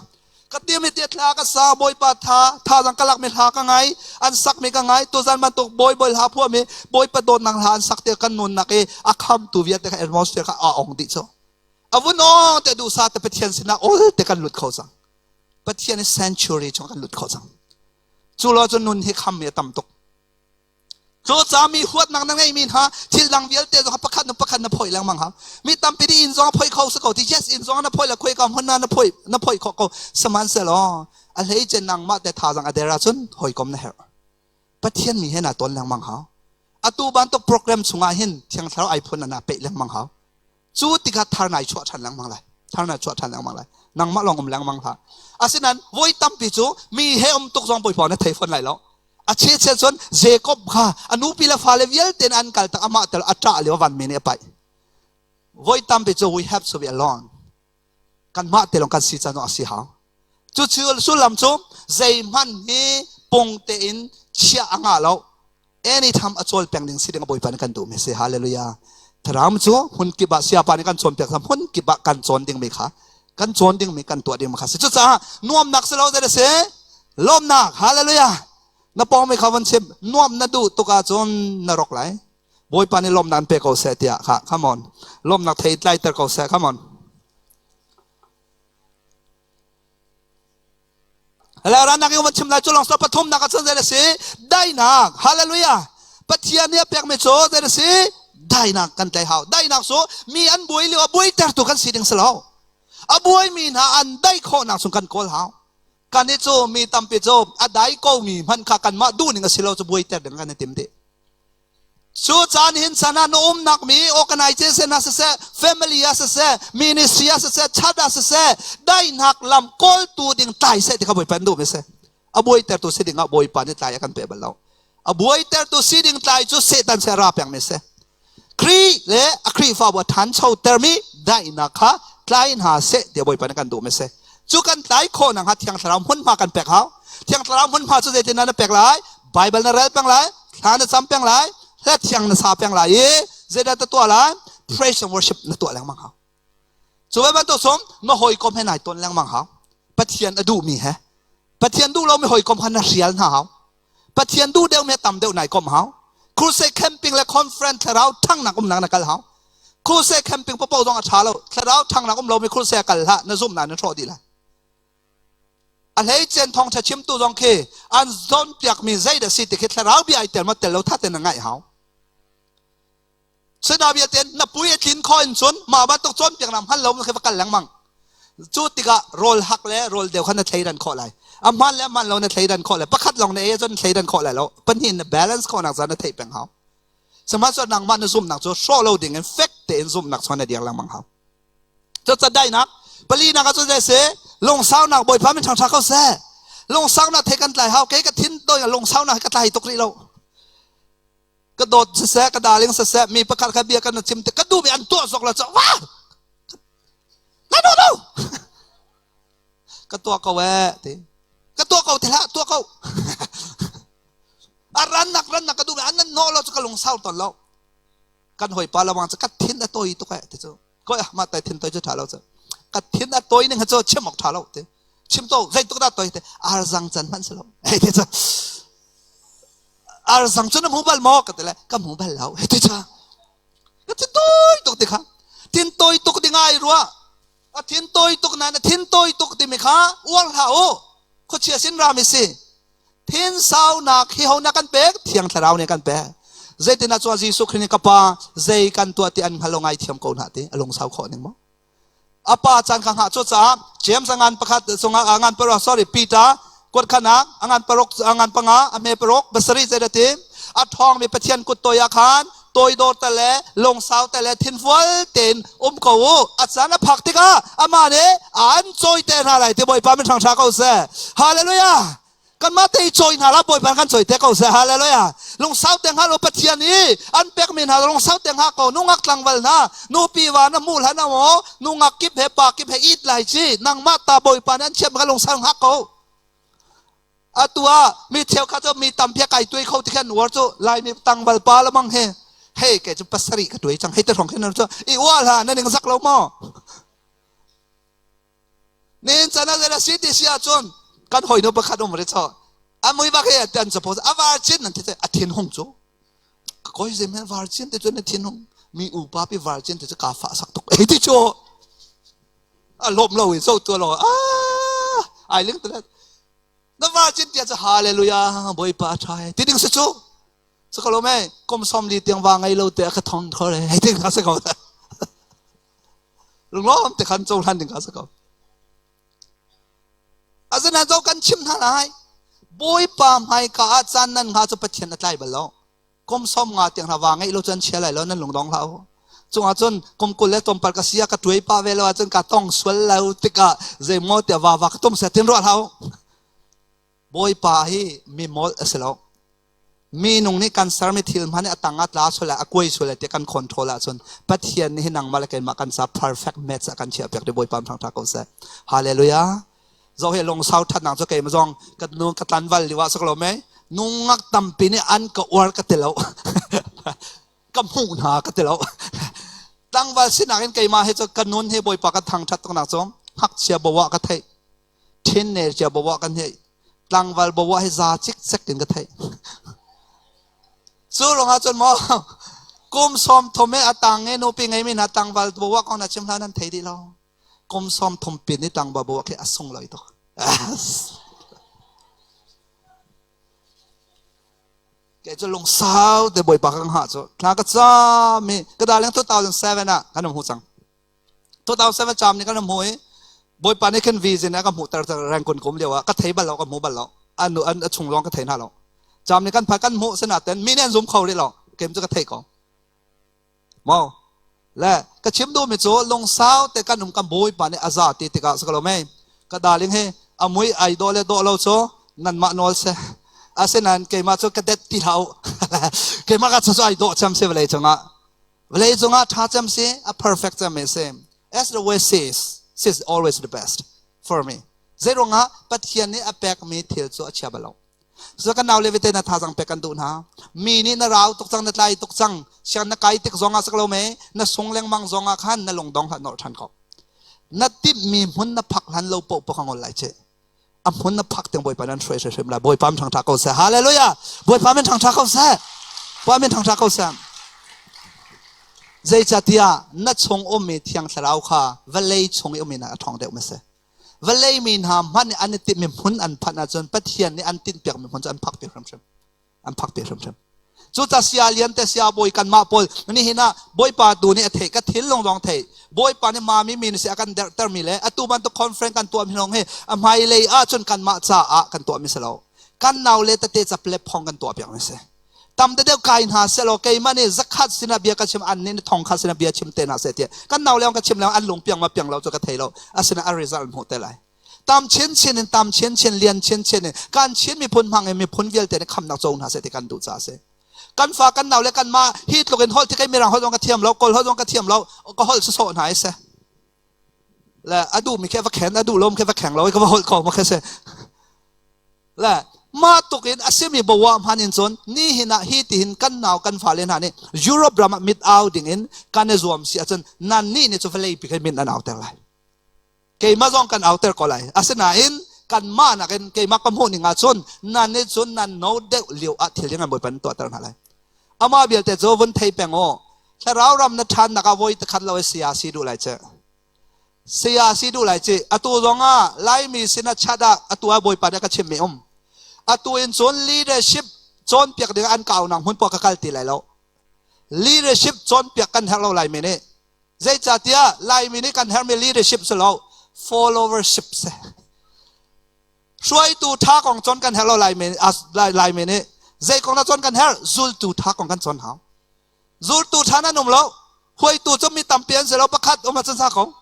Ka timi te thla ka sa Bawipa tha thazang ka lak mi hla ka ngai an sak mi ka ngai tuzan bantuk bawi bawi hla phuah mi Bawipa dawtnak hla an sak te kan nunnak i a khamtu vialte kha atmosphere kha a ong dih cu. A vun ong te duhsa te Pathian sinah ol te kan lut kho cang. Pathian i sanctuary chung kan lut kho cang. Cu lo cu nun hi kham mi a tam tuk. Cucaah mi huatnak na ngeimi hna thil dang vialte zong pakhat na pakhat na phoih lengmang hau. Mi tampi nih inn zong a phoih kho si ko ti yes inn zong na phoih le khuai ka hmun na phoih na phoih khawh ko sihmanhsehlaw a hleice nangmah te thazang a der ahcun hawikom na herh. Pathian mi he naa ton lengmang hau. Atu bantuk program chungah hin Thiang Thlarau ai phun na peih lengmang hau. Cu tikah thar nai chuah ṭhan lengmang lai. Thar nai chuah ṭhan lengmang lai. Nangmah lawng um lengmang hlah. Asinain voi tampi cu mi he um tuk zong Bawipa na thei fawn lai lo. A chechet cun Jacob kha a nupi le fale vialte in an kal tak amah tel a ṭah lio vanmi nih a paih. Voi tampi cu we have to be alone. Kanmah te lawng kan si can a si hau. Cu sullam cu zeihmanh hi pung tein chiah a ngah lo. Anytime a cawl peng ding si ding a Bawipa nih kan duhmi si. Hallelujah. Thlarau cu hmun kip ah siapa nih kan cawnpiak hmun kip ah kan cawn dingmi kha kan cawn dingmi kan tuah dingmi kha si. Cucaah nuamnak si lo zei si lawmnak. Hallelujah. Na pawngmi kha von chim nuam na duh tuk ahcun na rok lai. Bawipa nih lawmnak an pe ko seh tiah kha come on. Lawmnak thei tlaiter ko seh come on. Hallelujah nak in van chim lai cu lawng so pathum nak ah cun zei a si daihnak hallelujah Pathian nih a pekmi cu zei a si daihnak kan tlai hau daihnak cu mi an buai lio a buaitertu kan si ding si lo a buaimi hna an daih khawhnak chung kan kawl hau kan i cu mi tampi cu a dai ko mi hmanh kha kanmah duh ning a si lo cu buaiter ding kan i tim dih Cu caan hin chan ah na umnak mi organization ah siseh, family ah siseh, ministry ah siseh, church ah siseh, daihnak lam kawltu ding tlai seh ti kha Bawipa an duhmi si. A buaitertu si ding ah Bawipa nih tlai a kan pe bal lo. A buaitertu si ding tlai cu Satan si a ra pengmi si. Khrih le a Khrihfabu a ṭhancho termi daihnak kha tlai hna seh tiah Bawipa nih kan duhmi si. Cu kan tlai khawh nakhnga Thiang Thlarau hmunhma kan pek hau. Thiang Thlarau hmunhma cu zeitindah na pek lai? Bible na rel peng lai, thla na cam peng lai, hla thiang na sa peng lai i zeidah na tuah lai? Praise and worship na tuah lengmang hau. Cu ve bantuk sum na hawikom he nai ton lengmang hau. Pathian a duhmi he. Pathian duh lomi hawikom kha na hrial hna hau. Pathian duh deuh mi tam deuh nai kom hau. Crusade camping le conference thlarau ṭhangnak umnak na kal hau. Crusade camping papo zong a ṭha lo. Thlarau ṭhangnak um lomi crusade kal hlah na zumhnak na hrawh dih lai. A hleicen thawngṭha chimtu zong khi an zawnpiakmi zeidah si ti khi thlarau bia ai tel maw tel lo tha tein na ngaih hau. Sinah vialte na pui a tlin khawh in cun mah bantuk cawnpiaknak hman lo khi va kal lengmang. Cu tikah rawl hak le rawl deu kha na thleidan khawh lai. A hman le a hman lo na thleidan khawh lai. Pakhat lawng na ei ahcun thleidan khawh lai lo. Pahnih na balance khawhnak ca na theih peng hau. Sihmanhsehlaw nangmah na zumhnak cu hrawh lo ding in fek tein zumhnak chuan na dir lengmang hau. Cucaah daihnak palinak ah cun zei si lungsaunak Bawipa min ṭhangṭha ko seh. Lungsaunak thei kan tlai hau. Kei ka thin tawi lungsaunak hi ka tlai tuk rih lo. Ka dawt siseh, ka darling siseh, mi pakhat kha bia kan chim te ka duhmi an tuah zawk lo cu wah! No no no! Ka tuah ko eh ti. Ka tuah ko ti hlah, tuah ko. A rannak rannak ka duhmi an nan nawh lo cu ka lungsau tawn lo. Kan hawipa lawang cu ka thin a tawi tuk eh ti cu. Koi ah mah tai thin tawi cu ṭha lo cu. Ka thin a tawi ning cu chim awk ṭha lo ti. Chim to zeituk dah toi te arzang can hmanh si lo. Hei ti cu arzang cu na hmu bal maw ka ti le ka hmu bal lo. Hei ti cu ka ti toi tuk ti kha tin toi tuk ding ai rua a thin toi tuk na na thin toi tuk timi kha uar hlah u khuachia sin rami si thin saunak hi ho na kan pek thiang thlarau nih kan pek zeitin ah chuan Jesuh Khrist nih ka pa zei kan tuah ti an hngal lo ngai thiam ko hna ti a lungsau khawh ning maw a pa caan kha hngah cu caah James a ngan pakhat chungah a ngan paruk sorry Peter kuat khanak a ngan paruk a ngan panga a hme paruk pasarih zei ti a ṭhawng mi Pathian kut toi ah khan toidor te le lungsau te le thinfual tein um ko u a caan a phak tikah amah nih an cawi te hna lai ti Bawipa min hrang hra ko seh hallelujah kanmah te i cawi hna la Bawipa kan cawi te ko seh hallelujah lungsau te hngal u Pathian i an pekmi hna lungsau te hngak ko nungak tlangval hna nupi va na hmuh hlan maw nungak kip he pa kip he it lai ci nangmah ta Bawipa nih an chiam ka lungsau hngak ko atu ah mi cheukhat cu mi tampi kai tuai kho ti khan uar cu Laimi tangval pa lamang he hei ke cu pasarih ka tuai cang hei te hrawng khin cu i ual ha na ning zak lo maw nin chan ah zeila si ti si ahcun kan hoi nu pakhat um ri cho a mui bak he an suppose a var chin nan ti a thin hung cu koi zem he var chin te cu na thin hung mi upa pi var chin te cu ka fa sak tuk ei ti chu a lawm lo in so tu lo ah ai ling tu na var chin tia cu hallelujah bawipa a tha ti ding si cu so ko lo me kom som li tiang wa ngai lo te ka thong thore hei ting ka se ko lunglawm te khan cohlan ding kha si ko asinain zo kan chim hna lai bawipa hmaika ah caan nan nga cu pathian a tlai bal lo kum som nga tiang hna wa ngeih lo cun chia lai lo nan lungdong hlah u cungah cun kum kul le tlawmpal ka sia ka tuai pa ve lo ahcun ka tong sual lo tikah zeimaw tiah va va ka tum se tin ruah hlah u Bawipa hi mi molh a si lo. Minung nih kan sermi thil hmanh a tang ah tla sual a kuai sual ti kan control ahcun Pathian nih hi nangmah le keimah kan ca perfect match ah kan chiah piak di Bawipa thang tha ko seh. Hallelujah. Zo he lungsau thatnak cu keimah zong ka nu ka tlanval liwa sak lo mei nungak tampi nih an ka uar ka ti lo. ka hmuh hna ka ti lo. Tlangval sinak in keimah he cu ka nun hi Bawipa ka thangthat tuk nak cu ngakchia bawa ka theih. Thinner cia bawa kan hei tlangval bawa hi za cikcek in ka theih. Cu lawng ah cun maw kum sawm thum e a tang e nupi ngei mi hna tlangval bawa kong na chim hlah nan thei dih lo. Kum sawm thum pin i tlangval bawa khi a sung loi tuk. Kei cu lungsau te bawipa ka hngah cu thla ka cam i ka darling 2007 ah kan um hu cang. 2007 cam nih kan hmu i Bawipa nih khin vision a ka hmuhter rengkun kum lio ah ka thei bal lo ka hmu bal lo an an a chung lawng ka thei hna lo cam nih kan pha kan hmuh sinaten mi nih an zum kho rih lo kem cu ka thei ko mo le ka chim duh mi cu lungsau te kan um kan Bawipa nih aza ti tikah sa ko lo mei ka darling he amui ai do le do lo cu nanmah nawl se asinain keimah cu ka det ti hlah u keimah ka cu ai dawh cem si vawlei cungah Vawlei cungah ṭha cem si, a perfect cem mi si. As the way says, she's always the best for me. Zeiruangah Pathian nih a pekmi thil cu a chia bal lo. So kan nau le vete na thazang pek kan duh hna. Mi nih na rau tuk cang, na tlai tuk cang, siang na kai tik zong ah sak lo me, na sung lengmang zong ah khan na lungdong hlah nor ṭhan ko. Na timhmi hmun na phak hlan lo poh poh ka ngol lai che. A hmun na phak tiang Bawipa nan hruai hrim lai. Bawipa min ṭhangṭha ko seh. Hallelujah! Bawipa min ṭhangṭha ko seh. Bawipa min ṭhangṭha ko seh. Zeicatiah na chung ummi Thiang Thlarau kha vawlei chung i ummi nak a ṭhawng deuh ma si. Vawlei mi hna hmanh nih an i timhmi hmun an phanh ahcun Pathian nih an tinhpiakmi hmun cu an phak piak hrimhrim. An phak piak hrimhrim. Cuca sia lian te sia bawi kanmah pawl nihin ah Bawipa tu nih a theih ka thinlung zong theih Bawipa nih mami mi si a kan derhtermi le atu bantuk conference kan tuah mi lawng hi a hmailei ahcun kanmah caah kan tuah mi si lo kan nau le tete caplep phong kan tuah piak mi si tam deuh kai hna selaw keimah nih zakhat sinah bia ka chim an nih thongkhat sinah bia chim te hna seh tiah kan nau le ka chim le an lung piang ma piang lo cu ka thei lo asinain a result hmuh te lai tam chinchin in tam chinchin lian chinchin in kan Chin miphun hmang in miphun vialte nih khamnak co hna seh ti kan duh caah si kan fa kan nau le kan mah hi tluk in holh ti kei mirang holh zong ka thiam lo kawl holh zong ka thiam lo ka holh sawsawh hna i seh le a duh mi khi va khen a duh lo khi va kheng lo ka va holh ko ma khi si le mah tuk in a simi bawa hman in cun ni hin ah hi ti hin kan nau kan fale hna nih Europe ram ah mit au ding in kan i zuam si ahcun nan nih nih cu vawlei pi khin min an au ter lai. Keimah zong kan auter ko lai. Asinain kanmah nakin keimah ka hmuh ning ahcun nan nih cun nan no deuh lio ah thil ding an Bawipa nan tuahter hna lai. Amah vialte cu vun thei peng u. Thlarau ram na ṭhannak ah voi takhat lo i saya si duh lai ci. Saya si duh lai ci. Atu zong ah Laimi sin ah chat ah atu ah Bawipa nih a ka chimmi um. Atu in cun leadership cawnpiak ding an kaunak hmun poah ka kal ti lai lo. Leadership cawnpiak kan herh lo Laimi nih. Zeicahtiah Laimi nih kan herhmi leadership si lo, followership si. Hruaitu ṭha kong cawn kan herh lo Laimi, Laimi nih. Zei kong dah cawn kan herh? Zultu ṭha kong kan cawn hau. Zultu ṭha nan um lo. Hruaitu cu mi tampi an si lo, pakhat um ahcun sa ko.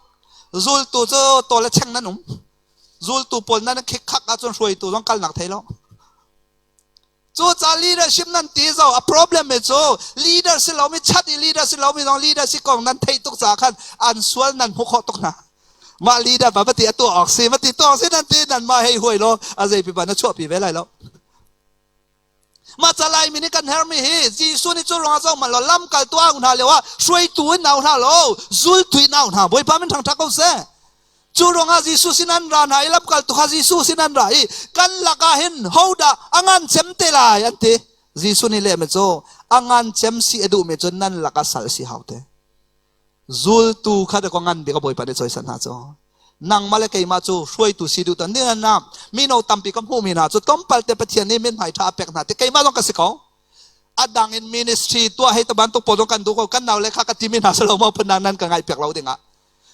Zultu cu tawl le cheng nan um. Zultu pawl nan khik khak ahcun hruaitu zong kalnak thei lo. Cucaah leadership nan ti zo a problem mi cu leader si lomi chat i leader si lomi zong leader si kong nan theih tuk caah khan an sual nan hmu khawh tuk hna. Mah leader pa va ti a tuah awk si va ti tuah awk si nan ti nan mah hei huai law a zei pipa na chuahpi ve lai lo. Mah ca Laimi nih kan hermi hi Jesuh nih cu ruangah zoh hmanh law lamkaltu a auh hna lio ah hruaitu in au hna law zultu in au hna Bawipa min thangṭhat ko seh. Cu ruangah Jesuh sin an ra hna i lamkaltu kha Jesuh sin an ra i kan lakah hin hodah a ngan cem te lai an ti. Jesuh nih lehmi cu a ngan cem si a duhmi cu nan lakah sal si hau te. Zultu kha dakaw ngan bik a Bawipa nih cawisan hna cu. Nangmah le keimah cu hruaitu si duh tan ding na mino tampi ka hmuhmi hna cu tlawmpal te Pathian nih mithmai ṭha a pek hna ti keimah zong ka si ko. A dang in ministry tuah hei ta bantuk pawl zong kan duh ko kan nau le kha ka timi hna selo maw phun nan ka ngaih piak lo dingah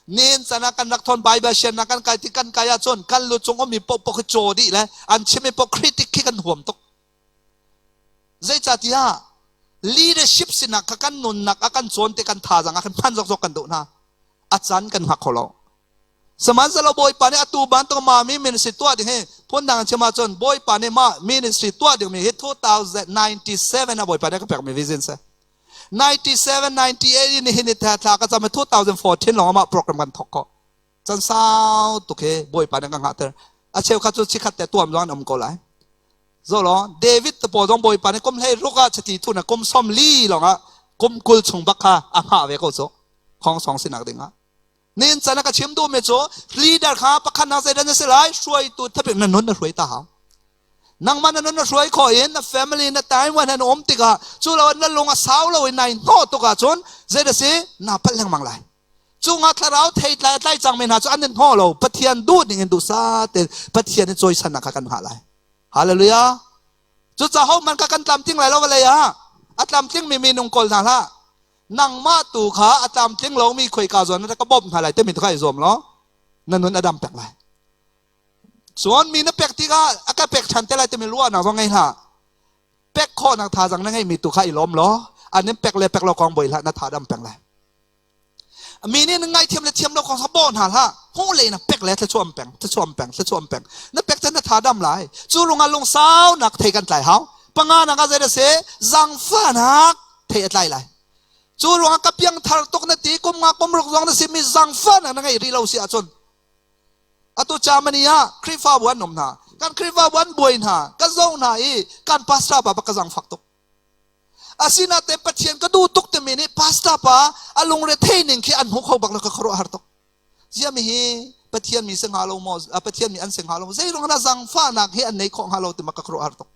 Nin can ah kan rak thawn Bible siannak kan kai ti kan kai ahcun kan lu cung ummi paohpaoh khi caw dih le an chimmi paoh critic khi kan huam tuk. Zeicahtiah leadership sinah kha kan nunnak a kan cawn te kan thazaang ah khan hman zokzok kan duh hna. A can kan hngak kho lo. Sihmanhsehlaw Bawipa nih atu bantuk ma mi ministry tuah ding hi phundang chim ahcun Bawipa nih mah ministry tuah dingmi hi 2097 ah Bawipa nih a ka pekmi vision si. 97 98 in nihin thla thla ka cam 2014 lawng amah program kan thok ko can sau tuk he bawipa nih ka ngahter a cheukhat cu chikhat te tuam zong an um ko lai zolo David te pawl zong bawipa nih kum hlei ruk ah chati thu na kum som li lawng ah kum kul chung bak kha a hngah ve ko cu khong song sinak ding ah nin chan ka chim duh mi cu leader kha pakhat nak zeidan na si lai hruaitu thapik na nun na hruai ta hau Nangmah na nun na hruai khawh in na family na time wan han um tikah cu lo na lung a sau lo in nai hnawh tuk ahcun zei da si na palh lengmang lai. Cu nga thlarau thei tlai tlai cang mi hna cu an in hnawh lo Pathian duh ning in duh sa te Pathian in cawisan nak kha kan hngah lai. Hallelujah. Cucaah ho man ka kan tlamtling lai lo vawlei ah a tlamtling mi minung kawl hna hlah. Nangmah tu kha a tlamtling lomi khoika zawn na ka bawmh hna lai timi tu kha i zuam law na nun a dam pek lai. Cun mi na pek tikah a ka pek ṭhan te lai timi ruahnak zong ngei hlah. Pek khawhnak thazaang na ngeihmi tu kha i lawm law an in pek le pek lo kong buai hlah na tha dam peng lai. Mi nih na ngaihthiam le thiam lo kong kha bawh hna hlah. Hmuh le na pek le thluachuah peng, thluachuah peng, thluachuah peng. Na pek cun na tha dam lai. Cu rungah lungsaunak thei kan tlai hau. Panga nak ah zei dah si? Zangfahnak thei a tlai lai. Cu ruangah ka piangthar tuk na ti kum nga kum ruk zong na si mi zangfahnak na ngeih rih lo si ahcun Atu Germany ah Khrihfabu an um hna. Kan Khrihfabu an buai hna. Ka zoh hna i kan pastor pa ka zangfak tuk. Asinain Pathian ka duh tuk timi nih pastor pa a lungre thei ning khi an hmu kho bak lo ka khuaruah har tuk. Ziami hi Pathian mi si hnga lo maw? Pathian mi an si hnga lo maw? Zeiruang dah zangfahnak hi an nei khawh hnga lo ti ma ka khuaruah har tuk.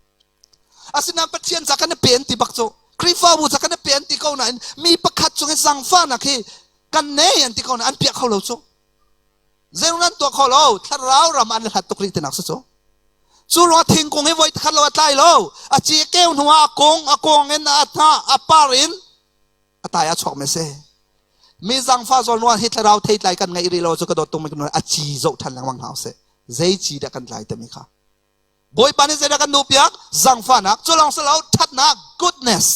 Asinain Pathian ca kan i pen ti bak cu Khrihfabu ca kan i pen ti ko nain mi pakhat cung i zangfahnak hi kan nei an ti ko nain an piah kho lo cu. Zeirung nan tuah kho lo thlarau ram an hlat tuk rih tinak si cu. Cu ruangah thingkung hi voi khat lo a tlai lo. A ci keu hnu ah a kung, a kung in a hnah, a par in a tai a chuak me si. Mi zangfa zawn ruang hi thlarau theitlai kan ngeih rih lo cu ka dawt tung mi a ci zoh than lengmang hna usih. Zei ci dah kan tlai timi kha. Bawipa nih zeidah kan duhpiak? Zangfahnak, cu lawng si lo, ṭhatnak, goodness.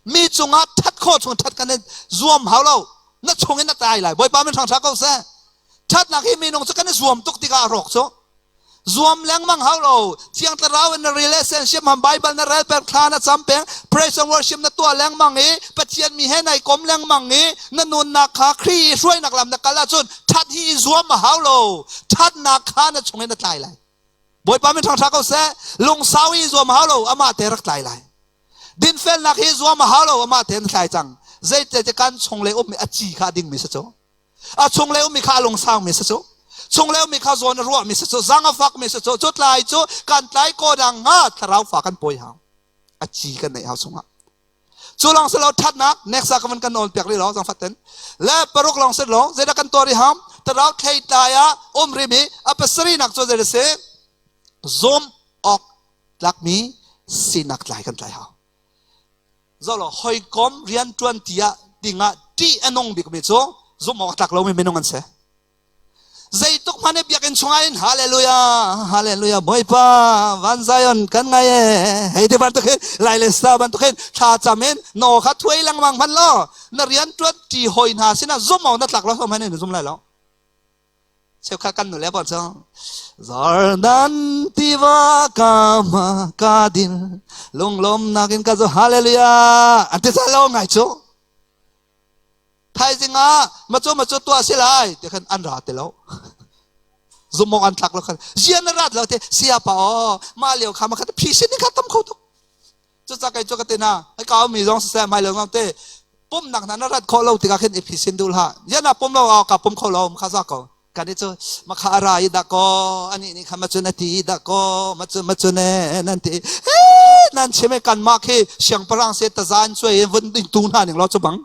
Mi cungah ṭhat khawh chung ṭhat kan i zuam hau lo. Na chung in na tlai lai. Bawipa min hrang ko seh. Ṭhatnak hi minung cu kan i zuam tuk tikah a rawk cu. Zuam lengmang hau lo. Thiang Thlarau in na relationship ham Bible na rel peng, thla na cam peng, praise and worship na tuah lengmang i Pathian mi he nai kom lengmang i na nunnak kha Khrih i hruainak lam na kal ahcun ṭhat hi i zuam a hau lo. Ṭhatnak kha na chung in na tlai lai. Bawipa min ṭhangṭha ko seh. Lungsau i zuam hau lo, amah te rak tlai lai. Dinfelnak hi zuam a hau lo, amah te na tlai cang. Zeite kan chung le ummi a ci kha a dingmi si cu. A chung le ummi kha a lungsau mi si cu. Chung leo mi kha zawn a ruah mi si cu, zang a fak mi si cu, cu tlai cu kan tlai ko dang nga thlarau fa kan pawi hau. A ci kan neih hau chungah. Cu lawng si lo thatnak next ah ka van kan nawl piak rih lo zang fatten. Le paruk lawng si lo zeidah kan tuah rih ham thlarau thlei tlai ah um rih mi a pasarih nak cu zei si zum awk tlakmi sinak tlai kan tlai hau. Zolo hawikom rianṭuan tiah dingah ṭih a nung bikmi cu zumh awk a tlak lomi minung an si. Zeituk hmanh i biakinn chungah in hallelujah hallelujah Bawipa van Zion kan ngai e hei ti bantuk hin lai le sa bantuk hin thla cam in no kha thuai lengmang hman law na rianṭuan ṭi hawi hna sinah zumh awk na tlak lo hman in zum lai lo. Cheukhat kan nule pawl cu Jordan tiva ka ma ka dil lunglawmnak in ka zu hallelujah an ti lo ngai cu thaizing ah macu macu tuah si lai ti khan an ra ti lo zumong an tlak lo khan zian na rat lo te sia pa o ma lio kha ma kha phi sin kha tam kho tuk cu ca kai cu ka te na ai kau mi zong siseh mai lo zong te pumnak hna na rat khawh lo tikah khin i phisin duh hlah yan ah pum lo ka pum kho lo kha za ko kan i cu makha a ra i dah ko ani nih kha macun a ti dah ko macun macun e nan ti nan chim e kan mah khi siangpahrang se tazan cuai in vun ding tu hna ning lo cu bang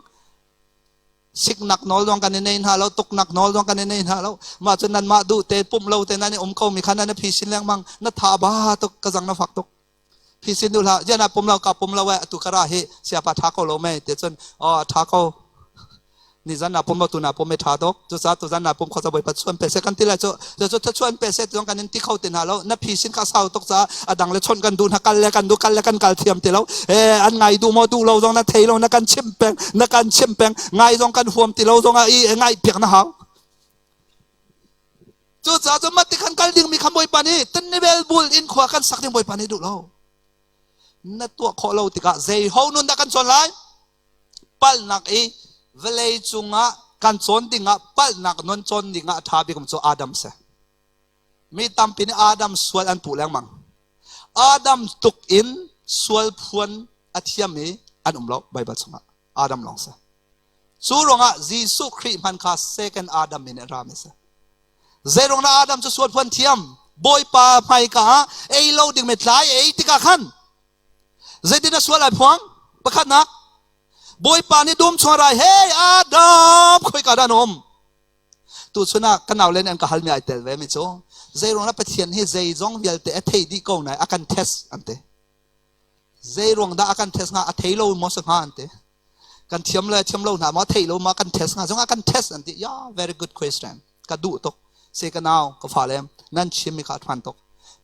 siknak nawl zong kan i nei hna lo tuknak nawl zong kan i nei hna lo mah cun nan mah duh te pum lo te nan i um ko mi kha nan i phisin lengmang na tha ba tuk ka zang na fak tuk phisin duh hlah jian ah pum lo ka pum lo eh atu kara hi siapa tha ko lo mei te cun oh tha ko ni zan na pum lo tu na pum me tha dok cu sa tu zan na pum kho sa boi pa chuan pe se kan ti lai chu chu chu chuan pe se zong kan in ti kho ti na lo na phisin kha sau tok cha adang le chon kan du na kal le kan du kal le kan kal thiam ti lo eh an ngai du mo du lo zong na thei lo na kan chim peng na kan chim peng ngai zong kan huam ti lo zong a i ngai piak na hau Cucaah cun mah ti khan kal dingmi kha Bawipa nih Tanivel bul in khua kan sak ding Bawipa nih duh lo. Na tuah khawh lo tikah zei ho nun dah kan cawn lai? Palhnak i vawlei cungah kan cawn dingah palhnak nun cawn dingah a ṭha bik cu Adam si. Mi tampi nih Adam sual an puh lengmang. Adam tuk in sual phuan a thiam i an um lo Baibal chungah. Adam lawng si. Cu ruangah Jesuh Khrih hman kha second Adam in a rami si. Zeiruang dah Adam cu sual phuan thiam? Bawipa hmaika ah ei lo ding mi tlai ei tikah khan zeitin a sual ai phuang? Pakhatnak Bawipa nih dum chung rai hey Adam khoika dah na um? Tuchun ah ka nau len an ka halmi ai tel ve mi cu zeiruang dah Pathian hi zeizong vialte a thei dih ko nai a kan test an ti. Zeiruang dah a kan test hnga? A thei lo maw si hnga an ti. Kan thiam le thiam lo hna maw thei lo ma kan test hnga zong ah kan test an ti. Yeah, very good question. Ka duh tuk. Se ka nau, ka fale, nan chim mi kha a hmaan tuk.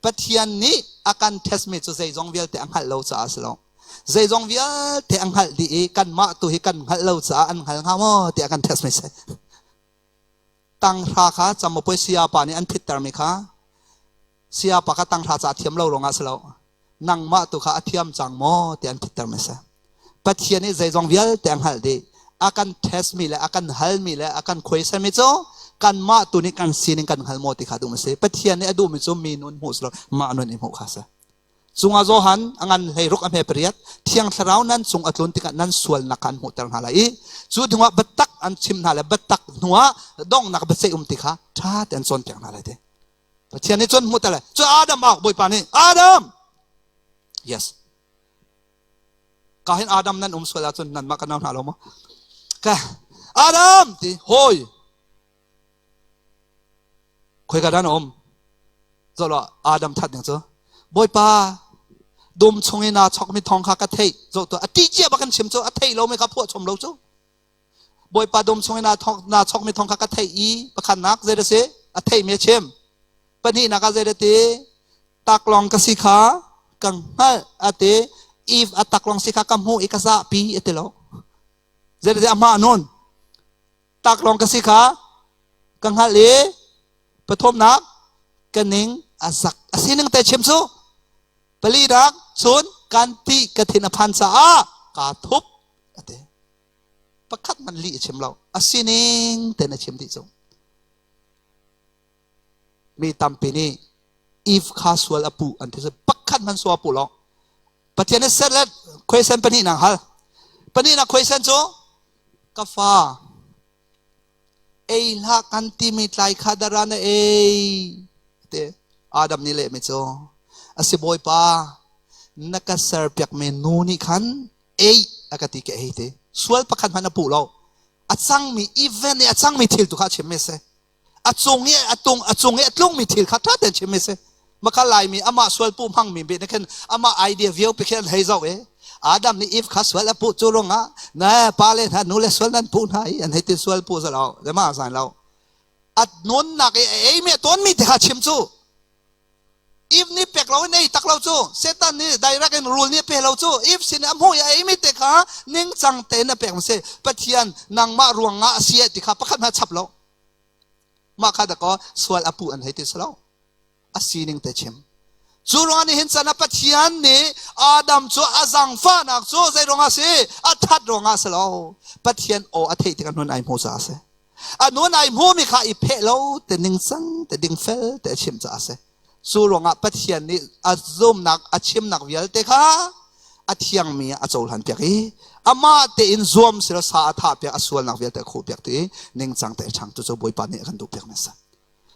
Pathian nih a kan test mi cu zeizong vialte a hngalh lo caah a si lo. Zeizong vialte a hngalh dih i kanmah tu hi kan hngalh lo caah an hngal hnga maw tiah a kan test mi si. Tanghra kha camupuai sayapa nih an phittermi kha sayapa kha tanghra ca thiam lo ruangah si lo nangmah tu kha a thiam cang maw ti an phitter mi si. Pathian nih zeizong vialte a hngalh dih. A kan test mi le a kan halmi le a kan khuaisami cu kanmah tu nih kan sining kan hngal maw ti kha duh mi si. Pathian nih a duhmi cu mi nun hmuh si lo mah nun i hmuh kha si. Cungah Johan a ngan 16 a hme pariat Thiang Thlarau nan cung a tlun tikah nan sualnak kha an hmuhter hna lai i cu hnuah biatak an chim hna le biatak hnuah donghnak biaceih um ti kha ṭha tein an cawnpiak hna lai ti. Pathian nih cun hmuhter lai. Cu Adam ah Bawipa nih Adam yes ka hin Adam nan um sual ahcun nanmah ka nau hna lo maw? Ka Adam ti hawi Khoika dah na um? Zoh law Adam that ning cu Bawipa dum chung i naa chokmi thawng kha ka theih. Zoh tuah a ṭih cia bak kan chim cu a theih lomi kha phuah chom lo cu. Bawipa dum chung i naa chokmi thawng kha ka theih i pakhatnak zei dah si a theihmi a chim. Pahnihnak ah zei dah ti taklawng ka si kha ka hngalh a ti. Eve a taklawng si kha ka hmuh i ka zahpi a ti lo. Zei dah ti a hma nun. Taklawng ka si kha ka hngalh i pathumnak ka ning a zak. A sining te chim cu palinak cun kan ti ka thin a phan caah kaa thup a ti. Pakhat hmanh lih a chim lo. A sining ten a chim dih cu. Mi tampi nih Eve kha sual a puh an ti. Pakhat hmanh sual a puh lo. Pathian nih ser le question pahnihnak hal. Pahnihnak question cu ka fa. Ei hlah kan timi tlai kha dara na ei te. Adam nih lehmi cu a si Bawipa, na ka serpiakmi nu nih khan ei a ka ti ka ei te. Sual pakhat hmanh a puh lo. A cangmi event i a cangmi thil tu kha a chimmi a si. A cung i a tung a cung i a tlungmi thil kha ṭha tein chimmi a si. Maka Laimi amah sual puh hmangmi beh nih khin amah idea vio pi khin an hei zoh i Adam nih Eve kha sual a puh cu ruangah na pa le hna nu le sual nan puh hna i an hei ti sual puh zalo le ma zan lo. A nunnak i a eimi a tawnmi te kha chim cu. Eve nih pek lo in ei tak lo cu. Satan nih direct in rul nih pe lo cu. Eve sin a hmuh i a eimi te kha ningcang tein a pek si. Pathian nangmah ruangah a si ti kha pakhat hna chap lo. Mah kha dakaw sual a puh an hei ti si lo. A sining te chim. Cu ruangah nihin chan ah Pathian nih Adam cu a zangfahnak cu zei ruangah si? A that ruangah si lo. Pathian aw a theih tikah nun ai hmu caah a si. A nun ai hmumi kha i pheh lo te ningcang te dingfel te a chim caah a si. Cu ruangah Pathian nih a zumnak a chimnak vialte kha a thiangmi ah a cohlan piak i amah tein zuam silo sa a thah piak a sualnak vialte a khuh piak ti ningcang te a ṭhang. Cucu Bawipa nih a kan duh piak mi a si.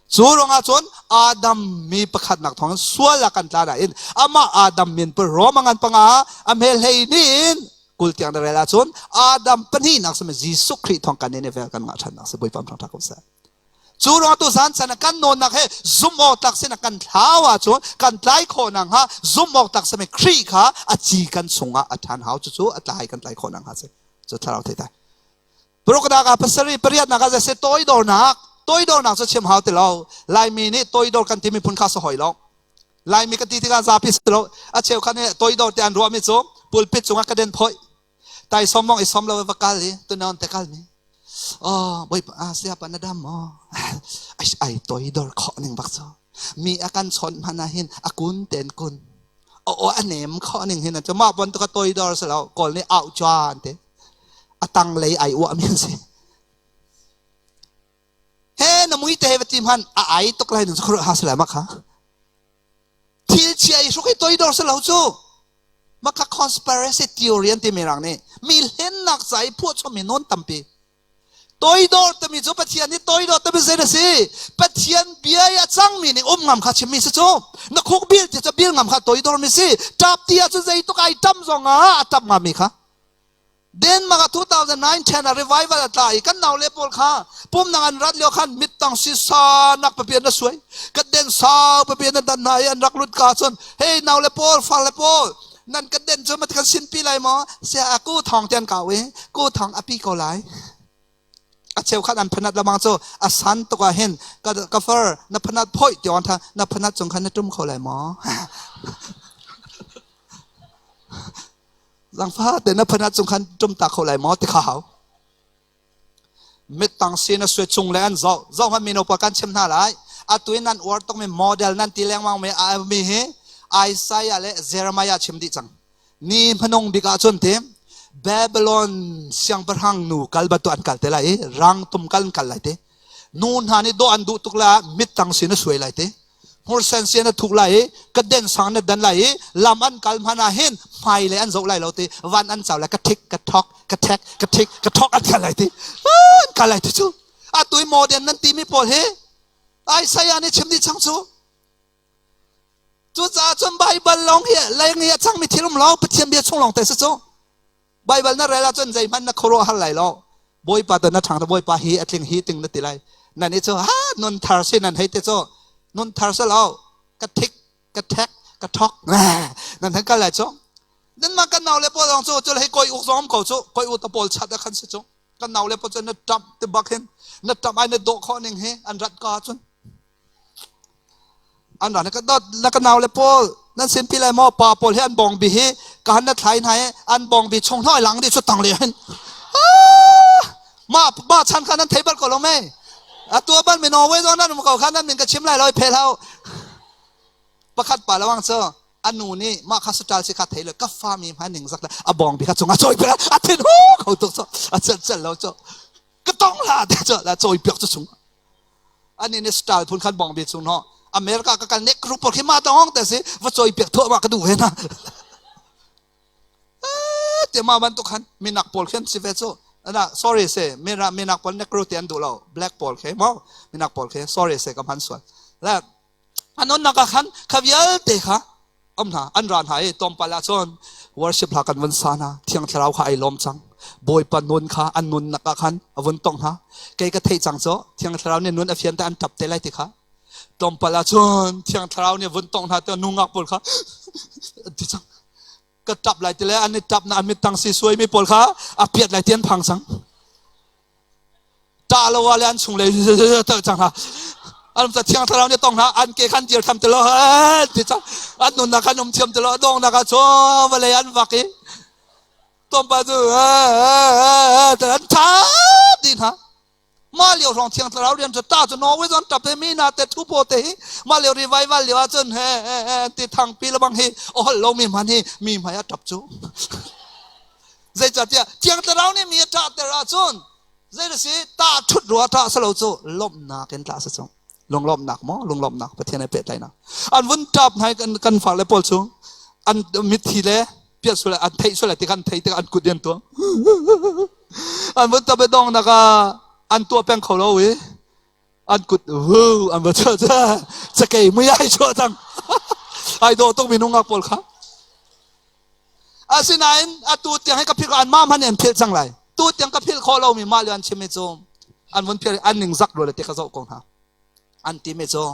Cu ruangah cun Adam mi pakhatnak thawngin sual ah kan tla nain amah Adam min pu Roma ngan panga a hmel hlei ni in kul tiang na rel ahcun Adam pahnihnak simi Jesuh Khrih thawng kan in vel kan ngah ṭhannak si Bawipa thawng ṭha ko seh. Cu ruangah tu zan chan ah kan nawnnak he zumh awk tlak sin ah kan thlau ahcun kan tlai khawh nakhnga zumh awk tlak simi Khrih kha a ci kan chungah a ṭhan hau cucu a tlai kan tlai khawh nakhnga si. Cu thlarau thei tai. Paruknak ah pasarih pariatnak ah zei toidornak toidornak cu chim hau ti lo. Laimi nih toidor kan timi phun kha si hoi lo. Laimi ka ti tikah zapi si lo. A cheu kha nih toidor ti an ruahmi cu pulpit cungah ka den phoi. Tai som mong i som lo va kal i tunawn te kal mi. Oh, bawipa ah siapa na dam maw? Ai ai toidor khawh ning bak cu. Mi a kan chawnh hmanh ah hin a kun ten kun. O o a nem khawh ning hin cu mah bantuk a toidor si lo. Kawl nih au chuan te. A tanglei ai uahmi an si. He na mui te he va ti hmanh a ai tuk lai nu cu ha si lai ma kha. Thil chia i hruk i toidor si lo cu. Maka conspiracy theory an ti mirang nih mi hlennak ca i phuahchom mi nawn tampi. Toidor timi cu Pathian nih toidor timi zei na si? Pathian bia i a cangmi nih um ngam kha chimmi si cu. Na khuk bil ti cu bil ngam kha toidor mi si. Tap ti ahcun zei tuk ai tam zong ah a tap ngami kha. Denmark ah 2009 ah revival a tla i kan naule pawl kha pumnak an rat lio khan mittang sisa nak papian na suai ka den sau papian na dan hna i an rak lut ka cun hey naule pawl farle pawl nan ka den cu mat kan sinpi lai maw sia a ku thong tian kau i ku thong api ko lai a cheukhat an phanat lamang cu a san tuk ah hin ka ka far na phanat phoi ti on tha na phanat cung khan na tum kho lai maw Zangfa te na phanat cung khan tum ta kho lai maw ti kha hau. Mittang sin a sui chung le an zoh. Zoh hman mino pa kan chim hna lai. Atu in nan uar tuk mi model nan ti lengmang mi mi hi Isaiah le Jeremiah chim dih cang. Ni hmanung bik ah cun ti Babylon siangpahrang nu kal bantuk an kal te lai i rang tum kal an kal lai ti. Nu hna nih dawh an duh tuk la mittang sin a suai lai ti. Hmursen sian a thuk lai i ka den sang na dan lai i lam an kal hmanh ah hin hmai le an zoh lai lo ti van an cau lai ka thik ka thok ka thek ka thik ka thok an kal lai ti an kal lai ti cu atu i modern nan timi pawl hi Isaiah nih chim dih cang cu cucaah cun Baibal lawng hi leng hi a cangmi thil um lo Pathian bia chung lawng te si cu Baibal na rel ahcun zeihmanh na khuaruah har lai lo. Bawipa tu na ṭhang Bawipa hi a tling hi ting na ti lai. Nan i cu ha nun thar si nan hei ti cu nun thar si lo ka thik ka thek ka thok nan han kal lai cu. Nan mah kan nau le pawl zong cu cu hei koi uk zong ko cu koi u ta pawl chat a khan si cu kan nau le pawl cu na ṭap ti bak hin na ṭap ai na dawh khawh ning hi an rat ka cun An ra na ka dot na ka nau le pawl nan sin pi lai maw pa pawl hi an bong bi hi ka han na thlai hna i an bong bi chung hnoi lang di chu tang le hin ma ma chan kha nan thei bal ko lo me atu ban mi no we zo nan um ko kha nan min ka chim lai loi phe hlau pakhat pa lawang chu anu nih ma kha sutal si kha thei le ka fa mi hma ning zak le a bong bi kha chung a choi pe a thin hu kho tuk cho a chel chel lo cho ka tong la te cho la choi piak chu chung Ani nih style phun khan bong bi chung no America ka kal nek group khi ma tong te si va choi piak thua ma ka du ve na te ma bantuk khan minak pawl khan si ve chu. Ana sorry se mera minak pawl negro ti an duh lo black pawl khe mo minak pawl khe sorry se ka hman sual la anon nak ah khan kha vialte kha om hna an ra hna i tlawmpal ah cun worship hla kan vun sa hna thiang thlarau kha ai lawm cang bawipa nun kha an nun nak ah khan a vun tong hna kei ka theih cang cu thiang thlarau nih nun a fian te an tap te lai ti kha tlawmpal ah cun thiang thlarau nih vun tong hna te nungak pawl kha ti cang ka tap lai ti le an i tap na an mit tang si suai mi pawl kha a piat lai ti an phang cang ṭah lo ah le an chung lei cang hna an ta thiang thlarau nih tong hna an ke khan dir tham ti lo ti cang an nunnak khan um thiam ti lo dongnak ah chaw vawlei an vak i tompa cu an ṭha dih hna mah lio hrawng thiang thlarau rian cu ta cu Norway zon ṭap te mi na te thu po te hi mah lio revival lio ahcun he ti thang pi lebang hi ohol lo mi hman hi mi hmai a ṭap cu Zeicahtiah Thiang Thlarau nih mi a ṭahter ahcun zei si ta ṭhut rua ṭah salo cu lawmhnak in tlah si cu lunglawmhnak maw lunglawmhnak Pathian he pehtlaihnak an vun ṭap hna kan kan fale pawl cu an mitthi le piat sual an theih sual ti kan thei tik an kut an tuah an vun tap dong nak ah an tuah peng kho lo i an kut wu an va chuah cakei mui ai chuah cang ai dawh tuk minung ngak pawl kha Asinain atu tiang hi ka philh an mah hmanh an philh cang lai. Tu tiang ka philh khawh lomi mah le an chimmi cu an vun philh an ning zak rua le te ka zoh ko hna. An timi cu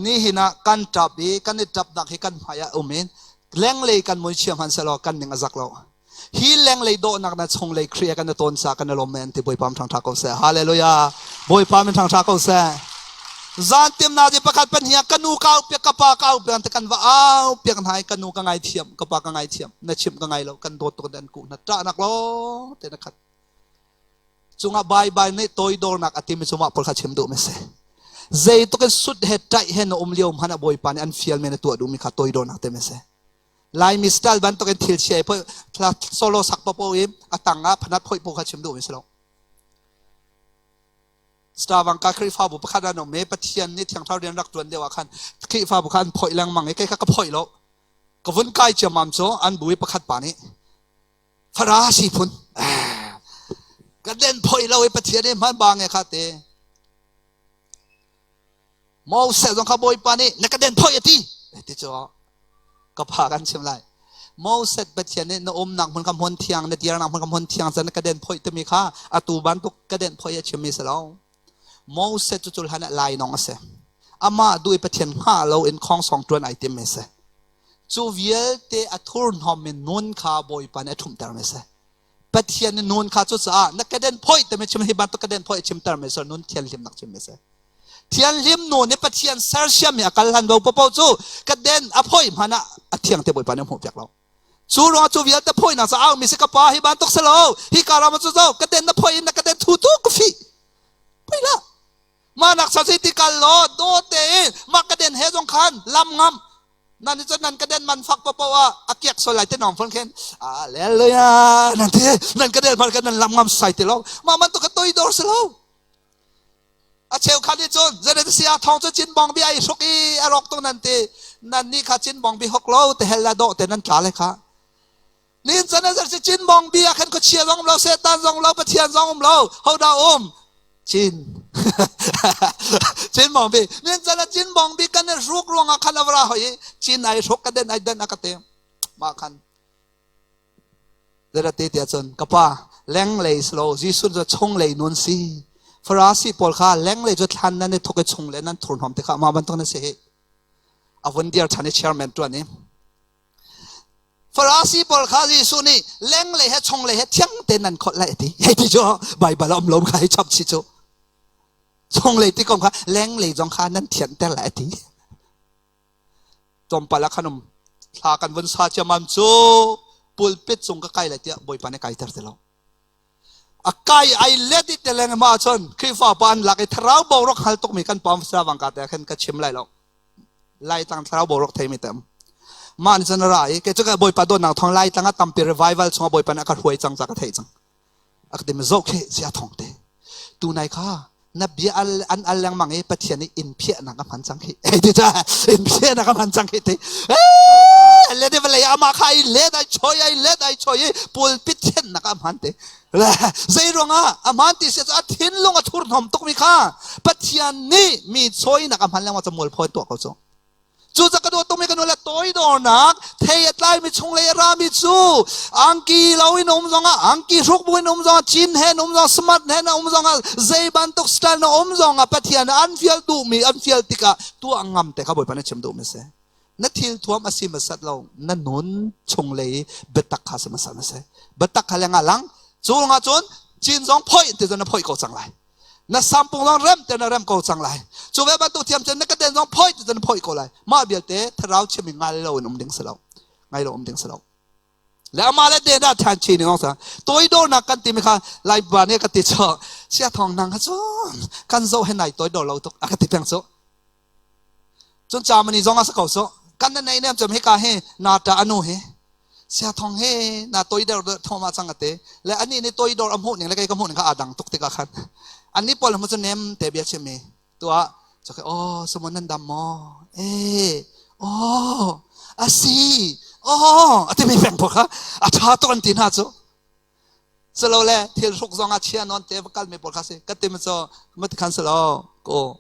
nihin ah kan ṭap i kan i ṭapnak hi kan hmai ah um in lenglei kan mui chia hmanh sehlaw kan ning a zak lo. Hi lenglei dawhnak na chunglei Khrih kan i tawn sa kan i lawm men ti Bawipa min ṭhangṭha ko seh. Hallelujah. Bawipa min ṭhangṭha ko seh. Zan timnak di pakhat pahnih ah ka nu ka au piak ka pa ka au piak te kan va au piak hna i ka nu ka ngaithiam ka pa ka ngaithiam na chimh ka ngai lo kan dawt tuk an kuh na ṭahnak lawng te na khat cungah Baibal nih toidornak a timi cu mah pawl kha chim duh mi si zeitluk in sut he ṭaih he na um lio hmanh ah Bawipa nih an fial men a tuah duhmi kha toidornak te mi si Laimi style bantuk in thil chia i solo sak papo i a tang ah phanat phoih po kha chim duh mi si lo Starvangka Khrihfabu pakhat an um i Pathian nih Thiang Thlarau rian rak ṭuan deuh ah khan Khrihfabu kha an phoih lengmang i kei kha ka phoih lo. Ka vun kai ciammam cu an bu i pakhat pa nih Farasi phun ka den phoih lo i Pathian i hman ba nge kha te. Moses zong kha Bawipa nih na ka den phoih a ti. Ti cu ka pha kan chim lai. Moses Pathian nih na umnak hmun kha hmun thiang na dirnak hmun kha hmun thiang can na ka den phoih timi kha atu bantuk ka den phoih a chimmi si lo. Moses cu cul han ah lainawng a si. Amah duh i Pathian hngah lo in khongsong ṭuan ai timmi a si. Cu vialte a thurhnawmmi nun kha Bawipa nih a ṭhumhtermi a si. Pathian nih nun kha cucaah na ka den phoih timi chim hi bantuk ka den phoih a chimtermi a si nun thianhlimnak chimmi a si. Thianghlim nu nih Pathian sersiam i a kal hlan bo popo cu ka den a phoih hmanh ah a thiang te Bawipa nih a hmuh piak lo. Cu ruangah cu vialte phoihnak ca au mi si ka pa hi bantuk si lo hi ka ram cu zo ka den na phoih in na ka den thu tu ka fi. Pui la. Ma nak sa si ti kal lo do te in ma ka den he zong khan lam ngam nan cun nan ka den man fak popo ah a kiak sol lai te nong phun khen Hallelujah nan ti nan ka den man ka nan lam ngam sai ti lo ma man tu ka toi dor si lo A cheukhat nih cun zeidah thawng cu cinbong bi ai hruk i a rawk tuk nan ti. Nan nih kha cinbong bi hok lo te hel la dawh te nan tla le kha. Nin can a si cinbong bi ah khan khuachia zong um lo, Satan zong um lo, Pathian zong um lo, hodah um? Cin. Cinbong bi. Nin can a cinbong bi kan i hruk ruangah khan a vra hoi i cin ai hruk ka den ai den a ka te. Mah khan Zeirate tiah cun ka pa lenglei si lo Jesuh cu chunglei nun si. Farasi pawl kha lenglei cu thlan nan i thuk i chunglei nan thurhnawm te kha mah bantuk nan si hi. A vun dir ṭhan i chairman ṭuan i Farasi pawl kha Jesuh nih lenglei he chunglei he thiang tein nan kholh lai a ti. Hei ti cu Baibal a um lo kha hei chap chih cu. Chunglei ti kong kha lenglei zong kha nan thianter lai a ti. Tlawmpal ah khan um thla kan vun sa ciammam cu pulpit cung ka kai lai tiah Bawipa nih kaiter ti lo. A kai ai let i te leng ma cun Khrihfa pa an lak i thlarau boruak hal tukmi kan pam savang ka te khan ka chim lai lo. Lai tlang thlarau boruak theimi tem. Mah nih cun a ra i kei cu ka Bawipa dawtnak thawng lai tlang ah tampi revival chungah Bawipa nih a ka hruai cang ca ka theih cang. A ka ti zoh khi sia thong te. Tunai kha na bia al an al lengmang i Pathian nih in phiahnak a hman cang khi. Ei ti ta in phiahnak a hman cang khi ti. Le de vale ama kha ai let ai choi ai let ai choi i pulpit thiannak ah hman te. Le zei ruangah a hman ti si a thinlung a thurhnawm tuk mi kha Pathian nih mi choinak a hman lengmang cu mualpho tuah ko cu. Cu ca ka dawt tukmi ka nu le toidornak thei a tlaimi chunglei a rami cu angki lo in um zongah angki hruk bu in um zongah chin he um zongah smart he na um zongah zei bantuk style na um zongah Pathian an fial duhmi an fial tikah tuah ngam te kha Bawipa na chim duhmi si. Na thil thuam a si masat lo na nun chunglei biatak kha si masat na si. Biatak kha lengah lang cu ruangah cun cin zong phoih ti cun na phoih ko cang lai. Na sampung zong rem te na rem ko cang lai. Cu ve bantuk thiam cun na ka den zong phoih ti cun na phoih ko lai. Mah vialte thlarau chim i ngal lo in um ding si lo. Ngai lo um ding si lo. Le amah le den ah than chin ong sa. Toidornak kan timi kha lai ba nih ka ti cho. Sia thong nang kha cun kan zo he nai toidor lo tuk a ka ti peng cu. Cun Germany zong a si ko cu. Kan na nei nem cun hika hi na ta anu hi sia thong he na toidor thoma chang ate le ani ni toidor a hmuh ning le kei ka hmuh ning kha aa dang tuk tikah khan anni pawl mu cu nem te bia chim i tuah cakhe oh sumon nan dam maw eh oh asi oh ati mi peng kha a tha tuk an ti hna cu Silole thil hruk zong ah chia nawn te va kal mi pawl kha si ka tim cu matikhan silo ko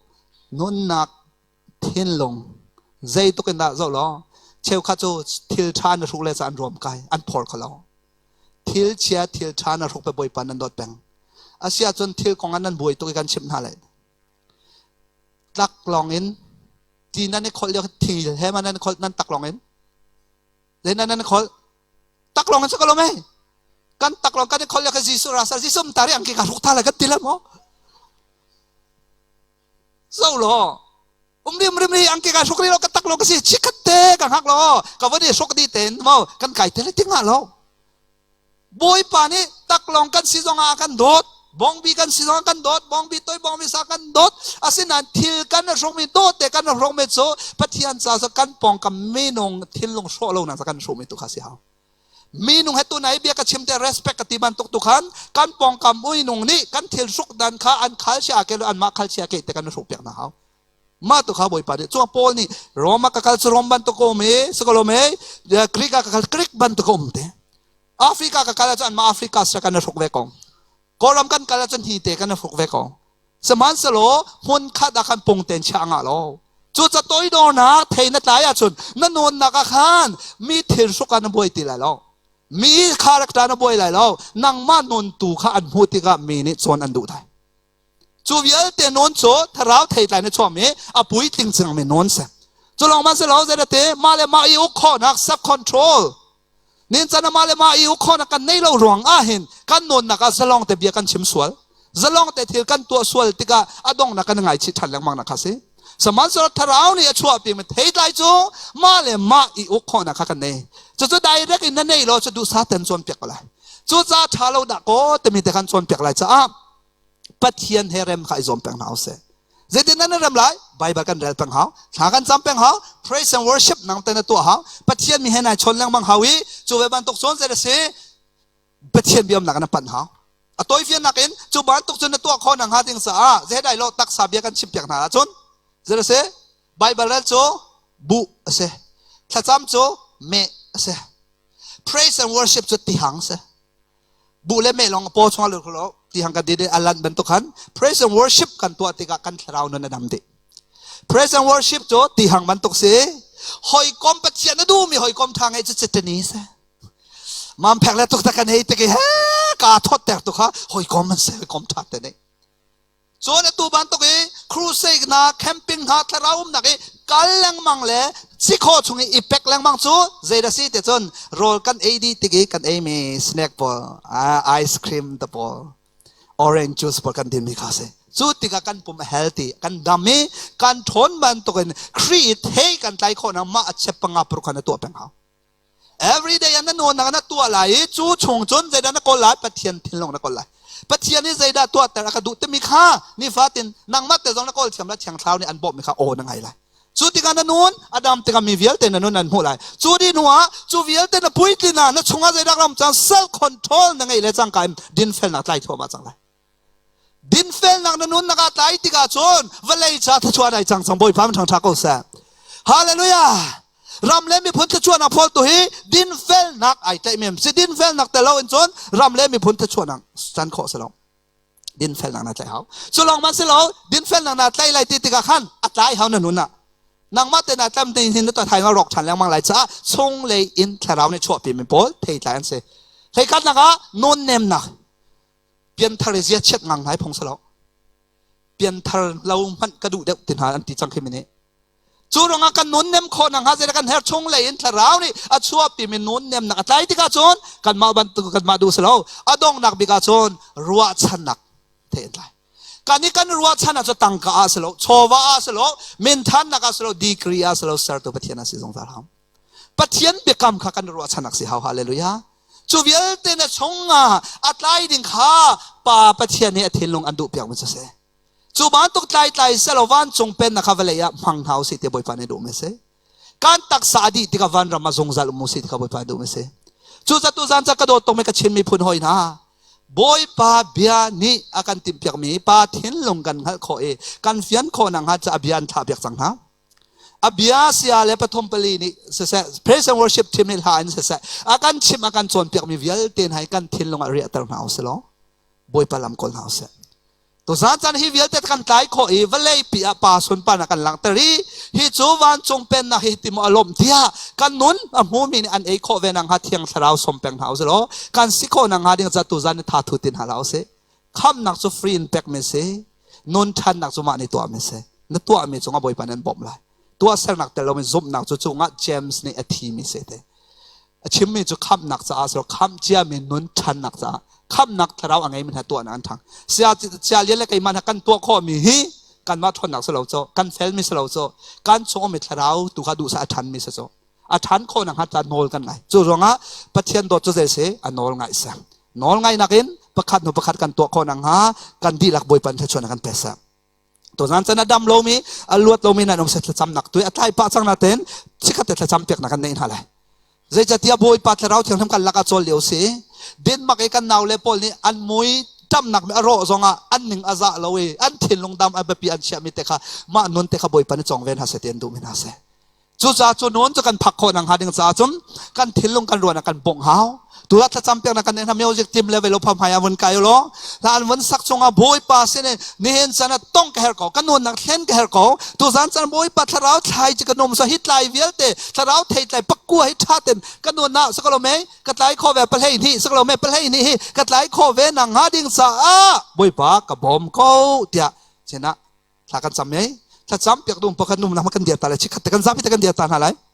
nunnak thinlung zei tuk in dah zoh law cheukhat cu thil ṭha na hruk le ca an ruam kai an phor kho lo thil chia thil ṭha na hruk pe bawipa nan dawt peng asia cun thil kong ah nan buai tuk i kan chimh hna lai tlak lawng in ti nan i kholh lio thil he ma nan kholh nan tak lawng in zei nan nan kholh taklong an si ko lo mei kan taklong kan i khol le ka Jesuh rasa Jesuh tari angki ka ruk tha le kan ti le mo zo lo umri umri umri angki ka hruk ri lo ka taklong ka si chikhat te ka hngak lo ka van i hruk di ten mo kan kai te le tinga lo Bawipa nih taklong kan si zong ah kan dawt bongbi kan si zong kan dawt bongbi toi bongbi sa kan dawt asinain thil kan hrukmi dawt te kan hrukmi cu Pathian ca cu kan pawngkam minung thinlung hrawh lo nak kan hrukmi tu kha si hau minung he tu nai bia ka chim te respect ka ti bantuk tu khan kan pawngkam uinung nih kan thil hruk dan kha an khal sia ke an mah khal sia ke te kan hruk piak na hau mah tu kha bawipa nih chuang Paul nih Roma ka kal cu Rom bantuk um i sakolom e Greek ka kal Greek bantuk um te Africa ka kal ahcun anmah Africa sa kan hruk ve ko. Kawlram kan kal ahcun hi te kan hruk ve ko. Sihmanhsehlaw hmun khat ah khan pungten chia ngah lo. Cu ca toidornak thei na tlai ahcun na nunnak ah khan mi thil hruk ah na buai ti lai lo. Mi character na buai lai lo. Nangmah nun tu kha an hmuh tikah mi nih cawn an duh dai. Cu vialte nawn cu thlarau theitlai na chuahmi a puitling cangmi nawn si. Cu lawng man si lo zeidate mah le mah i uk khawhnak self control nin can mah le mah i uk khawhnak kan nei lo ruang ah hin kan nawnnak ah zalong te bia kan chim sual zalong te thil kan tuah sual tikah a donghnak kan ngaichih ṭhan lengmang nak kha si. Sihmanhsehlaw thlarau nih a chuahpi mi theitlai cu mah le mah i uk khawhnak kha kan nei. Cucu direct in na nei lo cu duhsah ten cawnpiak ko lai. Cucaah ṭha lo dah kaw timi te kan cawnpiak lai caah Pathian he rem kha i zuam peng hna usih. Zeitin nan rem lai? Bible kan rel peng hau, thla kan cam peng hau, praise and worship nang te na tuah hau, Pathian mi he nai chawn lengmang hau i cu ve bantuk cun zei a si? Pathian biamnak na panh hau. A tawifiannak in cu bantuk cun na tuah khawh nak hnga ding caah zeidai lo taksa bia kan chim piak hna ahcun zei a si? Bible rel cu buh a si. Thlacam cu meh a si. Praise and worship cu tihang a si. Bu le meh lawng paw chungah lut lo ti hang kan di alan bantuk khan praise and worship kan tuah tikah kan thlarau nun a dam dih. Praise and worship cu ti hang bantuk si. Hawikom Pathian a duhmi hawikom tha ngei cu citani si. Mam phek le tuk ta kan hei tik i he ka thot ter tu kha hawikom an si hawikom tha te nih. Cun atu bantuk i crusade hna, camping hna, thlarau umnak i kal lengmang le cikhaw chung i i pek lengmang cu zeidah si ti cun rawl kan ei dih tik i kan eimi snack pawl, ice cream te pawl, orange juice pawl kan dinmi kha si. Cu tikah kan pum a healthy, kan dam i kan ṭhawn bantukin Khrih i thei kan tlai khawhnak mah a chep panga paruk kha na tuah peng hau. Every day na nunak na tuah lai i cu chung cun zeidah na kawl lai? Pathian thinlung na kawl lai. Pathian nih zeidah tuahter a ka duh timi kha nifatin nangmah te zong na kawl thiam lai Thiang Thlarau nih an bawmhmi kha aw na ngai lai. Cu tikah na nun a dam tikah mi vialte na nun an hmuh lai. Cu dih hnuah cu vialte na puitlin ah na chungah zeidah ram cang self control na ngeih le cangka in dinfelnak tlai thluahmah cang lai. Dinfelnak na nunnak ah tlai tikah cun vawlei ca thluachuah nai cang cang Bawipa min ṭhangṭha ko seh. Hallelujah! Ram le miphun thluachuahnak phawltu hi dinfelnak ai tlaih mem si. Dinfelnak tel lo in cun ram le miphun thluachuahnak can khawh si lo. Dinfelnak na tlaih hau. Cu lawng man si lo, dinfelnak na tlaih lai ti tikah khan a tlai hau na nun ah. Nangmah te na tlam te hin na thai nga rawk ṭhan lengmang lai caah chunglei in thlarau nih chuahpi mi pawl theitlai an si. Hleikhatnak ah nawnnemnak pianthar i zia chiat ngang ngai phung si lo. Pianthar lo hmanh ka duh deuh ti hna an ti cang khi mi nih. Cu ruangah kan nunnem khawh nakhnga zeidah kan herh? Chunglei in thlarau nih a chuahpimi nunnemnak a tlai tikah cun kanmah bantuk kanmah duh si lo. A donghnak bik ah cun ruahchannak the an tlai. Kan i kan ruahchan ah cu tangka ah si lo, chawva ah si lo, minthannak ah si lo, degree ah si lo, sertu Pathian ah si zungzal hau. Pathian biakam kha kan ruahchannak si hau. Hallelujah. Cu vialte na chungah a tlai ding kha Pa Pathian nih a thinlung an duh piak mi cu si. Cu bantuk tlaitlai selaw vancung pennak kha vawlei ah hmang hna usih ti Bawipa nih duh mi a si. Kan taksa a dih tikah vanram ah zungzal um usih ti kha Bawipa nih duh mi a si. Cu zatu zan ca ka dawt tuk mi ka Chin miphun hawi hna, Bawipa bia nih a kan timhpiak mi pa thinlung kan hngalh khawh i kan fian khawh nakhnga ca a bia an thlah piak cang hna. A bia sia le pathum pali nih siseh, praise and worship team nih hla in siseh, a kan chimh a kan cawnpiak mi vialte hna hi kan thinlung ah riahter hna usih law Bawipa lam kawl hna usih. Tuzan caan hi vialte kan tlai khawh i vawlei pi ah pa sunparnak kan langhter i hi cu vancung pennak hi ti maw a lawmh tiah kan nun a hmumi nih an ei khawh ve nakhnga Thiang Thlarau som peng hna usih law kan si khawh nakhnga ding ca tuzan ni tha thu tin hna hlah usih. Khamhnak cu free in pekmi si, nun ṭhannak cu mah nih tuahmi si. Na tuahmi cungah Bawipa nih an bawmh lai. Tuahsernak tel loin zumhnak cu cungah James nih a thimi si te. A chimmi cu khamhnak caah si lo, khamh ciami nun ṭhannak caah khamhnak thlarau a ngeimi hna tuahnak an ṭhang. Sia sia lian le keimah hna kan tuah khawhmi hi kanmah ṭhawnnak si lo cu, kan felmi si lo cu, kan chung ummi thlarau tu kha duhsah a ṭhanmi si cu. A ṭhan khawh nakhnga ca nawl kan ngai. Cu ruangah Pathian dawt cu zei si? A nawl ngaih si. Nawl ngaihnak in pakhat hnu pakhat kan tuah khawh nakhnga kan dihlak Bawipa nih thluachuahnak kan pe seh. Tuzan chan a dam lomi, a luat lomi nan um se thlacamnak tu a tlai pah cang nain chikkhat te thlacam piaknak kan neih hna lai. Zeicatiah Bawipa Thlarau Thianghlim kan lakah cawl lio si. Denmark i kan naule pawl nih an mui ṭamnak mi a rawh zongah an ning a zah lo i an thinlung dam a biapi an chiahmi te kha mah nun te kha Bawipa nih cawng ve hna seh ti an duhmi hna seh. Cucaah cu nun cu kan phak khawh nakhnga ding caah cun kan thinlung kan ruahnak kan bongh hau. Tu ah thlacam piaknak kan neih hna music team le velo pham hmai ah vun kai law hla an vun sak chungah Bawipa sin in nihin chan ah tong ka her ko, ka nunnak thlen ka her ko. Tu zan chan Bawipa thlarau thlai ci ka num so hi tlai vialte thlarau thei tlai pakua hi tha ten ka nun ah sakalo me ka tlai kho ve pahlei hnih sakalo me pahlei hnih hi ka tlai kho ve nang hnga ding caah Bawipa ka bawm ko tiah sinah thla kan cam ei thlacam piak dum pakhat num na kan dir ta le chikhat te kan zapi te kan dir ta hna lai.